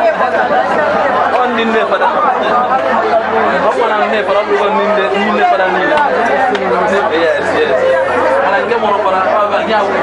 Ọ nne nne fada. Ọ kwara nne fada, ọ bụrụ nne nne nne fada niile. Yes, yes. Mana nke mụrụ fada, ọ bụ ya wụ.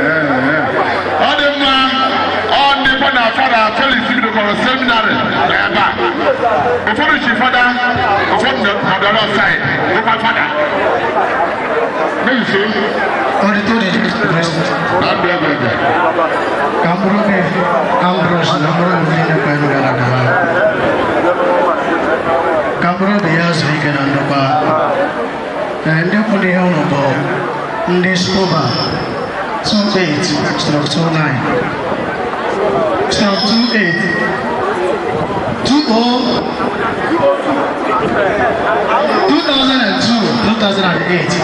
Ọ dị mma. Ọ ndị fada, Fada Felix bidokọrọ seminarị n'ebe a. Ụfọdụ chi fada, ụfọdụ nọdọrọ saịd bụkwa fada. Nso na ndụ ebe ebe. Ka mkpụrụ obi Ambrose na mkpụrụ obi niile kwere gara aga, ka mkpụrụ obi ya zuo ike na ndokwa. Ee, ndị kwuru ihe ụlọ bụ ndị Scoba 28/29 stroke 28 20 2002 2008,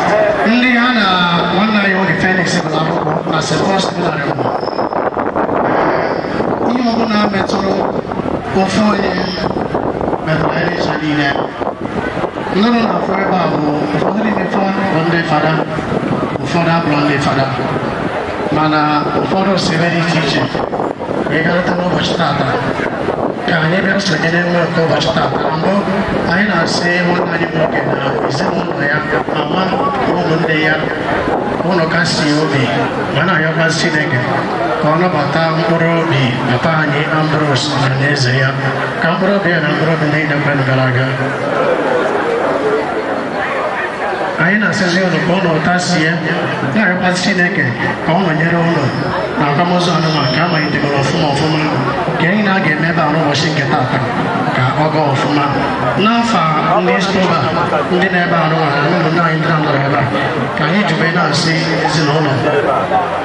ndị ha na nwanne anyị nwoke Felix gụrụ akwụkwọ na St. Paul Seminary. Bụ ihe ọbụla metụrụ ofu onye metụrụ anyị ncha niile. Ndị nọ n'afọ ebe a bụ ụfọdụ n'ime fa bụ ndị fada, ụfọdụ abụrụ ndị fada, mana ụfọdụ si ebe dị iche iche wee garịta n'ụbọchị tata ka anyị bịa sonyere nwe nke ụbọchị tata. Na mbụ, anyị na-asị nwanne anyị nwoke na ezinụlọ ya, mama na ụmụnne ya, ụlọ kasi obi, ma na-arịọkwasị Chineke ka ọ nabata mkpụrụ obi papa anyị Ambrose na alaeze ya, ka mkpụrụ obi ya na mkpụrụ obi niile mgbe gara aga. Anyị na-asịzi ụnụ ka ụnụ tasie, na-arịọkwasị Chineke ka ọ nọnyere ụnụ na akwamozu anụmanụ ka a malitegoro ọfụma ọfụma, ka anyị na-aga eme ebe a n'ụbọchị nke tata ka ọ gaa ọfụma. N'afọ a, ndị Stoba ndị na-ebe anụmanụ na ụmụnne anyị ndị na-anọrọ ebe a, ka anyị jube na-asị ezinụlọ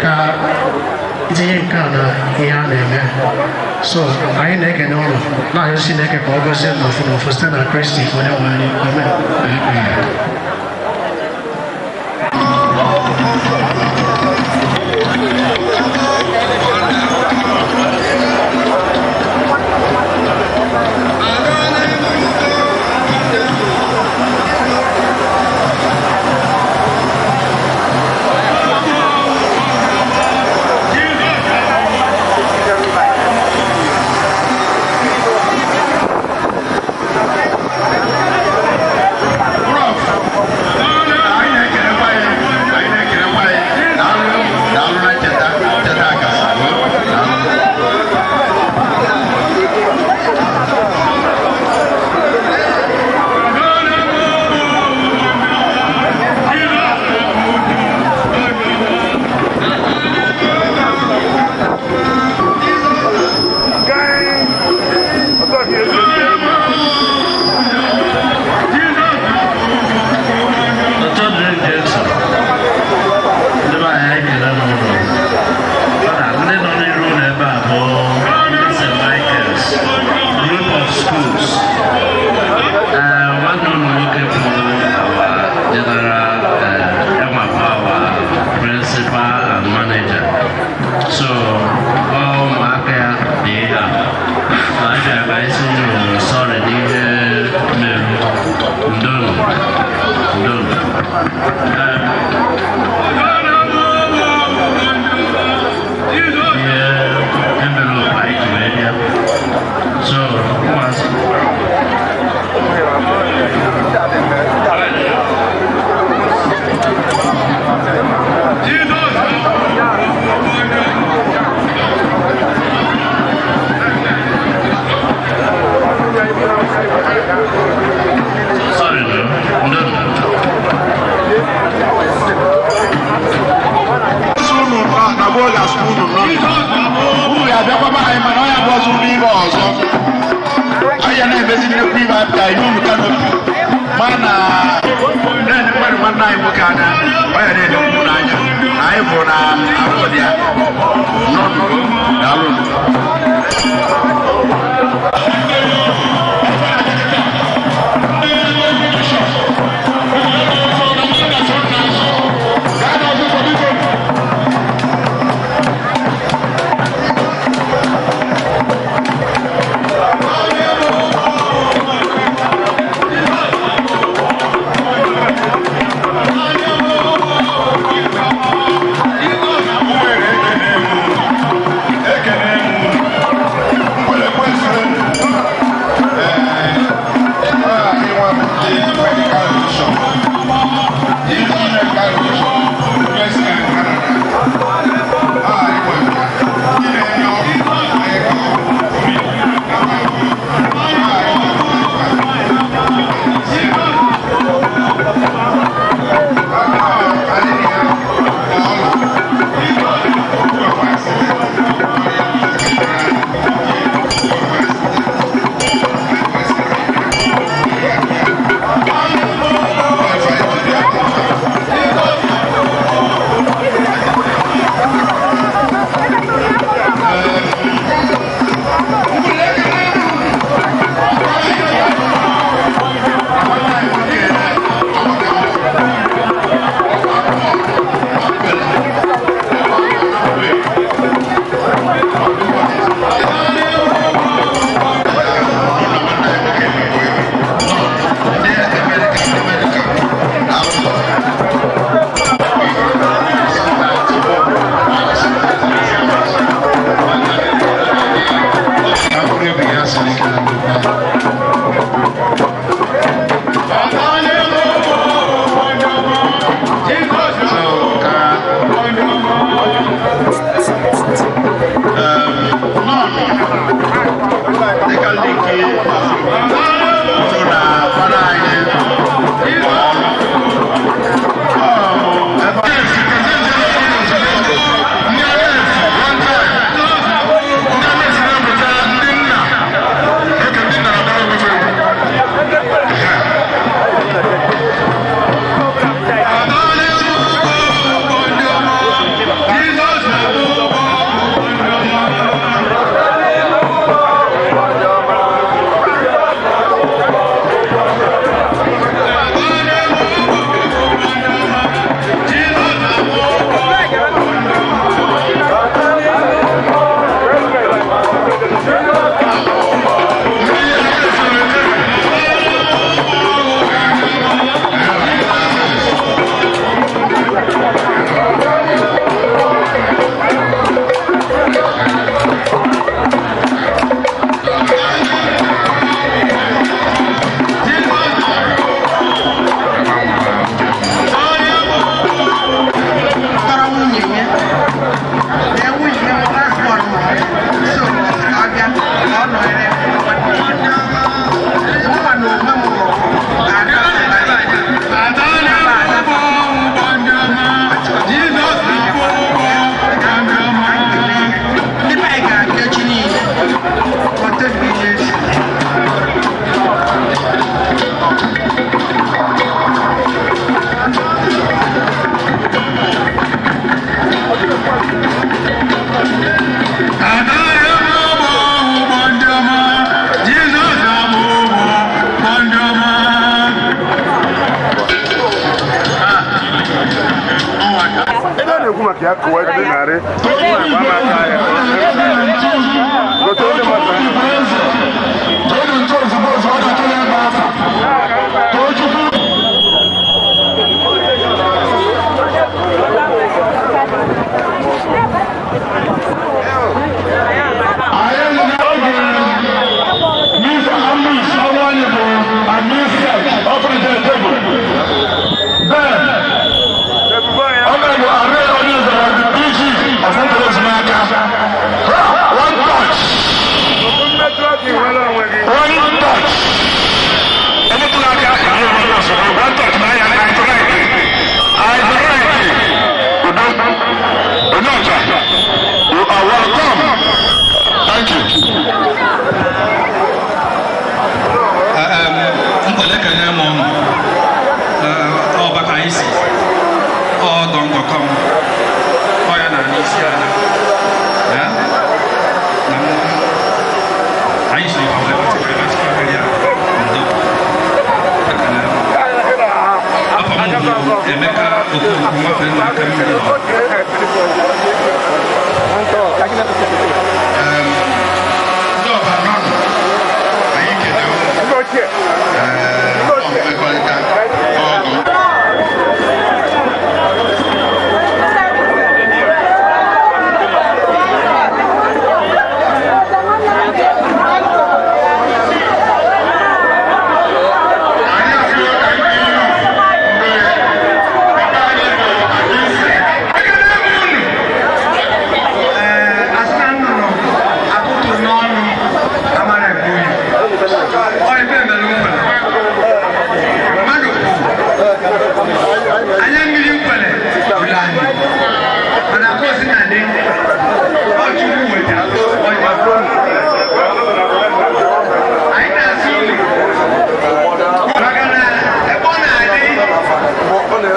ka tinye nke a na ihe a na-eme. So anyị na-ekene ụlọ, na-arịọ Chineke ka ọ gọzie n'ofu n'ofu site na Kristi onye nwe anyị. Amen. Udo. Ihe envelope anyị ji wee bịa. So, ụmụazị. Sorry, no. No. Unu na gboo ga-asụ unu nọ. Unu ga-abịakwa be anyị mana ọ ya bụ ọzọ n'ime ọzọ. Anyị ya na-emezi nnekwu ibe apịa ihe unu kanopi. Ma na na-ene mmadụ nwanne anyị nwoke anya, ọ ya na-ene unu n'anya. Na anyị bụ na arụ dị ya. Nọ nọ, daalụ nụ. Na-ekwu maka ya kụwa ebe narị gba m aka ya gote ndị mmadụ. Nnọkọ m ọ ya na n'isi ala ya na m anyị si ọbụla ebe ya ndo. Ekele m. Afọ m bụ Emeka Okonkwo, nwafe nna aka mmiri nọ. Ndị ọba nọ, anyị kele unu. Ọ mmekọrịta ọgụ. Asịna nnụnụ akụtụ n'ọnụ amara ebu ya. Ọ ife mere nkwele. Mmadụ kwụ. Anya mmiri nkwele bụrụ anyị. Mana ka o si na dị, ọ Chukwu wetara ọnya. Anyị na-asị unu maka na ebe ọ na-adị, ọ bụrụ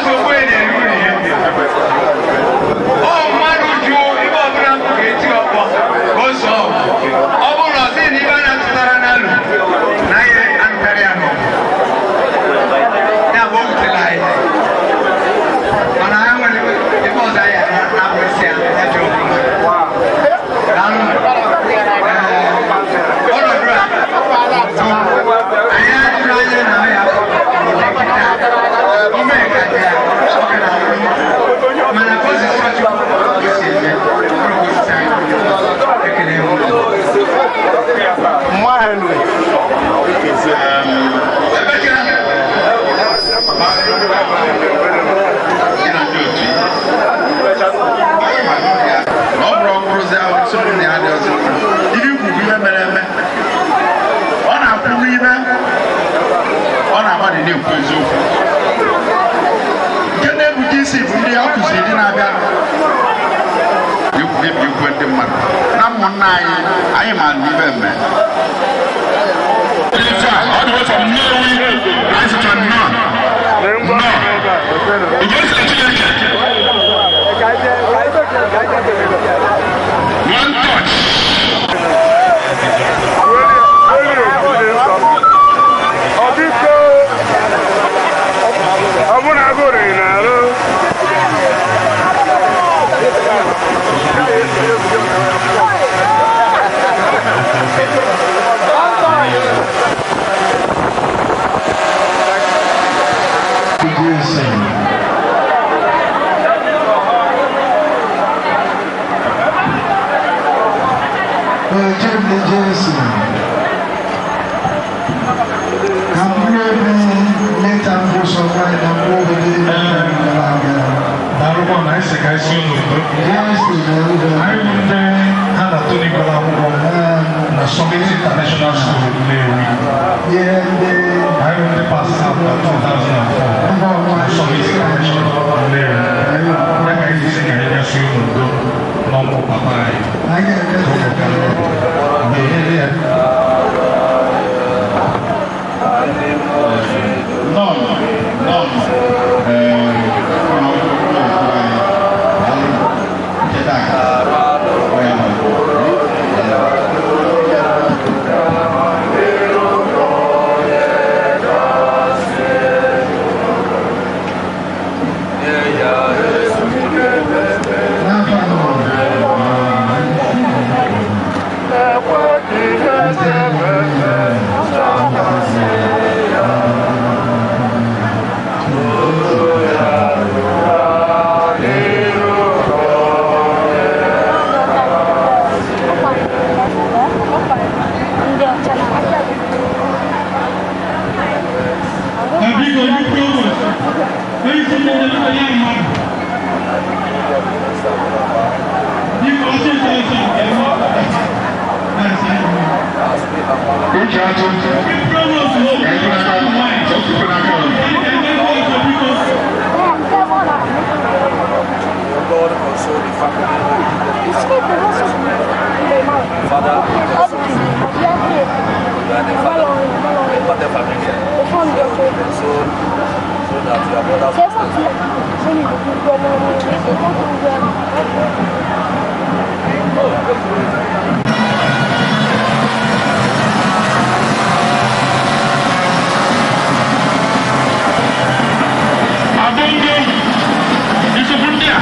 sọ ofu onye na-eri uru ya. Ọ mmadụ jụ ibe ọbụla m ga-eti ọkpọ ka o so ọgụ. Ọ bụrụ na ọ sị na ibe a na-atụtara n'alụ na ihe anụkarị ya n'ọgụ. Ya bụ o wutere anyị. Mana ha nwere ebe ọzọ anyị na-abụrịsị ya ya ji ọbụla. Daalụ. Ee, ọnọdụ a bụ anyị atụrụ anya na ọ ya ime ka dị ya ọ ga na-arụ, mana ka o si sọ Chukwu ka o si eme, ọ bụrụ ka o si sọ anyị, ekele m unu. Mma Henry. Emeka. Gị na ndị otu ya. Na ọ bụrụ ọkpụrụzi ahụ nsogbu na ya dị ọzọ. Ihe ikwu bụ ihe mere eme. Ọ na-akwụ n'ime, ọ na-agbalị na-ekwu eziokwu. Nke na-ebute isi bụ ndị a kụziri ndị na-abịa ekwu ebi ekwe ndị mmadụ na ụmụnna anyị anyị ma na ibe mme. All the way from Nnewi, anyị sịcha nnọọ. Nnọọ. Ugo si na Chineke. One touch. Ọbiko, ọbụna agụrụ na-arụ. Ojebe Jesu. Ka mkpụrụ obi leta mbụ sọkwa na mkpụrụ obi dị gara aga. Daalụkwa na anyị sị ka anyị si unu udo. Jesu na udo. Anyị bụ ndị ha na Tony gwara akwụkwọ na Summit International School Nnewi. Ihe ndị Anyị bụ ndị pass out na 2004 na Summit International Nnewi. Ya ka anyị si ka anyị bịa si unu udo n'ọmụ papa anyị. Anyị ga-emezi ekpere. Ndewo. Nnọọ, nnọọ. Ee, ụlọ akwụkwọ anyị, daalụ. Ncheta aka. Ọ ya ma. Biko, ndị provost, onye isi ndị ndebekọ ya mmadụ. Biko, ọsịsọ ọsọ nke eme. Uche atụ. Provost, Ka anyị kpọnata ofufe n'aka ọnụ. God console the family. Father, you are the father, the father family. Console So that your brothers will stand. Abongo, nsogbu ndị a,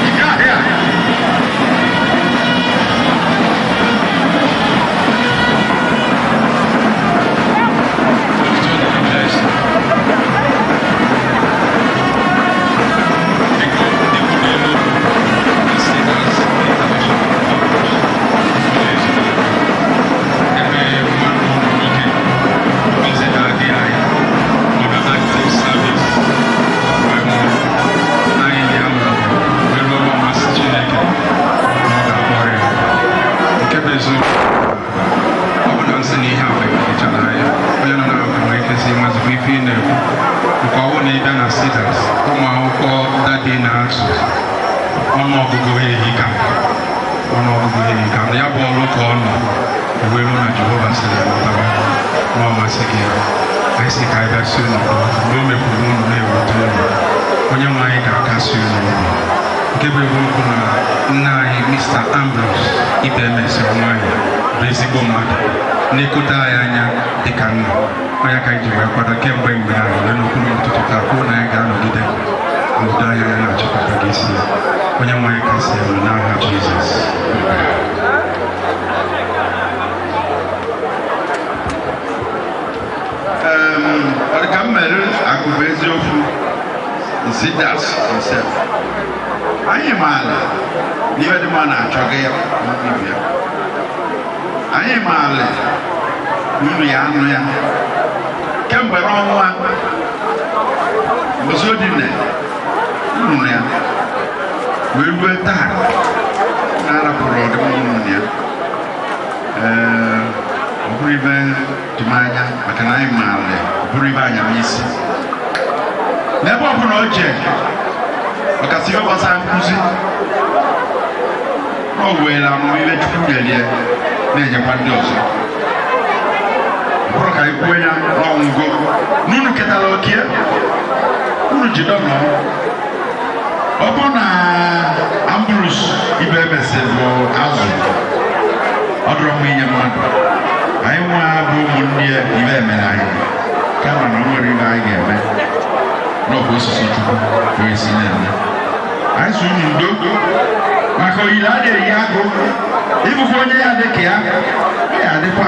nke ahịa. Nke bụ eziokwu, ọ bụ na nsị na ihe a mekọrịchara anya onye nọ na-akụ nwere ike si mazikwa ife ị na-ekwu nke ọwụ na ịbịa na Cedars, ụmụ akwụkwọ dadi na-atụ ọnụọgụgụ ha ehika, ọnụọgụgụ ha ehika na ya bụ ọrụ ka ọ nọ wee ruo na Jehova sịrị ya lọtaba na ọ masị gị ya. Anyị sị ka anyị bịa si unu udo mgbe o mekwuru unu na-ewute unu, onye nwe anyị ga-akasi unu obi. Nke bụ eziokwu na nna anyị Mr. Ambrose Ibemesi Ọnwụanyị bụ ezigbo mmadụ na-ekote anyị anya dịka nna onye ka anyị ji wee kwado kemgbe mgbe ahụ wee n'okwu n'ụtụtụ taa kwuo na anyị ga-anọgide n'udo anya ya na-achịkọta gị isi ya. Onye nwe anyị kasị elu n'aha Jizọs. Ọ dị ka m mere akụ bụ eziokwu Cedars himself. Anyị maara na ife dị mma na-achọ gị ya ibe ya. Anyị maara na unu ya anụ ya kemgbe n'ọnwa mbọsị odine unu ya wee rue taa na-arapụrụ ọdịmma unu ya. Ee, ọ bụrụ ibe tụmanya maka na anyị maara ọ bụrụ ibe anya n'isi n'ebe ọ bụla o jee ọkasị ihe gbasara nkụzi o weela amamihe Chukwu nyere ya na-enyekwa ndị ọzọ. Ọ bụrụ ka anyị kwuo ya n'ọnwụgo n'unu ketara oke unu ji dọnọ. Ọ bụrụ na Ambrose Ibemesi bụ azụ ọ dọrọ mma inye mmadụ, anyị nwa bụ ụmụnne ya ibe emere anyị kama na o nwere ibe anyị ga-eme n'ọbụ osisi Chukwu wee si na-eme anyị si unu ndo maka oyiri a na-eyi agụ ịbụkwa onye ya dị ka ya ọ ya adịkwa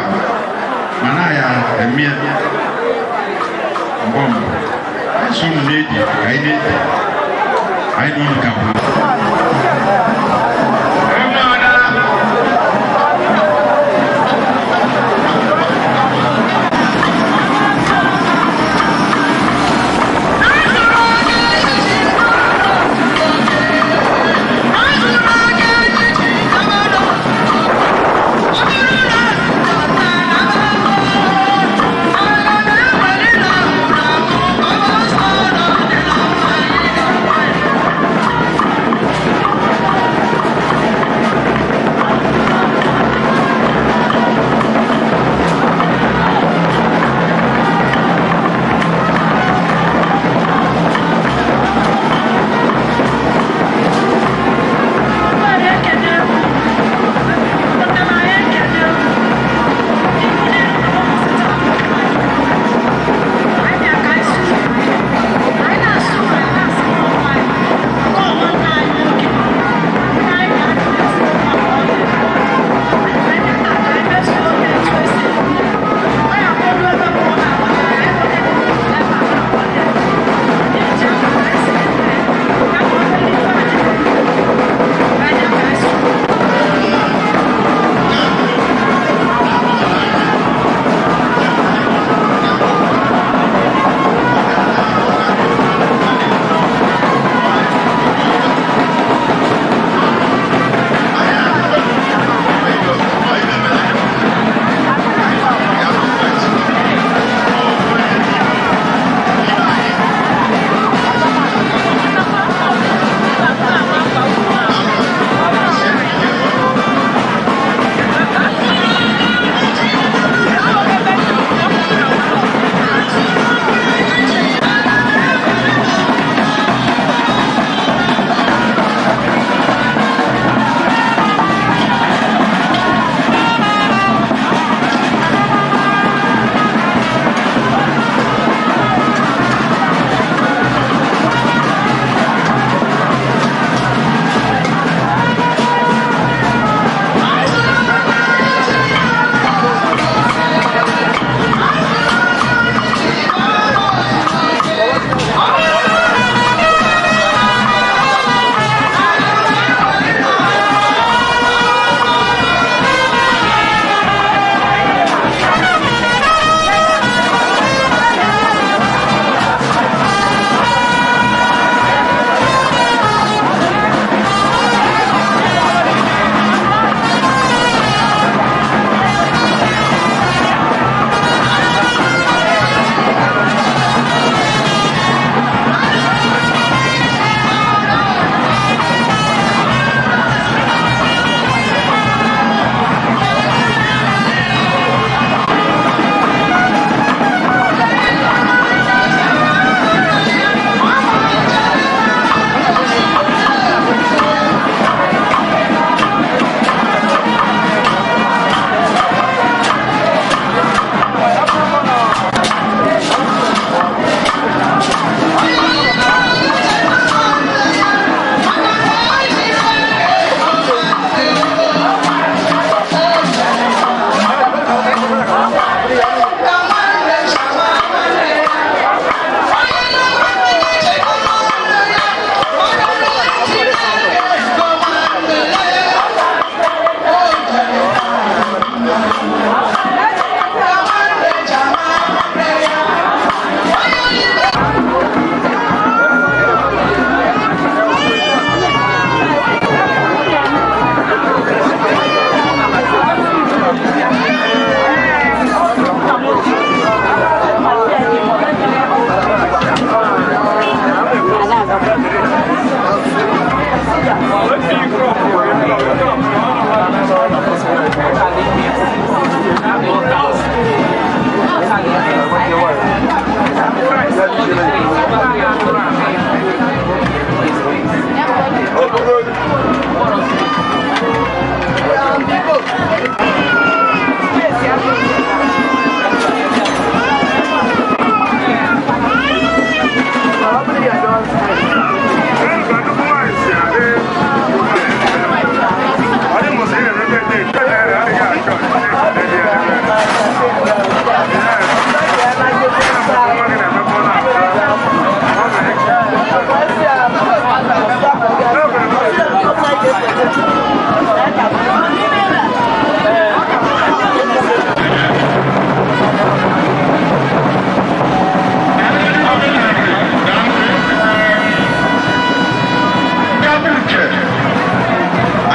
mana ya eme ya mbọ mbọ. Anyị si unu na-edi anyị na-edi anyị na unu ka bụ.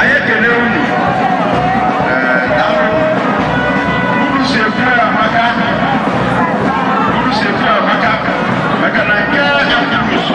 Anyị ekele unu. Unu si ekwu ya amaka, unu si ekwu ya amaka, maka na nke Andrews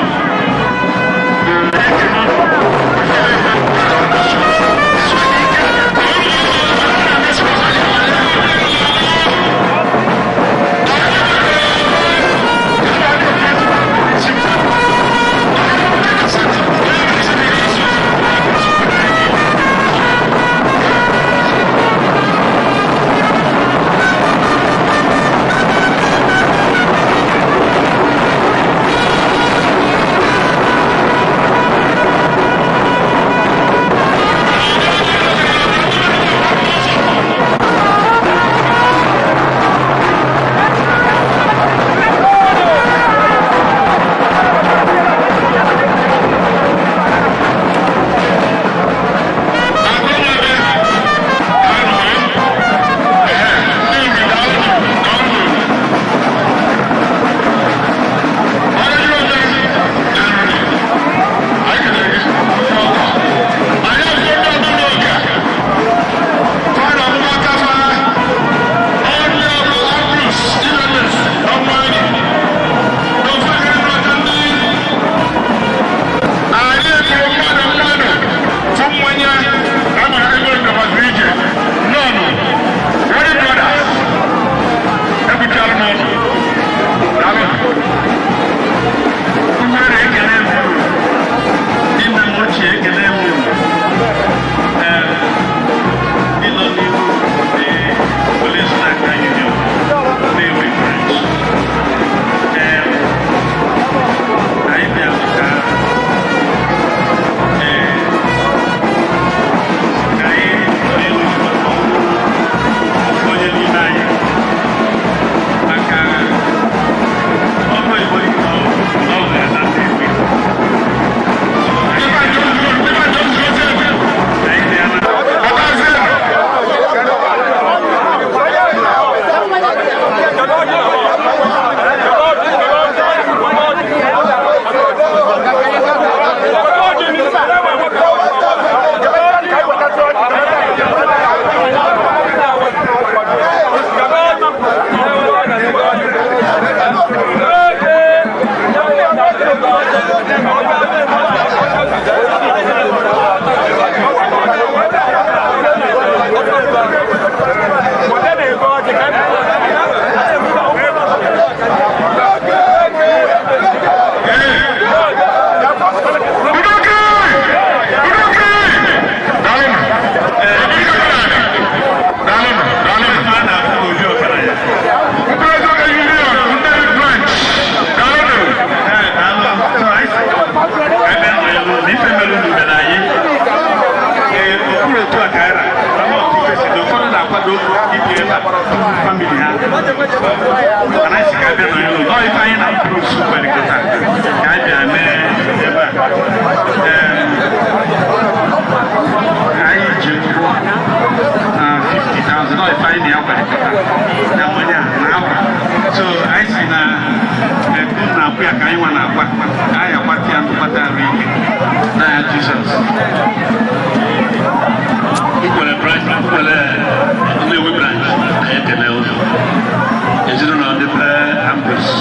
Ezinụlọ ndị be Ambrose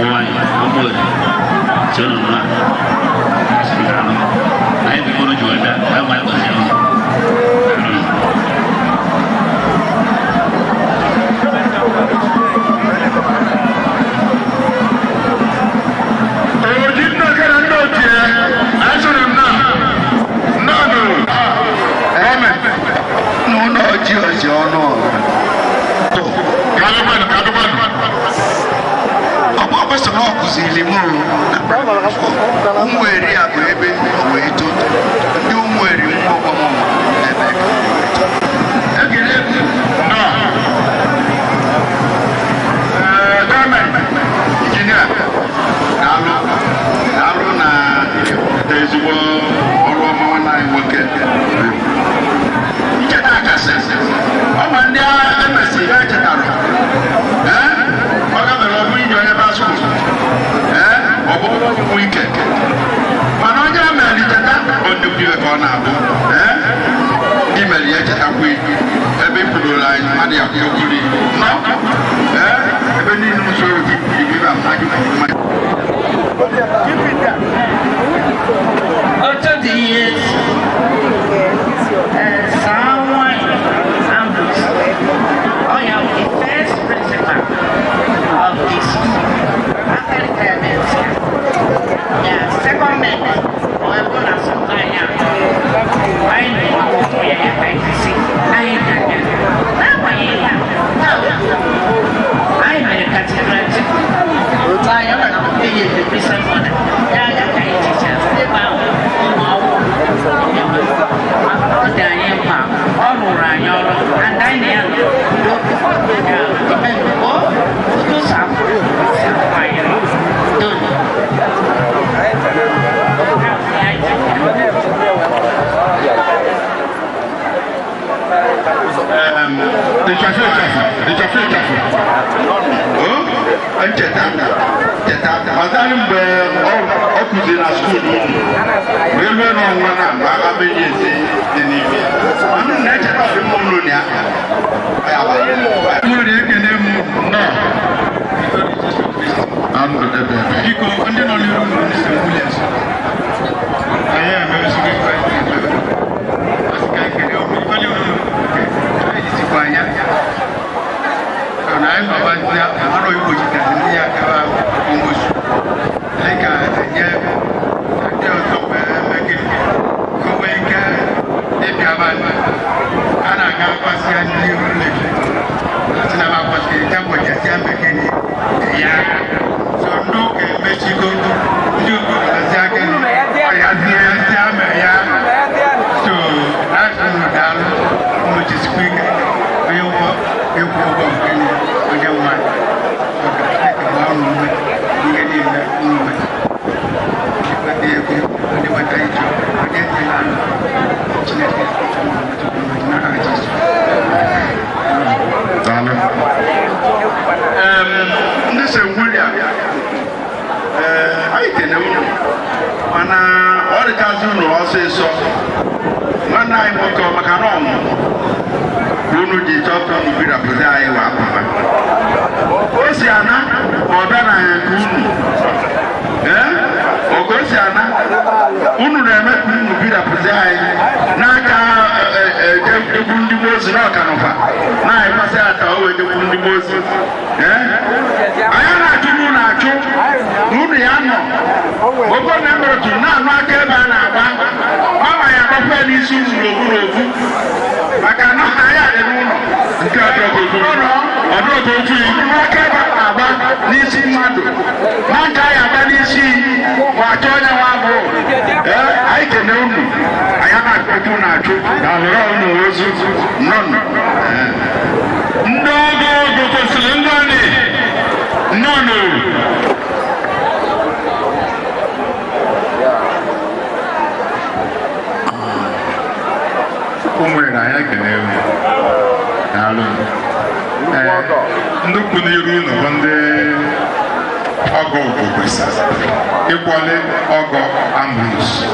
nwanyị Amoye Sio na na hivi mbona juenda kama hayo sio. na ọ kụziri m Ụmụeri a bụ ebe o wee too. Ndị Ụmụeri nwa ọgbọm ebe ka o wee too. Ekele m nọ. Ee, gọọmenti injinia, daalụ, daalụ na ezigbo ọrụ ọma nwanne anyị nwoke rụrụ. Ncheta akasị ọ ma ndị emesịrị echetara. Ee, ọ gafere, ọ bụ inye onye passport, ee, ọ bụ ụmụ ike, mana onye mere cheta bụ nnukwu iwe ka ọ na-abụ. Ee, ndị mere ya echetakwa ebe ị kwudoro anyị mmadụ ya kwudokwuri nọ. Ee, ebe niile usoro gị ibe mmadụ mmadụ. Otu dị ihe saa nwanyị Ambrose, ọ ya bụ the first principal of the school after retirement ya. Ya second member ọ ebe na asọmpi anyị atọ anyị na-ekwu okwu ya, ya ka anyị si anyị ga-abịa. N'agbanyeghị na anyị mere cathedral otu anyị ọ na enye the Christian mother ya ya ka anyị chicha ebe ahụ ụmụ akwụkwọ maka na ọ dị anyị mkpa. Ọ rụrụ anyị ọrụ and anyị na ya nọ udo ya o udo si afụ si afụ anyị udo. Ịchafụ, ịchafụ, ịchafụ, ịchafụ. O ncheta cheta mazarị mgbe ọ kụziri na school unu wee rue n'ọnwa na mgbe agha menye ezi dị n'ime ya. Mana unu na-echeta ọdịmma unu na ya. Ọ ya abanye. Nwere ekene m nnọọ. Biko, ndị nọ n'iru unu ndị St. Williams, anyị emerụsigo ife anyị na-eme. Asị ka anyị kelee unu ife niile unu nke anyị jisikwa anya so na anyị nọbazia ọrụ igbochitere ndị ya gaba akwamozu. Anyị ga-enye ndị ọzọ wee mee gịnị ka o nwee ike ịbịaba. A na-aga akwasịa ndị ụlọ asị na akwasị ya gbochasịa mmekene ya. So ndị ụka emechigo, ndị obodo hazie gịnị ọyazie ame ya. So asị unu daalụ, unu jisikwa ike. Onye nwe ịkwụ ụgwọ nke onye nwe anyị maka Chineke gbaa unu ume ihe niile unu nweta nweta ego, onye nweta ije, onye dị na Chineke n'aha Jizọs. Daalụ. Ndị St. William, ee, anyị kene unu, mana ọ dịkazi unu ọsịsọ. Nwanne anyị nwoke ọ maka na ọnwụ ka unu ji chọọ ka unu birapụta anyị wee apụta o si ana ma ọ bịa na ya nke unu. Ee, oge o si ana unu na-eme ka unu birapụta anyị n'aka egwu ndị mmụọ ozi na ọkanụfa na-ekwasị ata o wee jekwu ndị mmụọ ozi. Ee, anyị na-achụ na unu achụ na unu ya nọ ogo na mere otu na-anụ aka ebe a na-agba mama ya agbakwa ya n'isi unu n'ovu n'ovu maka na anyị adị n'ụlọ Nke a dọrọ okwu. Ọ dọrọ okwu yi. unu n'aka ebe a na-agba n'isi mmadụ na nke anyị agba n'isi ma achọ onye nwa abụọ. Ee, anyị kene unu, anyị na-achụ unu achụ na alụrụ unu ozu nnọnụ. Ee. Ndị ọgọ ogo kwesịrị ndị ọnị nnọnụ. Ụmụnne, anyị ekene unu. Daalụ. Ee, ndị kwụ n'iru unu bụ ndị ọgọ Ogo kwesịrị ịkwọli ọgọ Ambrose.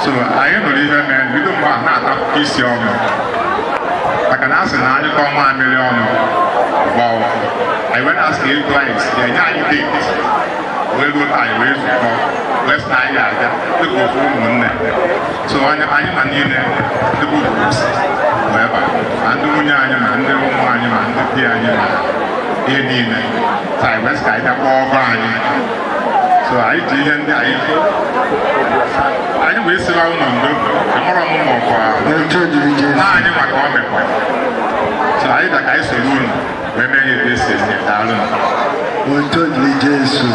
So anyị nụrụ ihe mere bido mgbe a na-ata isi ọnụ maka na a sị na anyị kọọ mamịrị ọnụ gbọọ. Anyị wee na-asị ka ego anyị si enye anyị date wee ruo taa, anyị wee zukọ wee sị na anyị ga-abịa dịka ofu ụmụnne. So anyị anyị ma niile dịka ofu wee ebe a, ma ndị nwunye anyị, ma ndị ụmụ anyị, ma ndị di anyị, ma ihe niile. So anyị wee sị ka anyị bịa kpọọ ọgọ anyị. So anyị ji ihe ndị anyị anyị wee sịwa ụlọ ndo amụrọ m ma ọkwa naanị maka ọ mekwa. So anyị bịa ka anyị soro unu wee mee ya ebe esi esi. Daalụ. Otito dịrị Jesu.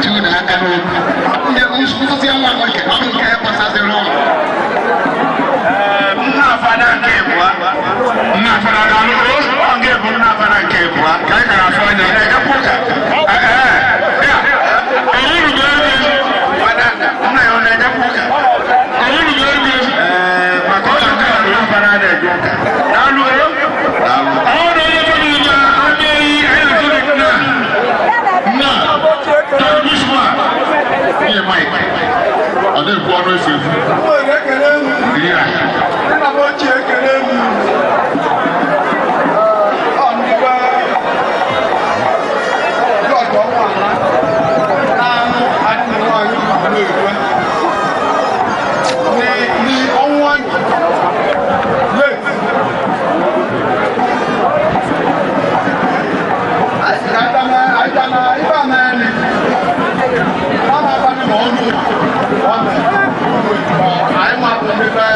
Tinye n'aka n'okwu ndị nkụzi nwa nwoke, ọ bụ nke gbasaziri ụlọ. Nna fada nke ịbụa, nna fada na-alụ ọ nke bụ nna fada nke ịbụa ka anyị gara afọ anya na-ejekwa ụka. Fada nna ya ọ na-ejekwa ụka? Ee, maka ọ na-aga nna fada na-eje ụka. Daalụ o. Daalụ. Ọ na onye family na onye eyi anyị na-atụ gị nna nna Tony Bushman. Ihe Mike ọ na-ekwu ọnụ efu efu. Ya. Nna m ochie, ekele m. Ọ ndị be George Ọnwụala na-anụ adịghị nwaanyị na-ekwe ni ọnwụ anyị late. Anyị sị ka anyị bịa na ibe a naanị ọ na-abalị na ọnụ ọ na anyị nwa bụ ndị be.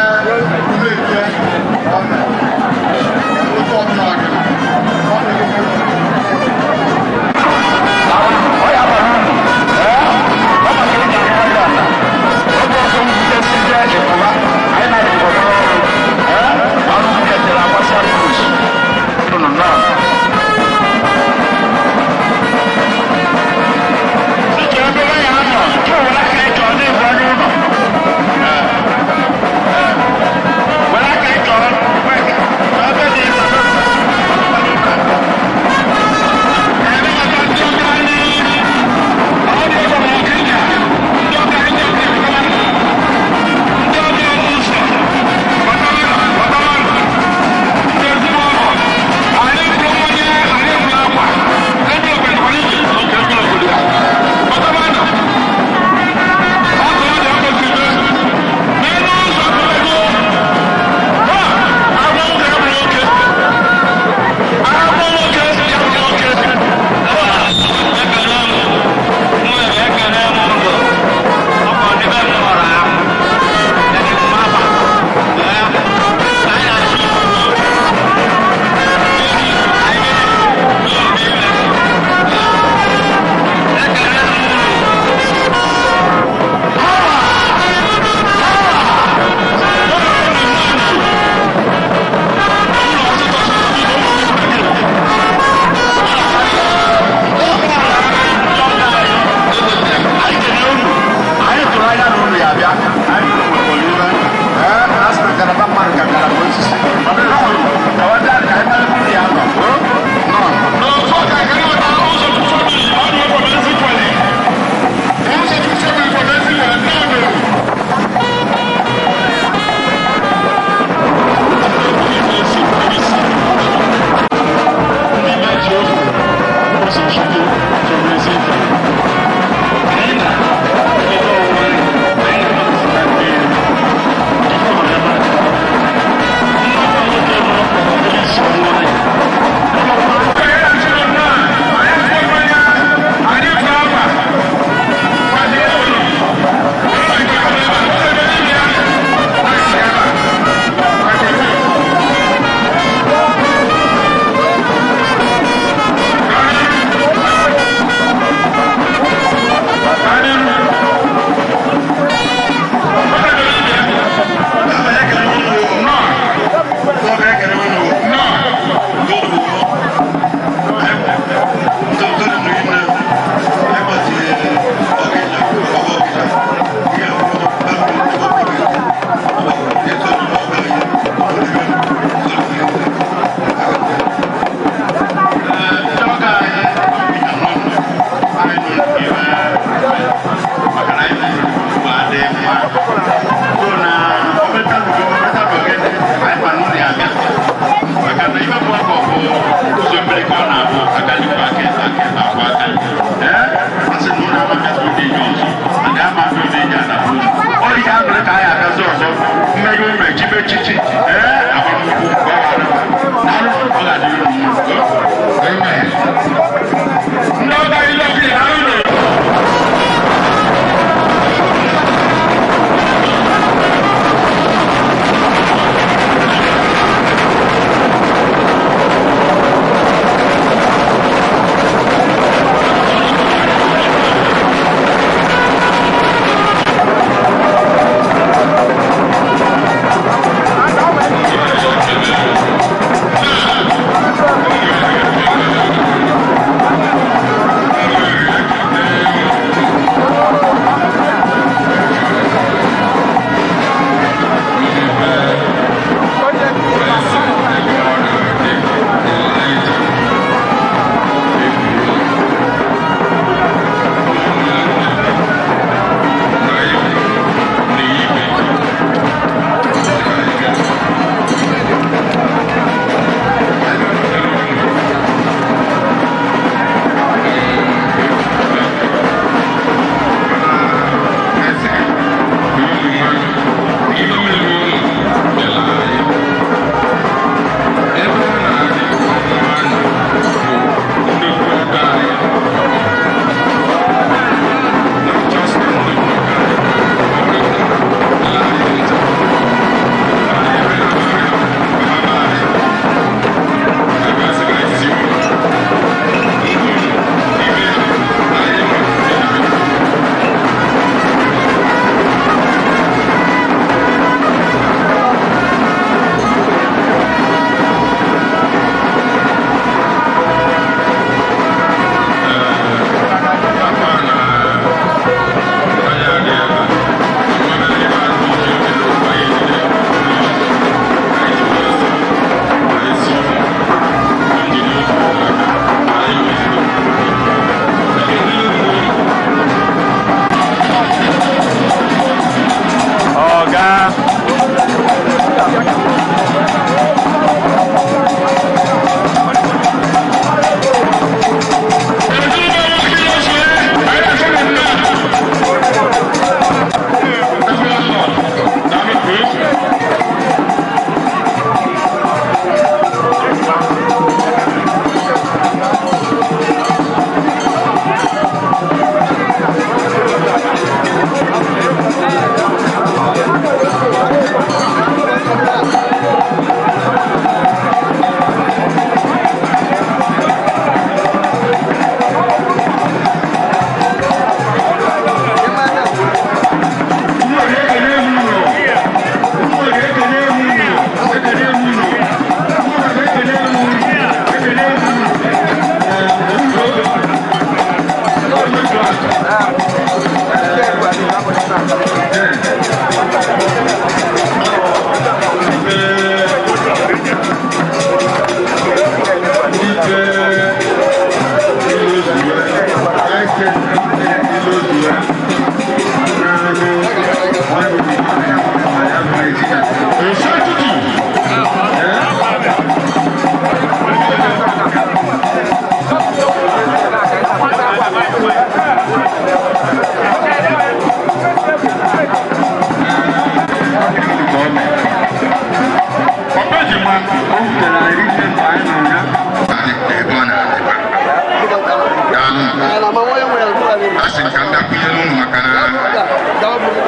Asị m ka m bịakwunyere unu maka na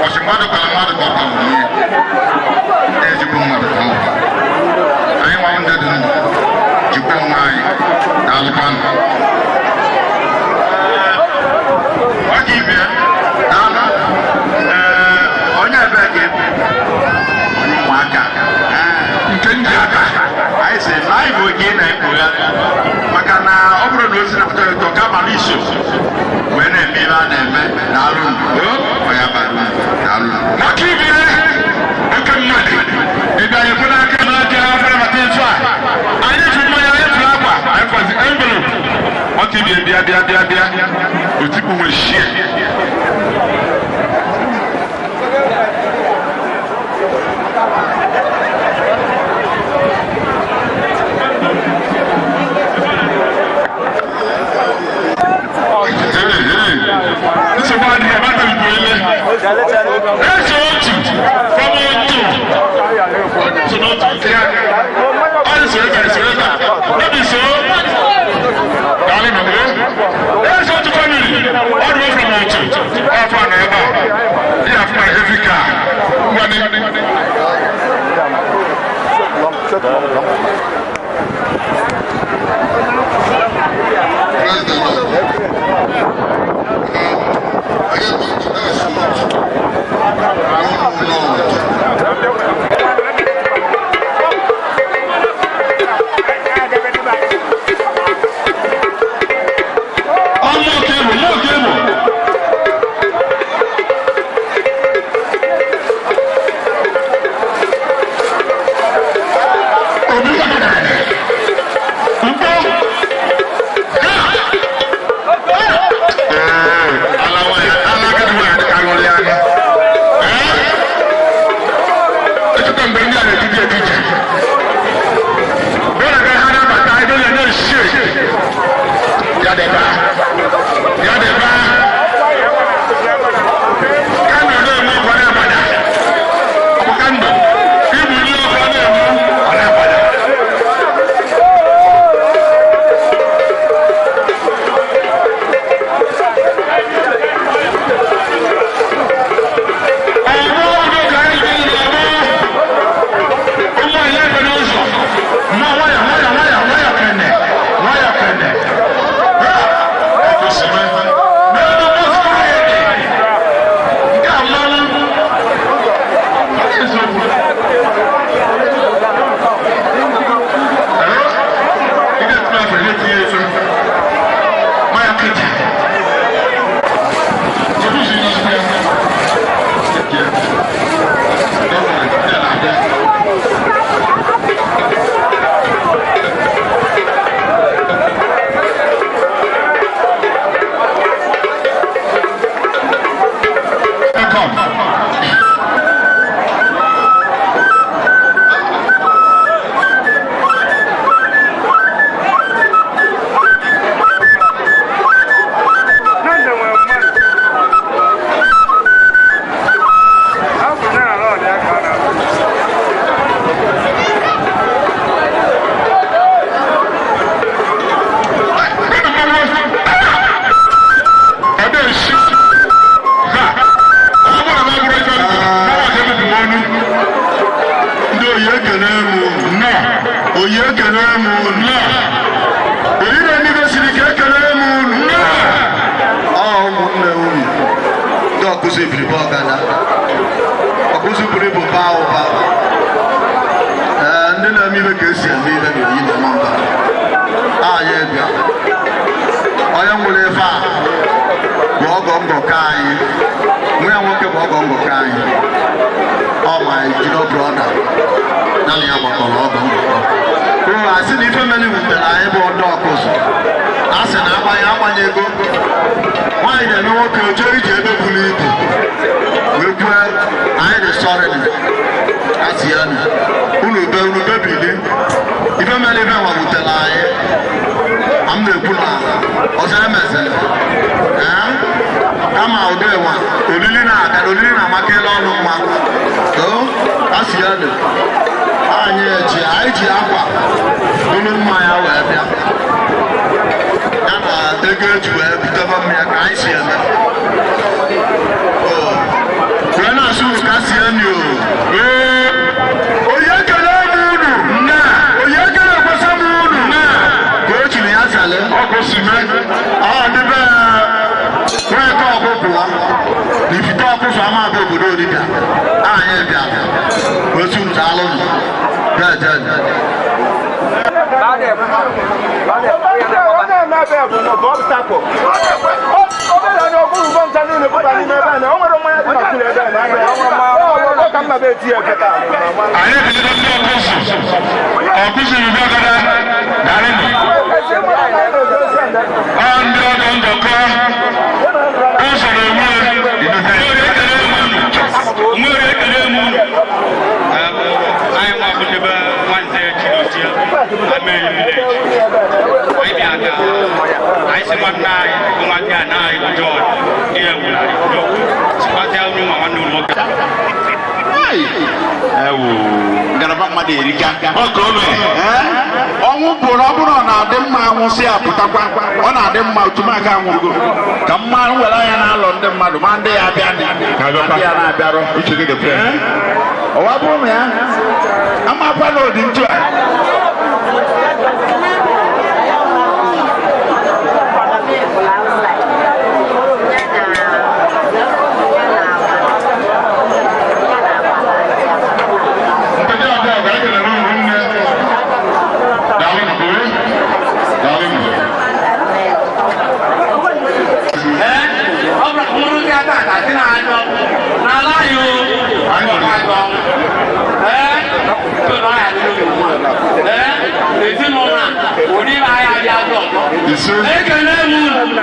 ọsị mmadụ kpara mmadụ ka ọ kpara onwe ya, ezigbo mmadụ ka ọ bụ. Anyị nwa ndị dị ndụ jikwa onwe anyị. Daalụkwanụ. Ọ ga ibe daalụ. Ee, onye ebe ka ebe onye ụmụaka nke ndị aka anyị sị na anyị bụ oge na-ekpugharị, maka na ọ bụrụ na o si na-atọ ụtọ kama na iso wee na-eme ihe a na-eme. Daalụ, onye bara uru. Daalụ. Maka ibire oke mmadụ ịbịa ekwe n'aka n'aka afere maka etu a anyị ji mmanya, anyị tụrụ akwa, anyị kwazi envelope. Maka ibie, bịa bịa bịa bịa, otikpu nwe shie. Nsogbu adịghị ebe aka igbo ele eze otu from otu otu n'otu nke ya. Ọ dị soro ebe soro ebe a n'obi so. Daalụ nọ. Eze otu family all the way from otu ọfọ nọ ebe a. Ihe afọ na heavy car ngwani. Praise the Lord. Ọmọ kebù, mọ kebù. Obi mkpọ. Ala nwanyị, ala agadi nwanyị ka ṅụrị anya. Echeta mgbe ndị a na-etiti etiti. Bụrụ na ha na-abata ebe ya na-esi ya debe ya debe kandụl na-eme ọkụ na-agbada. Ọ bụ kandụl ibu ndị ọkụ na-eme, ọ na-agbada. Ọgbọ udo ka anyị dị n'ọgbọ ụmụ anyị ebe n'ụzọ mma. Nwayọ nwayọ nwayọ nwayọ, kene nwayọ kene. N'elu moto anyị dị nke a mmanụ eziokwu. Ị ga-etinye afọ, ị ga-etinye efe maya kịta. Come. Ndị oyi, ekene m nnọọ. Oyi, ekene m nnọọ. Oyi na ndị gosiri ka ekene m nnọọ. Ọ ụmụnne unu ndị ọkụzi biribe ọgada, ọkụzi buru ibu baa ụba. Ee, ndị na-eme ibe ka esi eme ibe na-eyi na mba anyị bịa. Onye nwere ife a bụ ọgọ. Ngọkọ anyị, nwa ya nwoke bụ ọgọ ngọkọ anyị. Ọ my junior brother, ya na ya gbakọrọ ọgọ ngọkọ. O asị na ife mere wutere anyị bụ ọdọ ọkụzụ. A sị na agbanye agbanye ego. Nwaanyị na-eme nwoke o jere ije ebe buru ibu. Wee kwue anyị dị sọrị asị ya nụ. Unu be unu bebili. Ife mere ife nwa wutere anyị. M na-ekwu na ọzọ emeziri. Kama ụdị nwa olili na-aga na olili na-amakele ọnụ mma. Asị ya nụ. Anyị eji anyị ji akwa buru mmanya wee bịa. Ya na ego eji wee butebe mmanya ka anyị si eme. Wee na-asụ unu ka si emi o. Onye ekele m unu. Onye ekele ekwesị m unu. Ka o chiri ya sale. Ọkụ si mee. Ọ ndị be nweke ọkụkụ na ifite ọkụsụ ama bụ obodo Odibịa. Anyị bịara. Otu m daalụ nụ. Anyị ekelego ndị ọkụzụ ọkụzụ Ibiribe Ọgada darịnụ. Ọ ndị ọgọ ngọkọ ụzọ na-enwe nwere ekele m unu. Anyị nwa bụ ndị be nwanze Chidozie Ameri village. Anyị bịa ka anyị si nwanne anyị bụ nwanne a na anyị bụ George ndị ya nwere anyị udo sikwazịa unu nwa nwanne unu nwoke. Ewu ngalaba mmadụ erika. Ọnwụ bụrụ ọ bụrụ ọ na-adị mma anwụsị apụtakwa ọ na-adị mma otumaka anwụrụgo ka mmanụ were anya na-alọ ndị mmadụ ma ndị ya abịa ndị ya na-abịarụ. Ọwa bụrụ na ya amakwa na odi ntu a. Ekele m unu.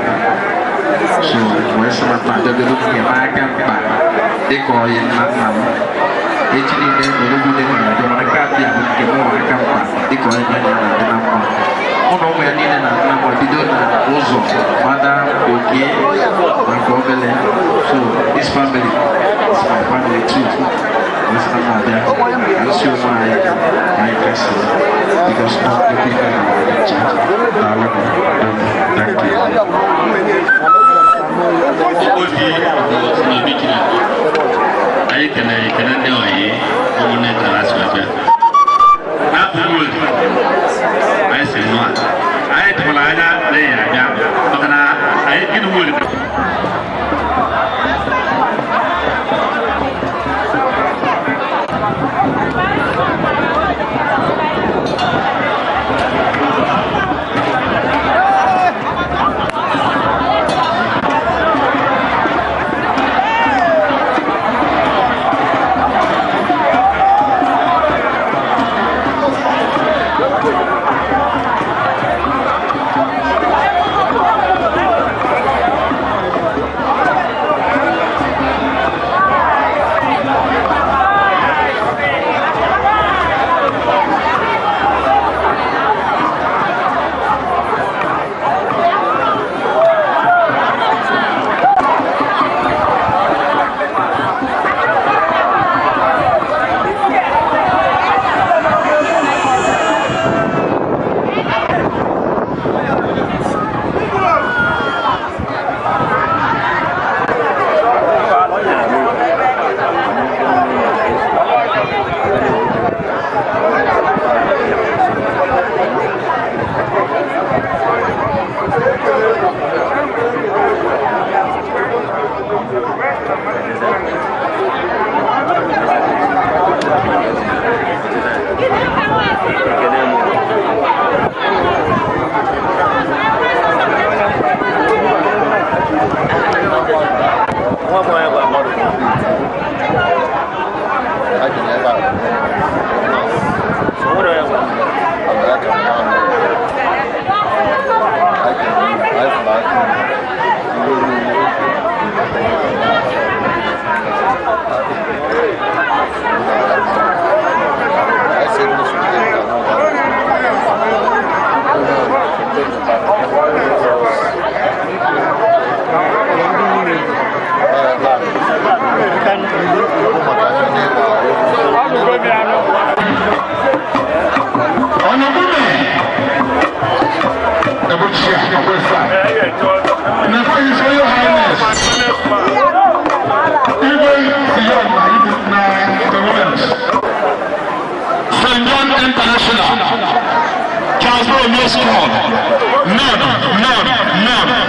So wee sị na mmadụ enyemaka mkpa dịka ọyị nna nna m echi niile n'olugbu na-abịa mana nke abịa bụ nke mụ aka mkpa dịka ọyị nna ya na-adị na mma mụ na ụmụ ya niile na nna m bido na ụzọ mada oke na nke obele. So this family is my family too. Wee sị na m abịa ka nsi ụmụ anyị ka anyị kasị because not every family na-eche. Daalụ. Thank you. Obi n'obi Chineke anyị kelere ekele ndị ọyị ụmụnne kara asị abịa n'afọ uru anyị si nụa anyị tụkwara anya na ya abịa maka na anyị gịnị nwere. St. John International. Charles no score. None, none, none.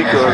Biko.